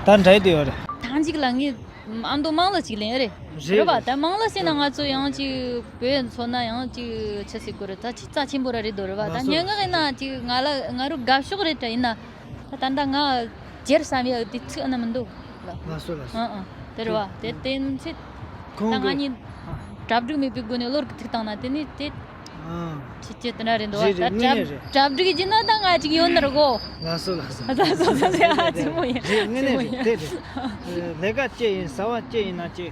ད་འདྲ་དེ་ཡོད་རེད། ཐང་ཅིག་ལ་ངས་ཨ་མདོ་དམངས་གླུ་ཅིག་ལེན་རེད། རེད་རེད་བ། ད་དམངས་གླུ་ཟེར་ན་ང་ཚོ་ཡང་ཅིག་བོད་མཚོན་ན་ཡང་ཅིག་ཆི་ཟེར་དགོས་རེད། ད་ཅིག་རྩ་ཆེན་པོ་ར་རེད་དོ་རེད་བ། ད་སྙན་ངག་ཡིན་ན་ཅིག་ང་ལ་ང་རུ་དགའ་ཕྱོགས་རེད་དྲ་ཡིན་ན། ད་ད་ལྟ་ང་སྒེར་བསམ་ཡ་དེ་ཚིག་ཨ་ན་མི་འདུག་ལ། ལགས་སོ་ལགས་སོ། ཨ་ཨ་དེ་རེད་བ། དེ་དེ་ཚེ་ད་ཁོང་ང་གི་གཉིས་ཨ་གྲ་སྒྲིག་མེད་པའི་སྒོ་ནས་བློར་གི་ཐིག་བཏང་ན་དེ་ནི་དེ། ཨ། ཁྱེད་ཀྱི་དེ་འདྲ་རེད་འདུག་བ། རེད་ད་རེད་དངོས་གྲ་གནས་རེད། གྲ་སྒྲིག་བྱས་ན་ད་ང་ཅིག་ཡོད་ནི་རེད་གོ། ལགས་སོ་ལགས་སོ། ལགས་སོ་ལགས་སོ། ཡ་ཅི་མོ་ཡིན་རེད་ཅི་དངོས་མོ་གནས་ཡིན། རེད་དེ་རེད། ལས་ཀ་ཅི་ཡིན་བྱ་བ་ཅི་ཡིན་ན་ཅི་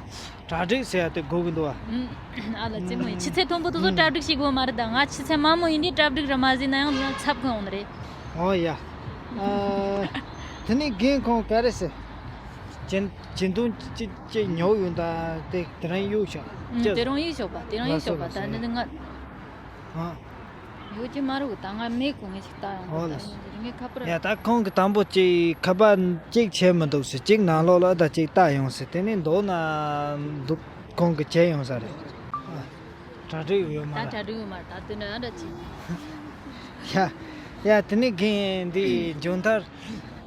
གྲ་སྒྲིག་ཟེར་ཡ་དེ་དགོས་ཀྱི་འདུག་བ། ཨུམ། ཨ་ལ་ཅི་མོ་ཡིན། ཆུ་ཚོད་མཐོན་པོ་དེ་ཚོ་གྲ་སྒྲིག་བྱེད་དགོས་མ་རེད། ད་ང་ཆུ་ཚོད་དམའ་མོ་ཡིན་དུས་གྲ་སྒྲིག་ར་མ་བྱས་ན་ཡང་ཚབ་ཁོ་ཡོང་ནི་རེད། ཨོ་ཡ། ཨ། དེ་ནས་རྒན་ཁོང་ག་རེ་ཟེར། གྱེན་གྱེན་དུང་ཅི་ཅི་ཉོ་ཡོང་ད་དེ་དེ་རང་གཡུག་ཤག་ཨུམ། ཅི། དེ་རང་གཡུག་ཤོག་པ། དེ་རང་གཡུག་ཤོག་པ། ལགས་སོ་ལགས་སོ། ད་འདི་ནི་ང་། ཨ། ཡོད་ཀྱི་མ་རེད། ད་ང་མེད་གོ་ངས་ཅིག་ལྟ་ཡོང་། ཨོ་ད་ལགས་སོ། རིང་ངས་ཁ་པར། ཡ་ད་ཁོང་གི་དང་པོ་ཅིག་ཁ་པར་གཅིག་བྱས་མི་འདུག་ཟེར། གཅིག་ནང་ལོགས་ལ་ད་གཅིག་ལྟ་ཡོང་ཟེར། དེ་ནས་མདོར་ན་འདུག་ཁོང་གི་བྱས་ཡོང་ས་རེད། ཨ། གྲ་སྒྲིག་ཡོད་མ་ད་རེད། གྲ་སྒྲིག་ཡོད་མ་རེད། ད་དེ་འདྲ་འདྲ་ཅིག་ཡ། ཡ་དེ་ནས་རྒན་འདི་མཇུག་མཐར།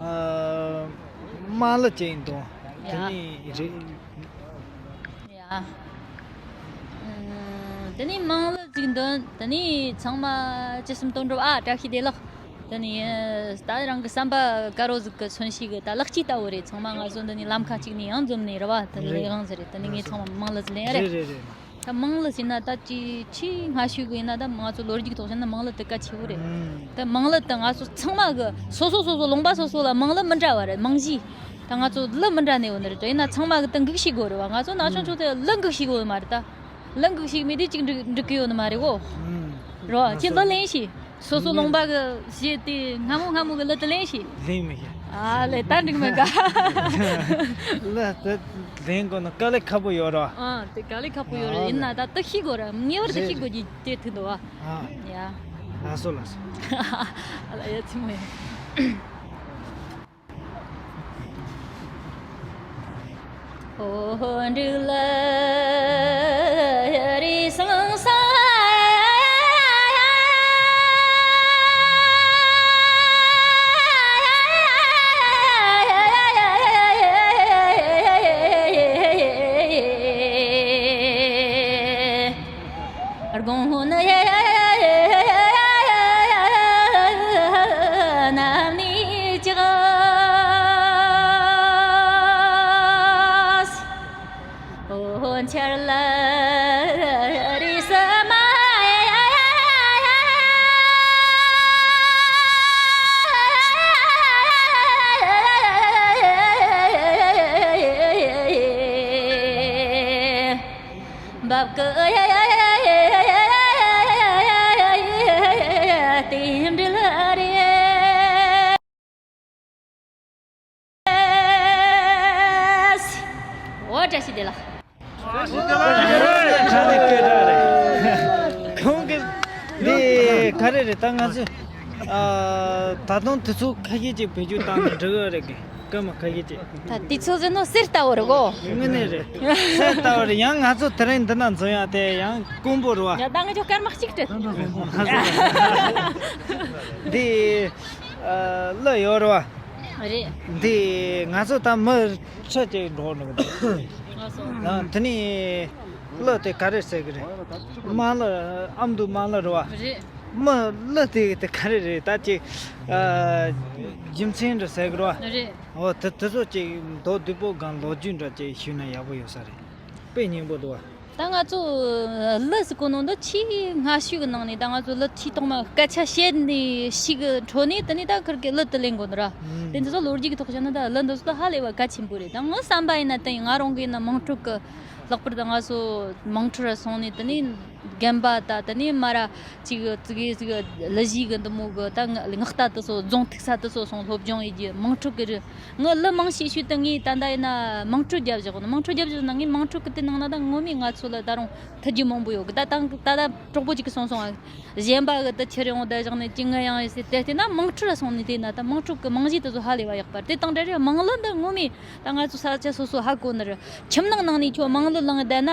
ཨ། དམངས་གླུ་ཅིག་འདུག་ཡ། དེ་ནས་རེད། ཡ། ཨུམ། དེ་ནས་མང་ལ་ཟིག་འདོན། དེ་ནས་ཚང་མ་ཅི་སུམ་སྟོན་འགྲོ། ཨ། བཀྲ་ཤིས་བདེ་ལེགས། དེ་ནས་ད་རང་གི་བསམ་པ་དཀར་རོ་ཟིག་གི་མཚོན་བྱེད་གི་ད་ལེགས་སྐྱེས་ལྟ་བུ་རེད། ཚང་མ་ང་ཚོ་འདི་ནས་ལམ་ཁ་གཅིག་ནས་ཡང་འཛོམས་ནས་རེད་བ། དེ་ནས་རེད། ལས་གང་ཟིག་རེད། དེ་ནས་ངས་ཚང་མ་མང་ལ་ཟིག་ལེན་རེད། རེད་རེད་རེད། ད་མང་ལ་ཟེར་ན་ད་ཅི་ཆེས་སྔ་ཤོས་གི་ཡིན་ན། ད་ང་ཚོ་ལོ་རྒྱུས་ཐོག་བཤད་ན་མང་ལ་དེ་གལ་ཆེ་བོ་རེད། ཨང་། ད་མང་ལ་དེ་ང་ཚོ་ཚང་མ་གི་སོ་སོ་སོ་སོ་ལུང་པ་སོ་སོ་ལ་མང་ལ་མི་འདྲ་བ་རེད། མང་གཞི་ད་ང་ཚོ་ལ་མི་འདྲ་ནས་ཡོད་ནི་རེད། ཡིན་ན་ཚང་མ་གི་ད་འགུག་ཤེས་དགོས་རེད་བ། ང་ཚོ་ན་ཆུང་ཆུང་དེ་ལ་འགུག་ཤེས་དགོས་མ་རེད། ད་ལ་འགུག་ཤེས་མེད་དེ་ཅིག་འགྲིག་འགྲིག་གི་ཡོད་ནི་མ་རེད་གོ། ཨང་། རེད་བ། ཁྱེད་ལ་ལེན་ཤེས། སོ་སོ་ལུང་པ་གི་བྱས་ཏེ་སྔ་མོ་སྔ་མོ་གི་ལ་དེ་ལེན་ཤེས། ལེན་མི་ཤེས། ཨ་ལེ། ད་འགྲིག་མེད་ག། ལ་དེ་ལེན་དགོས་ན་དཀའ་ལས་ཁག་པོ་ཡོད་རེད། ཨ། དེ་དཀའ་ལས་ཁག་པོ་ཡོད་རེད། ཨ་ཡིན་ན་ད་དེ་ཤེས་དགོས་རེད། ངེས་པར་དུ་ཤེས་དགོས་རྒྱུ་དེ་ཐུག་འདུག་བ། ཨ། ཡ། ལགས་སོ་ལགས་སོ། ཨ་ལ་ཡ་ཆི་མོ་ཡ། ཨོ་འབྲུག་ལ་རི་སང་ས། དགོང་ནི་ནམ་ནི་ཅག་འོ་འཆར་ལ་རི་ས་མ། འབབ་ཀི་རྟེན་འབྲེལ་རེད། འོ། བཀྲ་ཤིས་བདེ་ལེགས། ཁོང་གི་འདི་ག་རེ་རེད། ད་ང་ཚོས་ཨ་ད་དུང་དུས་ཚོད་ཁ་ཤས་ཅིག་བེད་སྤྱོད་བཏང་ན་འགྲིག་གི་རེད་གི། སྐར་མ་ཁ་ཤས་ཅིག། ད་དུས་ཚོད་ཟེར་ནོ་གསེར་ལྟ་བུ་རེད་གོ། དངོས་གནས་རེད། གསེར་ལྟ་བུ་རེད། ཡང་ང་ཚོ་དེ་རིང་འདི་ན་འཛོམས་ཡ་དེ་ཡང་དཀོན་པོ་རེད་བ། ཡ། ད་ང་ཚོ་སྐར་མ་གཅིག་སྤྲད། འདི་ཨ་གླུ་ཡོད་རེད་བ། རེད། འདི་ང་ཚོ་ད་མི་ཁྲི་གཅིག་འགྲོ་འགྲོ་གི་འདུག། ལགས་སོ། ཡང་དེ་ནས་གླུ་དེ་ག་རེ་ཟེར་གི་རེད། དམངས་གླུ། ཨ་མདོའི་དམངས་གླུ་རེད་བ། རེད། མི་གླུ་དེ་དེ་ག་རེ་རེད། ད་ཅིག་ཨ་རྒྱུ་མཚན་རེ་ཟེར་གི་རེད་བ། རེད། འོ། དེ་དེ་ཚོ་ཅིག་མདོ་སྡུད་པོ་གང་ལོ་རྒྱུས་འདྲ་ཅིག་ཞུས་ན་ཡག་པོ་ཡོད་ས་རེད། དཔེ་སྙིང་པོ་འདུག་བ། ད་ང་ཚོ་གླུ་ཟེར་གོ་ནོ་འདི་ཆེས་སྔ་ཤོས་ཀྱི་ནང་ནས། ད་ང་ཚོ་གླུ་ཆེས་ཐོག་མ་སྐད་ཆ་བཤད་ནས་ཤིག་འཕྲོ་ནས། དེ་ནས་ད་ཁིར་གི་གླུ་དེ་ལེན་དགོས་ནི་ར། ཨང་། དེ་འདི་ཚོ་ལོ་རྒྱུས་ཀྱི་ཐོག་བཤད་ན་ད་གླུ་འདི་ཚོ་ད་ཧ་ལས་པ་གལ་ཆེན་པོ་རེད། ད་ངའི་བསམ་པ་ཡིན་ན། དེ་ང་རང་གི་ཡིན་ན་དམངས་ཁྲོད་ཀྱི། ལྷག་པར་དུ་ང་ཚོ་དམངས་ཁྲོད་ར་སོང་ནས། དེ་ནས་རྒན་པ་ད། དེ་ནས་མ་ར་ཅིག་ཙི་གེ་ཙི་གེ་གླུ་གཞས་གི་འདི་མོ་གི་ད་ངག་རྟ་དེ་ཚོ། རྫོང་ཐུག་ས་དེ་ཚོ་སོང་སློབ་སྦྱོང་ཡེད་རྒྱུ། དམངས་ཁྲོད་ཀྱི་རེད། ངའི་གླུ་མང་ཤས་ཤོས་དེ་ངས་ད་ལྟ་ཡིན་ན་དམངས་ཁྲོད་རྒྱབ་བཞག་ནི། དམངས་ཁྲོད་རྒྱབ་བཞག་ན། ངས་དམངས་ཁྲོད་ཀྱི་དེ་ནང་ན་ད་ངོ་མས་ང་ཚོ་ལ་ད་རུང་ཐུག་རྒྱུ་མང་པོ་ཡོད་གི། ད་ད་ད་ད་གྲོགས་པོ་གཅིག་གིས་གསུངས་སོང་ང་། གཞན་པ་གི་དེ་ཁྱེར་ཡོང་བསྡད་བཞག་ནས་ཅི་ང་ཡང་ཡིན་ཟེར། དེ་བལྟས་ན་དམངས་ཁྲོད་ལ་སོང་ནས་བལྟས་ན། ད་དམངས་ཁྲོད་ཀྱི་རྨང་གཞི་དེ་ཚོ་ཧ་ལས་པ་ཡག་པ་རེད། དེ་དང་འབྲེལ་རེད། དམངས་གླུ་འདི་ངོ་མས་ད་ང་ཚོ་ས་ཆ་སོ་སོ་ཧ་གོ་ནི་རེད། ཁྱིམ་ནང་ནང་ནས་ཁྱོད་དམངས་གླུ་བླངས་བསྡད་ན།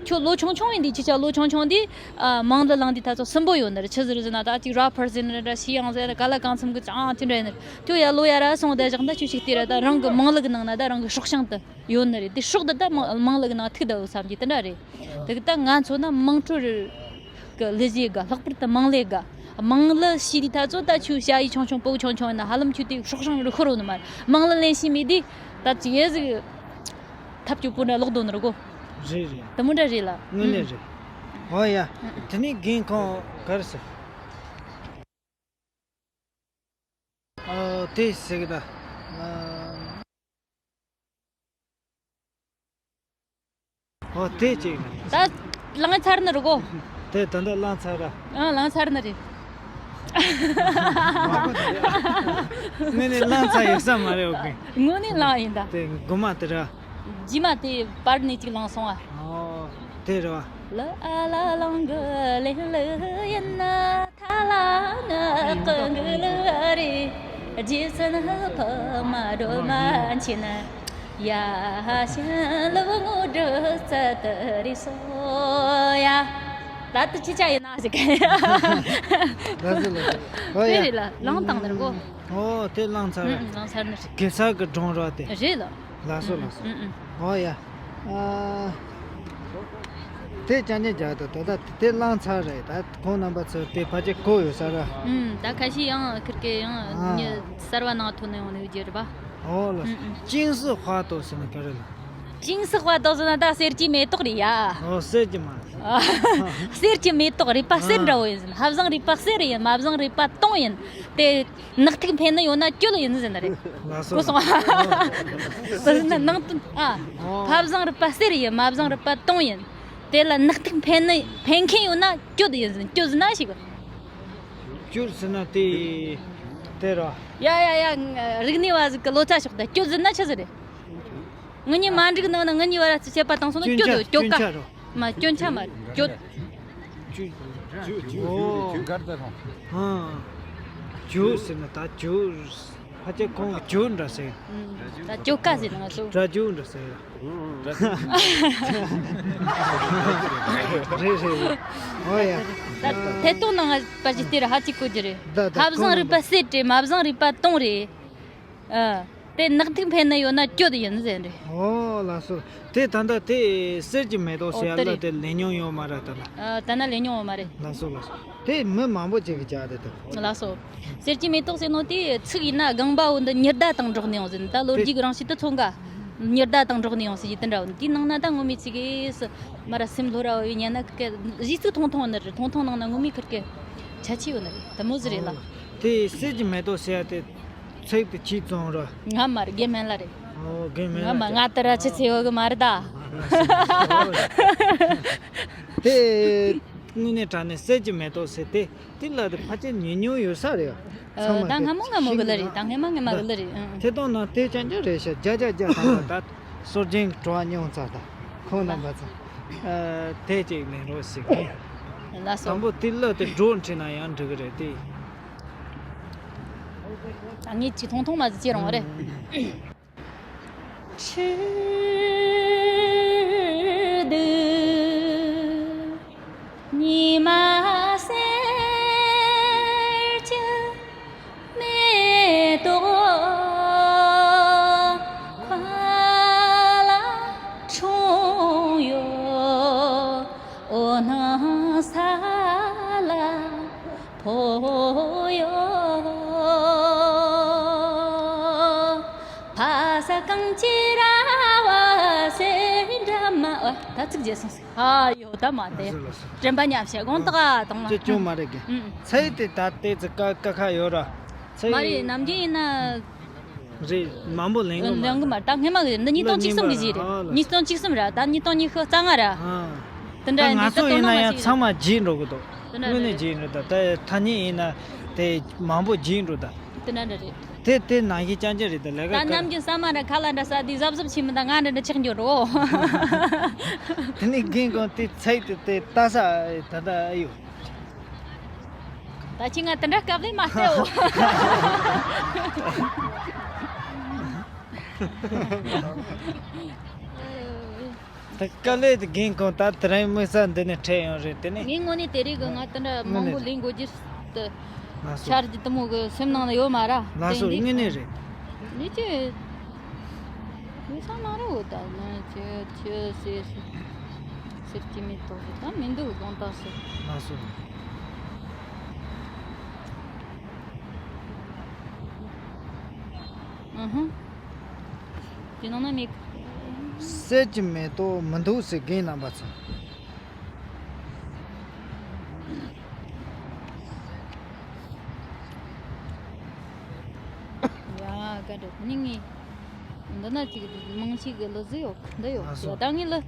ཁྱོད་ལོ་ཆུང་ཆུང་ཡིན་དུས། ཁྱེད་ཅག་ལོ་ཆུང་ཆུང་དུས་ཨ་དམངས་གླུ་བླངས་དུས་ད་ཚོ་སུན་པོ་ཡོད་ནི་རེད། ཆི་ཟིག་རེད་ཟེར་ན། ད་ཅིག་ར་ཕར་ཟེར་ནི་རེད། ཤི་ཡང་ཟེར། ག་ལ་གང་འཚམ་གི་ཅང་ཅི་འདྲ་ཡིན་ནི་རེད། ཁྱོད་ཡར་ལོ་ཡར་ར་སོང་བསྡད་བཞག་ན། ཁྱོད་ཅིག་དེ་ར་ད་རང་གི་དམངས་གླུ་གི་ནང་ན་ད་རང་གི་སྲོག་ཤིང་དེ་ཡོད་ནི་རེད། དེ་སྲོག་དེ་ད་དམངས་དམངས་གླུ་གི་ནང་ཐུག་བསྡད་ཡོད་བསམ་གྱི་དེ་འདྲ་རེད། དེ་གི་ད་ང་ཚོ་ན་དམངས་ཁྲོད་གི་གླུ་གཞས་དགའ། ལྷག་པར་དུ་དམངས་གླུ་དགའ། དམངས་གླུ་ཤེས་དུས་ད་ཚོ་ད་ཁྱོད་ཞ་ཡི་ཆུང་ཆུང་ཕྲུ་གུ་ཆུང་ཆུང་ཡིན་ན་ཧ་ལམ་ཁྱོད་དེ་སྲོག་ཤིང་རུ་ཤོར་ཡོད་ནི་མ་རེད། དམངས་གླུ་ལེན་ཤེས་མེད་དུས་ད་ཅིག་ཡེ་ཟིག་ཐབས་སྐྱོ་པོ་འདྲ་ལོག་འདུག་ནི་རེད་གོ། རེད་རེད། དེ་མོ་འདྲ་རེད་ལ། དངོས་གནས་རེད། ཨོ་ཡ། དེ་ནས་རྒན་ཁོང་ག་རེ་ཟེར། ཨོ་དེ་ཟེར་གི་ད། ཨོ་དེ་ཅིག་ད་བླངས་ཚར་ནི་རེད་གོ། དེ་ད་ལྟ་བླངས་ཚར་ར། ཨ། བླངས་ཚར་ནི་རེད། དངོས་གནས་བླངས་ཚར་ཡོད་ས་མ་རེད། འོ་གི། དངོས་གནས་བླངས་ཡིན་ད། དེ་མགོ་མ་དེ་ར། རྗེས་མ་དེ་པར་ནས་ཅིག་བླངས་སོང་ཨ། ཨོ་དེ་རེད་བ། ལ་ཨ་ལ་ལང་གི་ལེན་ལེ་ཡིན་ན། ཐ་ལ་ང་ཀུན་གི་ལུ་རེ། རྗེ་བཙུན་ཕ་མ་སྒྲོལ་མ་མཁྱེན། ཡ་ཤན་ལུ་ངོ་སྒྲུབ་རྩལ་དུ་རེ་སོ་ཡ། ད་དུ་ཅི་བྱ་ཡིན་ན་ཟིག། ལགས་སོ་ལགས་སོ། ཨོ་ཡ། དེ་རེད་ལ། བླངས་བཏང་ནི་རེད་གོ། ཨོ་དེ་བླངས་ཚར་རེད། ཨུ་ཨུ། བླངས་ཚར་ནི་རེད། གེ་སར་གི་སྒྲུང་རེད་དེ། རེད་ལ། ལགས་སོ་ལགས་སོ། ཨུ་ཨུ། ཨོ་ཡ། ཨ། དེ་ཅང་ཅང་རྒྱག་ཏུ་ད་ལྟ་དེ་བླངས་ཚར་རེད། ད་ཁོང་རྣམ་པ་ཚོ་དེ་ཕལ་ཆེར་གོ་ཡོད་ས་ར། ཨུམ། ད་ཁ་ཤས་ཡང་ཁིར་ཀེ་ཡང་ཨ། མྱི་གསར་བ་ནང་ཐོན་ནས་ཡོང་ནས་ཡོད་རྒྱུ་རེད་པ། ཨོ་ལ། ཨུམ་ཨུམ། ཅིང་སི་ཧྭ་ཏོ་ཟེར་ན་ག་རེ་ལ། ཅིང་སི་ཧྭ་ཏོ་ཟེར་ན་ད་གསེར་གྱི་མེ་ཏོག་རེད་ཡ། ཨོ་གསེར་གྱི་མ། གསེར་གྱི་མེ་ཏོག་རུས་པ་གསེར་འདྲ་བོ་ཡིན་ཟེར། ཕ་བཟང་རུས་པ་གསེར་ཡིན། མ་བཟང་རུས་པ་དུང་ཡིན། དེ་ནག་ཐིག་འཕེན་ནི་ཡོད་ན་གྱོད་ཡིན་ཟེར་ནི་རེད། ལགས་སོ། གོ་སོང་ཨ། ཟེར་ན་ནང་དོན་ཨ། ཕ་བཟང་རུས་པ་གསེར་ཡིན། མ་བཟང་རུས་པ་དུང་ཡིན། དེ་ལ་ནག་ཐིག་འཕེན་ནི་འཕེན་མཁན་ཡོད་ན་གྱོད་ཡིན་ཟེར། གྱོད་ཟེར་ན་ཞིག་གྱོད་ཟེར་ན་དེ་དེ་ར། ཡ་ཡ་ཡ། རིག་གནས་བ་ཟིག་གི་ལོ་ཙཱ་ཞོག་ད་གྱོད་ཟེར་ན་ཆི་ཟིག་རེད། ངེད་གཉིས་མ་འགྲིག་ནང་ན་ངེད་གཉིས་བར་ཆད་པ་བཏང་སོང་ན་སྐྱོན་ཆ་སྐྱོན་ཆ་སྐྱོན་ཆ་རོ། མ་སྐྱོན་ཆ་མ་སྐྱོན། ཅུ་ཅུ་ཅུ་ཅུ་གར་ད་རོ། ཧང་། ཅུ་ཟེར་ན་ད་ཅུ། ཕ་ཆེ་ཁོང་གི་ཅུ་འདྲ་ཟེར། ད་ཅོ་ཀ་ཟེར་ན་ང་ཚོ། ད་ཅུ་འདྲ་ཟེར། རེད་རེད་རེད། ཨོ་ཡ། ད་ཐད་གཏོང་ནང་པ་ཞིག་སྟེར་ཧ་ཅིག་གོ་རྒྱུ་རེད། ད་ད་ཕ་བཟང་རུས་པ་གསེར་རེད། མ་བཟང་རུས་པ་དུང་རེད། ཨ། དེ་ནག་ཐིག་འཕེན་ན་ཡོད་ན་གྱོད་ཡིན་ཟེར་རེད། ཨོ་ལགས་སོ། དེ་ད་ལྟ་དེ་གསེར་གྱི་མེ་ཏོག་ཟེར་ཡ་ལ་དེ་ལས་མྱོང་ཡོད་མ་རེད་ད་ལ། ཨ། ད་ན་ལས་མྱོང་ཡོད་མ་རེད། ལགས་སོ་ལགས་སོ། དེ་མི་མང་པོ་ཅིག་གིས་བྱ་དེ་དང་། ལགས་སོ། གསེར་གྱི་མེ་ཏོག་ཟེར་ནོ་དེ་ཚིག་ཡིན་ན་སྒང་པ་བོ་འདི་ཉི་ཟླ་དང་འགྲོགས་ནས་ཡོང་ཟེར། ད་ལོ་རྒྱུས་ཀྱི་རང་བཞིན་དུ་མཚོན་ག་ཉི་ཟླ་དང་འགྲོགས་ནས་ཡོང་ཟེར་གྱི་དེ་འདྲ་བོ། དེའི་ནང་ན་ད་ངོ་མའི་ཚིག་གིས་མ་ར་སེམས་ལྷོ་ར་བོ་ཡིན་ཉན་ན་ཁིར་ཀེ་གཞི་ཚིག་ཐུང་ཐུང་ནི་རེད། ཐུང་ཐུང་ནང་ན་ངོ་མའི་ཁིར་ཀེ་ཆ་ཆེ་ཡོད་ནི་རེད། དེ་མོ་ཟིག་རེད་ལ། དེ་གསེར་གྱི་མེ་ཏོག་ཟེར་ཡ་དེ། ཚིག་དེ་ཅིག་བཙོང་རོགས། ང་མ་རེད། དགེ་སྨན་ལ་རེད། ཨོ་དགེ་སྨན་ང་མ་ལ་ང་ལྟར་ར་ཆི་ཚེ་ཡོད་གི་མ་རེད་ད། དེ་དངོས་གནས་དྲང་གནས་གསེར་གྱི་མེ་ཏོག་ཟེར་དེ་དེ་ལ་དེ་ཕལ་ཆེར་ཉོ་མྱོང་ཡོད་ས་རེད། ཨ། ཚང་མ་ད་དེ་སྔ་མོ་སྔ་མོ་གི་ལ་རེད། ད་སྔ་མ་སྔ་མ་གི་ལ་རེད། ཨང་། དེ་དང་ནང་དེ་ཅང་ཅང་རེད་ཤག་བརྒྱ་ཆ་བརྒྱ་ཐམ་པ་ད་སྲོལ་རྒྱུན་གྲོགས་ཉུང་ཙག་ད་ཁོང་རྣམ་པ་ཚོ་ཨ་དེ་ཅིག་ལེན་རོགས་ཞིག་ལགས་སོ། དང་པོ་དེ་ལ་དེ་སྒྲོ་འཁྲིད་ན་ཡང་འགྲིག་གི་རེད་དེ། ད་ངས་ཅིག་ཐུང་ཐུང་མ་ཟིག་ཅིག་རུང་བ་རེད། ཁྲི་གདུགས་ཉི་མ་གསེར་གྱི་མེ་ཏོག་ཁ་ལ་འཁྲུངས་ཡོད། འོད་སྣང་ས་ལ་ཕོ་ཡོ། ཕ་ས་གངས་ཀྱི་ར་བ་སེ་འདྲ་མ་བ་ད་ཚིག་བརྗེད་སོང་ཟིག་ཨ་ཡོ་ད་མ་དེ། ལགས་སོ་ལགས་སོ། དྲན་པ་ཉམས་ཤག་དགོངས་དག་དང་ལ། ཅི་ཅུང་མ་རེད་གི། ཨུམ། ཚེ་དེ་ད་ལྟའི་ཚིག་ཀ་ཀ་ཁ་ཡོད་ར། ཚེ། མ་རེད། ནམ་རྒྱུན་ཡིན་ན། རེད། མང་པོ་ལེན་གི་མ་ལེན་གི་མ་རེད། ད་སྔས་མ་གི་འདི་ཉིས་སྟོང་བཅུ་གསུམ་གི་ཞིག་རེད། ཨ་ལ། ཉིས་སྟོང་བཅུ་གསུམ་ར། ད་ཉིས་སྟོང་ཉི་ཤུ་རྩ་ལྔ་ར། ཨ། དེ་འདྲ་ད་ཡིན་ང་དུས་ད་ཚོ་དོ་ཡིན་ན་སྣང་མ་ཡང་ཞིག་ཚང་མ་བརྗེད་འགྲོ་གི་འདུག་དེ་འདྲ་དངོས་གནས་རེད། བརྗེད་འགྲོ་ད། ད་ཐ་སྙད་ཡིན་ན་དེ་མང་པོ་བརྗེད་འགྲོ་ད། དེ་འདྲ་འདྲ་རེད། དེ་དེ་ནང་བཞིན་རྐྱང་རྐྱང་རེད་ད་ལས་ད་ཀ་ནམ་ཀ་རྒྱུན་ས་མ་ར་ཁ་ལ་འདྲ་ས་དེ་གཟབ་གཟབ་བྱེད་མི་ད་ང་འདྲ་འདྲ་ཆགས་འགྱོ་རོ། དེ་ནས་རྒན་གོང་དེ་ཚེ་དེ་དེ་ལྟ་ས་ད་ད་ཨ་ཡོ། ད་ཁྱེད་ང་དེ་འདྲ་དཀའ་ལས་མ་སྤྲད་འོ། ད་དཀའ་ལས་དེ་རྒན་གོང་ད་དེ་རིང་དམིགས་བསལ་འདི་ནས་འཕྲད་ཡོང་རེད་དེ་ནས། ངའི་ངོས་ནས་དེ་རིང་གི་ང་དེ་འདྲ་མང་པོ་ལེན་དགོས་རྒྱུ་དེ། ལགས་སོ། འཆར་གཞི་དེ་མོ་གི་སེམས་ནང་ན་ཡོད་མ་ར། ལགས་སོ། དེ་འདི་དངོས་གནས་རེད། ལས་ཀྱི། ཡོད་ས་མ་རེད་འོ། ད་ནི་ཁྱི་ཁྱི་ཟེར་ཟེར་གྱི་མེད་དོ་ཟེར་ད་མི་འདུག་གདོང་ལྟ་ཟེར། ལགས་སོ། ཨུ་ཧུ། དེ་ནང་ན་མེད། གསེར་གྱི་མེ་ཏོག་མི་འདུག་ཟེར་རྒན་རྣམ་པ་ཚོ། ཡ་ག་འདྲ་ནི་ངའི་འདི་ན་ཅིག་མང་ཤོས་ཀྱི་ལོ་ཟིག་ཡོད་འདི་ཡོད། ལགས་སོ། ད་ངའི་ལོ་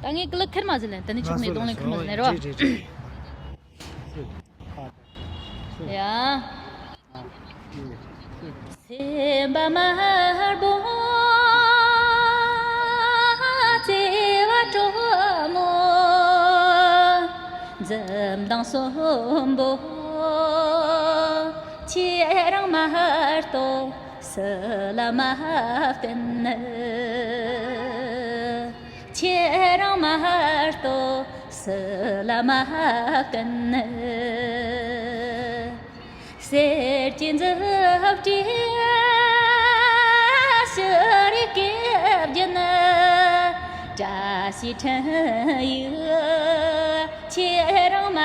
ད་ངའི་ཀི་ལོ་ཁེར་མ་ཟིག་ལེན་དེ་ནི་ཆུག་ནས་གདོང་ལེན་ཁེར་མ་ཟིག་ལེན་རེད་བ། རེད་རེད་རེད། ཡ། སེམས་པ་དམར་པོ་བརྩེ་བ་དྲོན་མོ། འཛུམ་མདངས་གསོན་པོ། ཁྱེད་རང་མ་གཏོགས་སུ་ལ་མ་བསྟུན། ཁྱེད་རང་མ་གཏོགས་སུ་ལ་མ་བསྟུན། གསེར་གྱི་མཛུབ་དཀྲིས་ཕྱི་རིག་གི་བརྒྱུད་ནས། བཀྲ་ ཞེས་དྲན་ཡོད། ཁྱེད་རང་མ་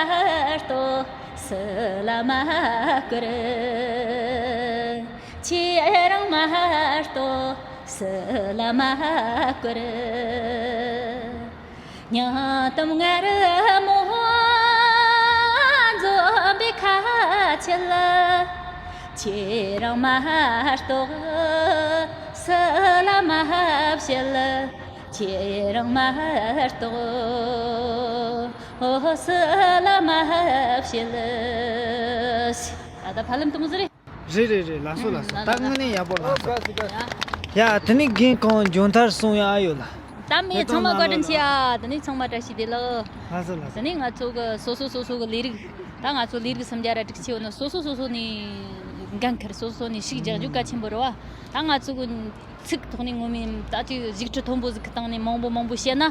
གཏོགས་སུ་ལ་མ་བསྐུར། ཁྱེད་རང་མ་གཏོགས་སུ་ལ་མ་བསྐུར། སྙིང་གཏམ་ངར་མོ་འཛོམས་པའི་ཁ་ཆེ་ལ། ཁྱེད་རང་མ་གཏོགས་སུ་ལ་མ་བཤད། ཁྱེད་རང་མ་གཏོགས་སུ་ལ་མ་བཤད། ཨ་ད་ཕ་ལམ་དུ་མོ་ཟེར། རེད་རེད་རེད། ལགས་སོ་ལགས་སོ། ད་དངོས་གནས་ཡག་པོ་ལགས་སོ། ཡ་དེ་ནས་རྒན་ཁོང་མཇུག་མཐར་གསུང་ཡ་ཨ་ཡོད་ལ། ད་མི་ཚང་མ་བཀའ་དྲིན་ཆེ་ཨ། དེ་ནས་ཚང་མ་བཀྲ་ཤིས་བདེ་ལེགས། ལགས་སོ་ལགས་སོ། དེ་ནས་ང་ཚོ་གི་སོ་སོ་སོ་སོ་གི་ལས་རིགས། ད་ང་ཚོ་ལས་རིགས་སུམ་བརྒྱ་ར་དྲུག་ཅུ་ཡོད་ནོ་སོ་སོ་སོ་སོ་ནས་འགན་འཁུར། སོ་སོ་ནས་ཤུགས་རྒྱག་རྒྱུ་གལ་ཆེན་པོ་རེད་བ། ད་ང་ཚོ་གི་ཚིག་ཐོག་ནས་ངོ་མ་ད་ཅིག་ཞིབ་ཕྲ་མཐོན་པོ་ཟིག་གི་སྟེང་ནས་མང་པོ་མང་པོ་བཤད་ན།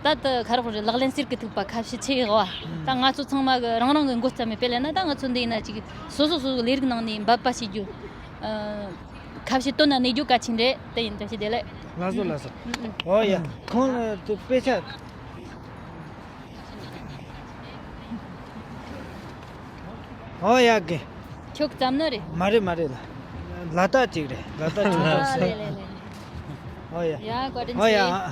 ད་ལྟ་ཁ་རོག་རེ་ལག་ལེན་གསེར་གྱི་ཐིགས་པ་ཁ་བཤད་ཆེ་གི་བ། ད་ང་ཚོ་ཚང་མ་གི་རང་རང་གི་མགོ་བརྩམས་ནས་སྤེལ་ལེ་ན། ད་ང་ཚོ་འདི་ཡིན་ན་ཅིག་སོ་སོ་སོ་སོ་ལས་རིགས་ནང་ནས་འབད་པ་བྱེད་རྒྱུ། ཨ། ཁ་བཤད་དོན་ན་གནས་རྒྱུ་གལ་ཆེན་རེད། དེ་ཡིན། བཀྲ་ཤིས་བདེ་ལེགས། ལགས་སོ་ལགས་སོ། ཨོ་ཡ། ཁོང་དུ་དཔེ་ཆ། ཨོ་ཡ་གི། ཁྱོད་བརྩམས་ནི་རེད། མ་རེད་མ་རེད་ལ། ལ་དྭགས་ཅིག་རེད། ལ་དྭགས་ཆུང་ཆུང་ཨ་ཟེར། ལེ་ལེ་ལེ། ཨོ་ཡ། ཡ་བཀའ་དྲིན་ཨོ་ཡ། ཆེ།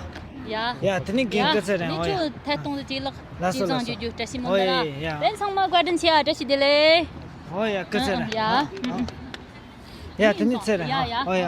ཡ། ཡ་དེ་ནི་རྒན་ཡ། སྐུ་ཚེ་རིང་། ནི་ཨོ་ཡ། ཁྱོད་ཐད་གཏོང་དུ་ཅིག་ལགས། ལགས་ཅིག་སོ་ཚང་ལགས་སོ། རྒྱུ་རྒྱུ་བཀྲ་ཤིས་སྨོན། ཨོ་ཡ་འདུག་ར། ཡ་ཡ། དེ་ཚང་མ་བཀའ་དྲིན་ཆེ་ཨ། བཀྲ་ཤིས་བདེ་ལེགས། ཨོ་ཡ་བཀུར་ཚེ་རིང་། ཡ། ཨོ། ཡ་དེ་ནི་ཚེ་རིང་། ཡ་ཡ། ཨོ་ཡ།